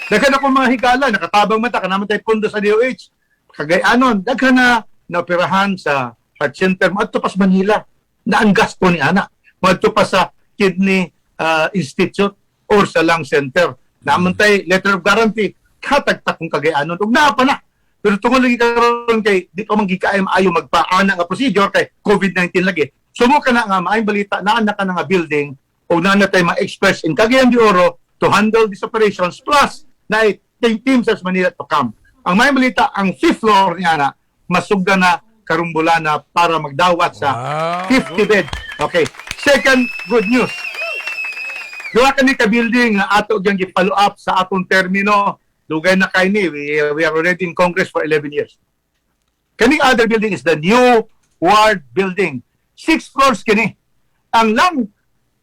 Daghan ako mga higala, nakatabang man ta, kana man tay pondo sa DOH. Cagayanon, daghan na naoperahan sa heart center, moadto pa sa Manila. Na ang gasto ni ana. Moadto pa sa kidney institute or sa lung center. Naa man tay letter of guarantee, hatag ta kung Cagayanon. Ug naa pa na. Pero tungod lagi karon kay di pa man gikaay maayo magpaana nga procedure kay COVID-19 lagi. Sumo ka na nga maayong balita, naa na ka na nga building o naa na tay mga experts in Cagayan de Oro to handle these operations plus na team sa Manila to come. Ang maayong balita, ang fifth floor niya na masugda na karong bulana para magdawat sa 50 bed. Okay. Second good news. Duha kani ka building nga ato gyang gi-follow up sa atong termino. Dugay na kay ni. We are already in Congress for 11 years. Kaning other building is the new ward building. Six floors kini. Ang lang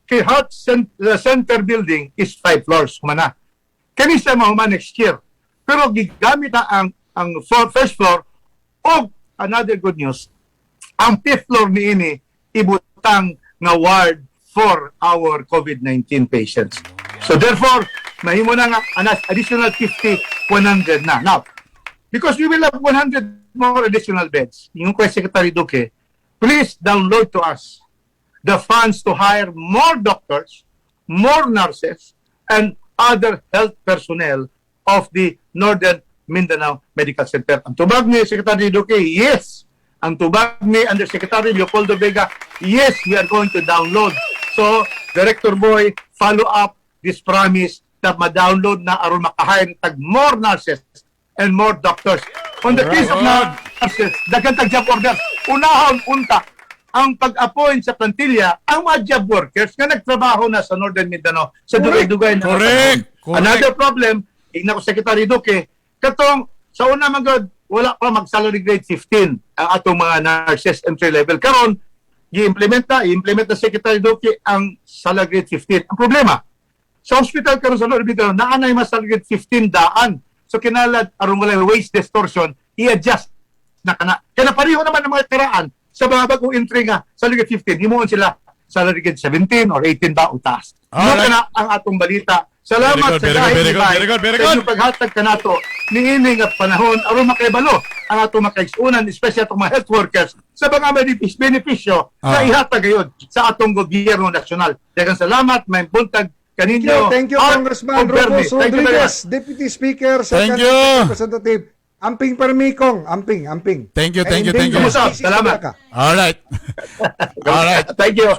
kay Heart the Center building is five floors humana. Kani siya mahuman next year. Pero gigamit na ang first floor og another good news, ang fifth floor niini ibutang nga ward for our COVID-19 patients. So therefore, mahimo na nga anas additional 50, 100 na. Now, because we will have 100 more additional beds, yung kay Secretary Duque, please download to us the funds to hire more doctors, more nurses, and other health personnel of the Northern Mindanao Medical Center. Ang tubag ni Secretary Duque, yes. Ang tubag ni Undersecretary Leopoldo Vega, yes, we are going to download. So, Director Boy, follow up this promise na ma-download na aron makahire tag more nurses and more doctors. On the case of nurses, daghan tag job orders. Unahon unta ang pag-appoint sa plantilla ang mga job workers nga nagtrabaho na sa Northern Mindanao sa dugay-dugay na panahon. Correct. Another problem, ingna ko Secretary Duque, katong sa una man gud wala pa mag salary grade 15 ang atong mga nurses entry level. Karon gi-implement na, i-implement na Secretary Duque ang salary grade 15. Ang problema, sa hospital karon sa Northern Mindanao, naa nay mas salary grade 15 daan. So kinahanglan aron walay wage distortion, i-adjust na kana. Kaya pareho naman ang mga karaan sa mga bagong entry nga salary grade 15, himuon sila salary grade 17 or 18 ba o taas. Mo kana ang atong balita. Salamat Very good, sa very good, dahil very good, ni very good, very sa good. inyong paghatag kanato niini nga panahon aron makaibalo ang atong makaigsuonan, especially atong mga health workers sa mga benepisyo na ihatag gayon sa atong gobyerno nasyonal. Daghang salamat, may buntag kaninyo. Thank you, Art Congressman og Bernie. Rufus Thank you very Rodriguez, much. Deputy Speaker, Thank Second you. Representative. Amping Permikong, amping, amping. Thank you, thank you, thank you. Kumusta? Salamat. All right. All right. Thank you.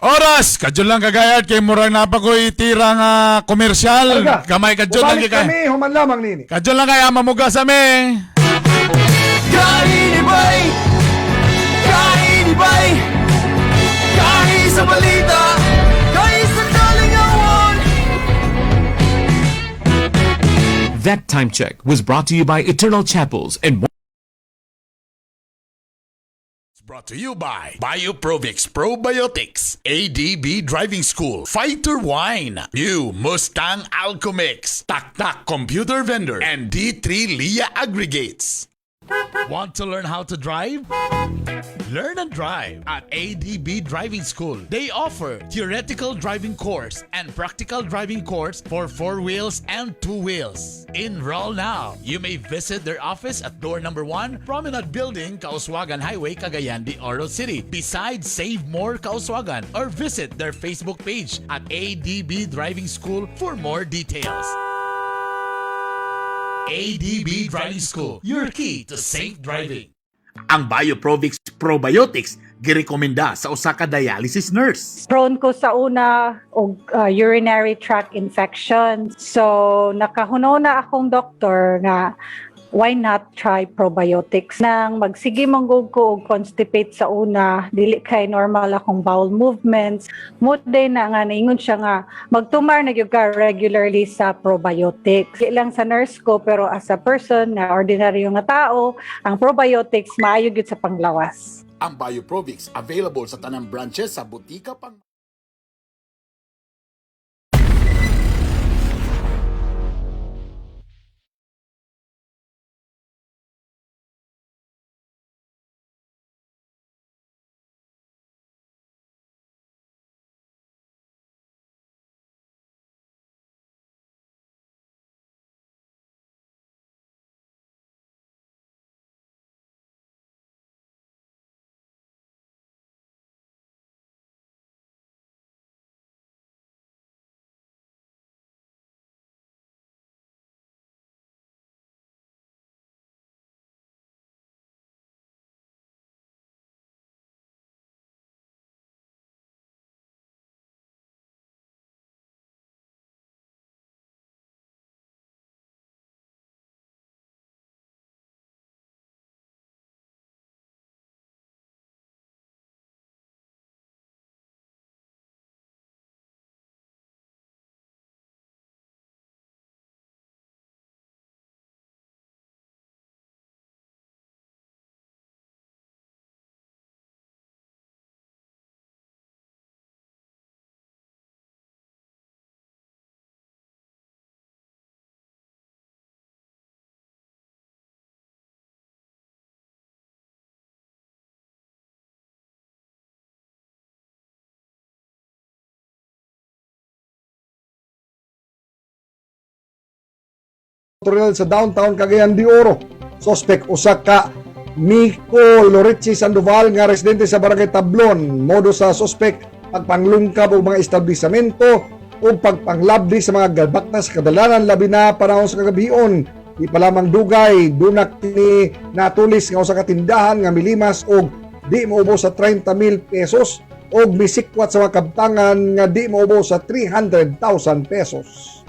Oras, kadyo lang kagayad kay murag na pa ko'y tira nga komersyal. Talaga. Gamay kadyo lang Bumalik kay. kami, human lamang nini. Kadyo lang kaya mamuga sa mi. Kainibay! Kainibay! Kahi sa balita! Kahi sa kalingawan! That time check was brought to you by Eternal Chapels and Brought to you by Bioprovix Probiotics, ADB Driving School, Fighter Wine, New Mustang Alchemix, Tak Tak Computer Vendor, and D3 Lia Aggregates. Want to learn how to drive? Learn and drive at ADB Driving School. They offer theoretical driving course and practical driving course for four wheels and two wheels. Enroll now. You may visit their office at door number 1, Promenade Building, Kauswagan Highway, Cagayan de Oro City. Besides Save More Kauswagan, or visit their Facebook page at ADB Driving School for more details. ADB Driving School, your key to safe driving. Ang Bioprovix Probiotics girekomenda sa usa ka dialysis nurse. Prone ko sa una og urinary tract infection. So nakahuno na akong doktor nga why not try probiotics? Nang magsige man gud ko og constipate sa una, dili kay normal akong bowel movements. Mo day na nga naingon siya nga magtumar na gyud ka regularly sa probiotics. Di lang sa nurse ko, pero as a person nga ordinaryo nga tao, ang probiotics maayo gyud sa panglawas. Ang Bioprovix available sa tanang branches sa Butika Pang Otoridad sa downtown Cagayan de Oro. Suspect usa ka Miko Loritzi Sandoval nga residente sa Barangay Tablon. Modo sa suspect pagpanglungkab og mga establishmento o pagpanglabdi sa mga galbakta sa kadalanan, labi na panahon sa kagabion. Di pa lamang dugay, dunak kini natulis nga usa ka tindahan nga milimas og di moubos sa 30,000 pesos og misikwat sa mga kabtangan nga di moubos sa 300,000 pesos.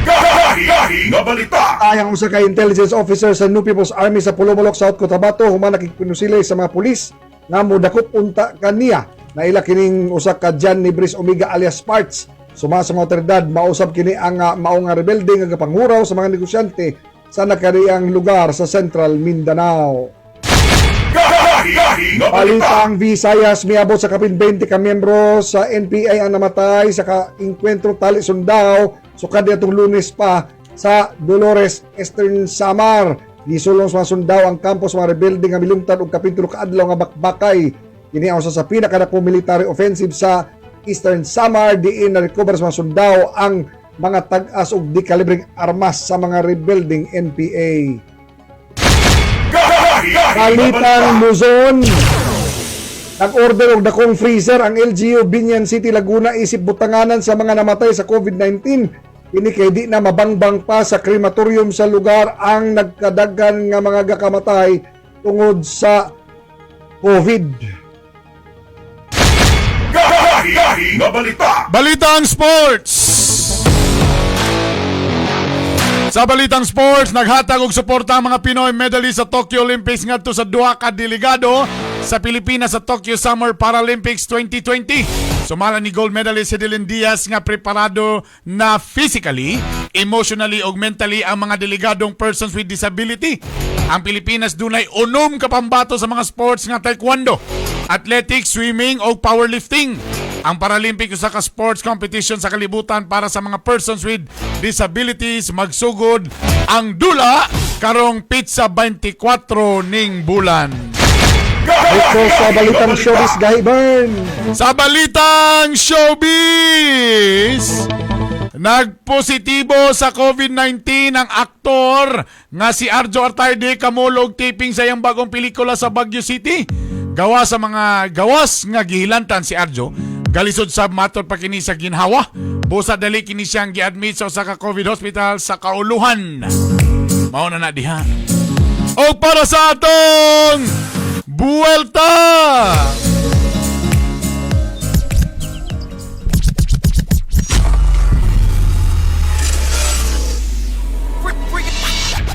Gahi nga balita. Ayang usa ka intelligence officer sa New People's Army sa Polomolok, South Cotabato, human nakigpinusilay sa mga pulis nga modakop unta kaniya. Naila kining usa ka John Nibris Omega alias Parts. Suma sa mga otoridad, mausab kini ang mao nga rebelde nga gapanguraw sa mga negosyante sa nakariang lugar sa Central Mindanao. Gahi nga balita. Balitang Visayas, miabot sa kapin 20 ka miyembro sa NPA ang namatay sa ka-engkwentro tali sundao sukad atong Lunes pa sa Dolores, Eastern Samar. Gisulong sa mga sundao ang kampo sa mga rebelde nga milungtad og kapin 3 ka adlaw nga bakbakay. Kini ang usa sa pinakadakong military offensive sa Eastern Samar, diin na-recover sa mga sundao ang mga tag-as og di-kalibreng armas sa mga rebelding NPA. Gahi nga Balitang balita. Luzon. Nag-order og dakong freezer ang LGU Binyan City, Laguna isip butanganan sa mga namatay sa COVID-19. Kini kay di na mabangbang pa sa crematorium sa lugar ang nagkadagan nga mga gakamatay tungod sa COVID. Gahi nga balita. Balitang Sports! Sa Balitang Sports, naghatag og suporta ang mga Pinoy medalist sa Tokyo Olympics ngadto sa duha ka delegado sa Pilipinas sa Tokyo Summer Paralympics 2020. Sumala ni gold medalist Hidilyn Diaz nga preparado na physically, emotionally ug mentally ang mga delegadong persons with disability. Ang Pilipinas dunay 6 ka pambato sa mga sports nga taekwondo, athletics, swimming ug powerlifting. Ang Paralympic usa ka sports competition sa kalibutan para sa mga persons with disabilities. Magsugod ang dula Karong pizza 24 ning bulan. Dito sa Balitang Showbiz, Gahi Bern. Sa Balitang Showbiz! Nagpositibo sa COVID-19 ang aktor nga si Arjo Artarde kamulog taping sa iyang bagong pelikula sa Baguio City. Gawa sa mga gawas nga gihilantan si Arjo, galisod sa matod pa kini sa ginhawa. Busa dali kini siyang giadmit sa usa ka COVID hospital sa Kauluhan. Mao na na diha. O para sa atong buwelta!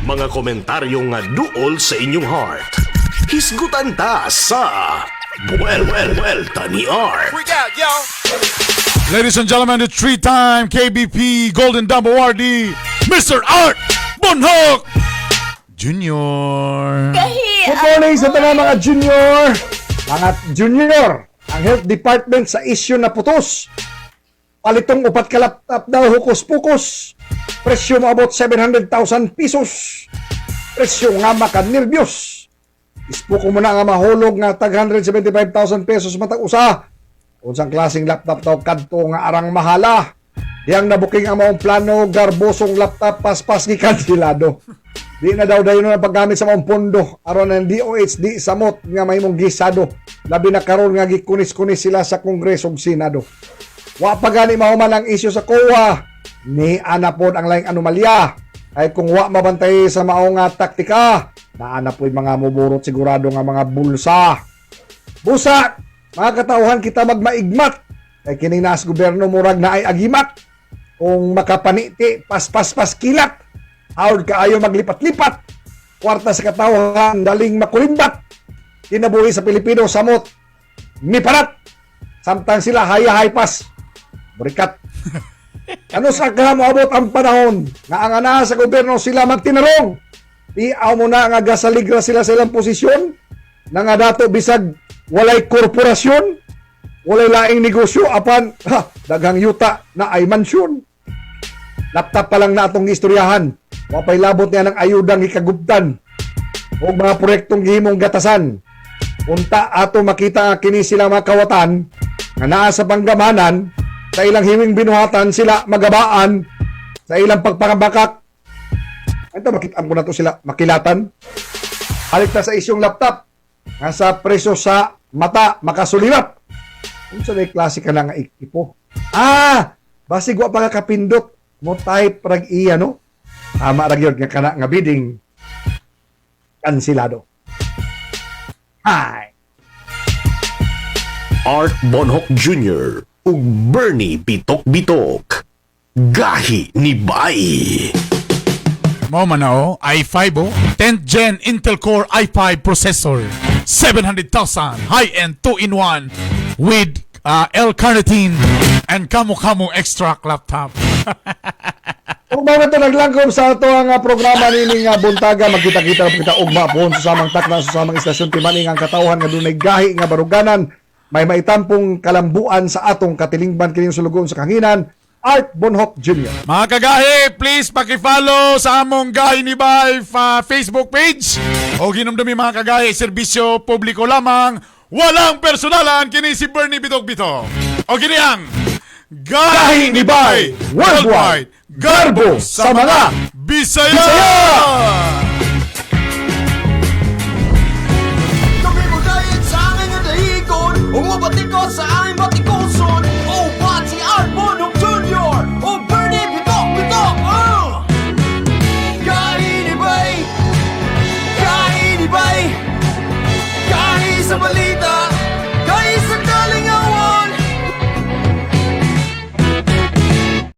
Mga komentaryo nga duol sa inyong heart. Hisgutan ta sa Buwelta ni Art. Ladies and gentlemen, the three-time KBP Golden Dumb Awardee, Mr. Art Bonhoc Jr. Good morning sa tanan mga junior. Mga junior, ang health department sa issue na putos. Palitong upat ka laptop daw hukus-pukus. Presyo moabot 700,000 pesos. Presyo nga makanerbyos. Ispuko mo na nga mahulog nga tag 175,000 pesos matag usa. Unsang klaseng laptop daw kadto nga arang mahala. Diyang nabuking ang maong plano, garbosong laptop, paspas gikansilado. Di na daw dayon na paggamit sa maong pondo aron ang DOH di samot nga mahimong gisado. Labi na karon nga gikunis-kunis sila sa Kongreso ug Senado. Wa pa gani mahuman ang isyu sa COA. Ni ana pod ang laing anomalya. Ay kung wa mabantay sa mao nga taktika, naana po'y mga muburot sigurado nga mga bulsa. Busa, mga katauhan kita magmaigmat. Kay kining naas gobyerno murag na ay agimat. Kung makapaniti, paspas kilat. Hawd kaayo maglipat-lipat. Kwarta sa katauhan, daling makulimbat. Kinabuhi sa Pilipino, samot, miparat. Samtang sila hayahay pas. Burikat. Ano sa ka moabot ang panahon nga ang ana sa gobyerno sila magtinarong? Tiaw mo na nga gasaligra sila sa ilang posisyon na nga dato bisag walay korporasyon, walay laing negosyo apan ha, daghang yuta na ay mansyon. Laptop pa lang na atong istoryahan. Wapay labot niya ng ayudang gikagubtan o mga proyektong gihimong gatasan. Unta ato makita nga kini sila mga kawatan nga naa sa panggamanan sa ilang himing binuhatan sila magabaan sa ilang pagpangabakak. Ito makita mo na to sila makilatan. Balik ta sa isyong laptop nga sa presyo sa mata makasulirap. Unsa may klase ka na nga ikipo? Ah, basig wa pa ka kapindot mo type rag iya no. Tama ra gyud nga kana nga bidding kansilado. Hi. Art Bonhoc Jr. ug Bernie Bitok Bitok. Gahi ni Bay. Mao man na oh, i5 oh, 10th Gen Intel Core i5 processor, 700,000 high-end 2-in-1 with L-carnitine and Kamo-Kamo extract laptop. Ug mao to naglangkob sa ato ang programa nining buntaga, magkita-kita na kita ugma pohon sa samang takna sa samang istasyon timaning ang katawhan nga dunay gahi nga baruganan may maitampong kalambuan sa atong katilingban kining sulugoon sa kanginan. Art Bonhoc Jr. Mga kagahi, please paki-follow sa among Gahi ni Bay Facebook page. O ginumdumi mga kagahi, serbisyo publiko lamang, walang personalan kini si Bernie Bitok Bitok. O kini ang Gahi ni Bay Worldwide, Garbo sa mga Bisaya! Kami mo dahil sa aking nga dahigon. Umabati ko sa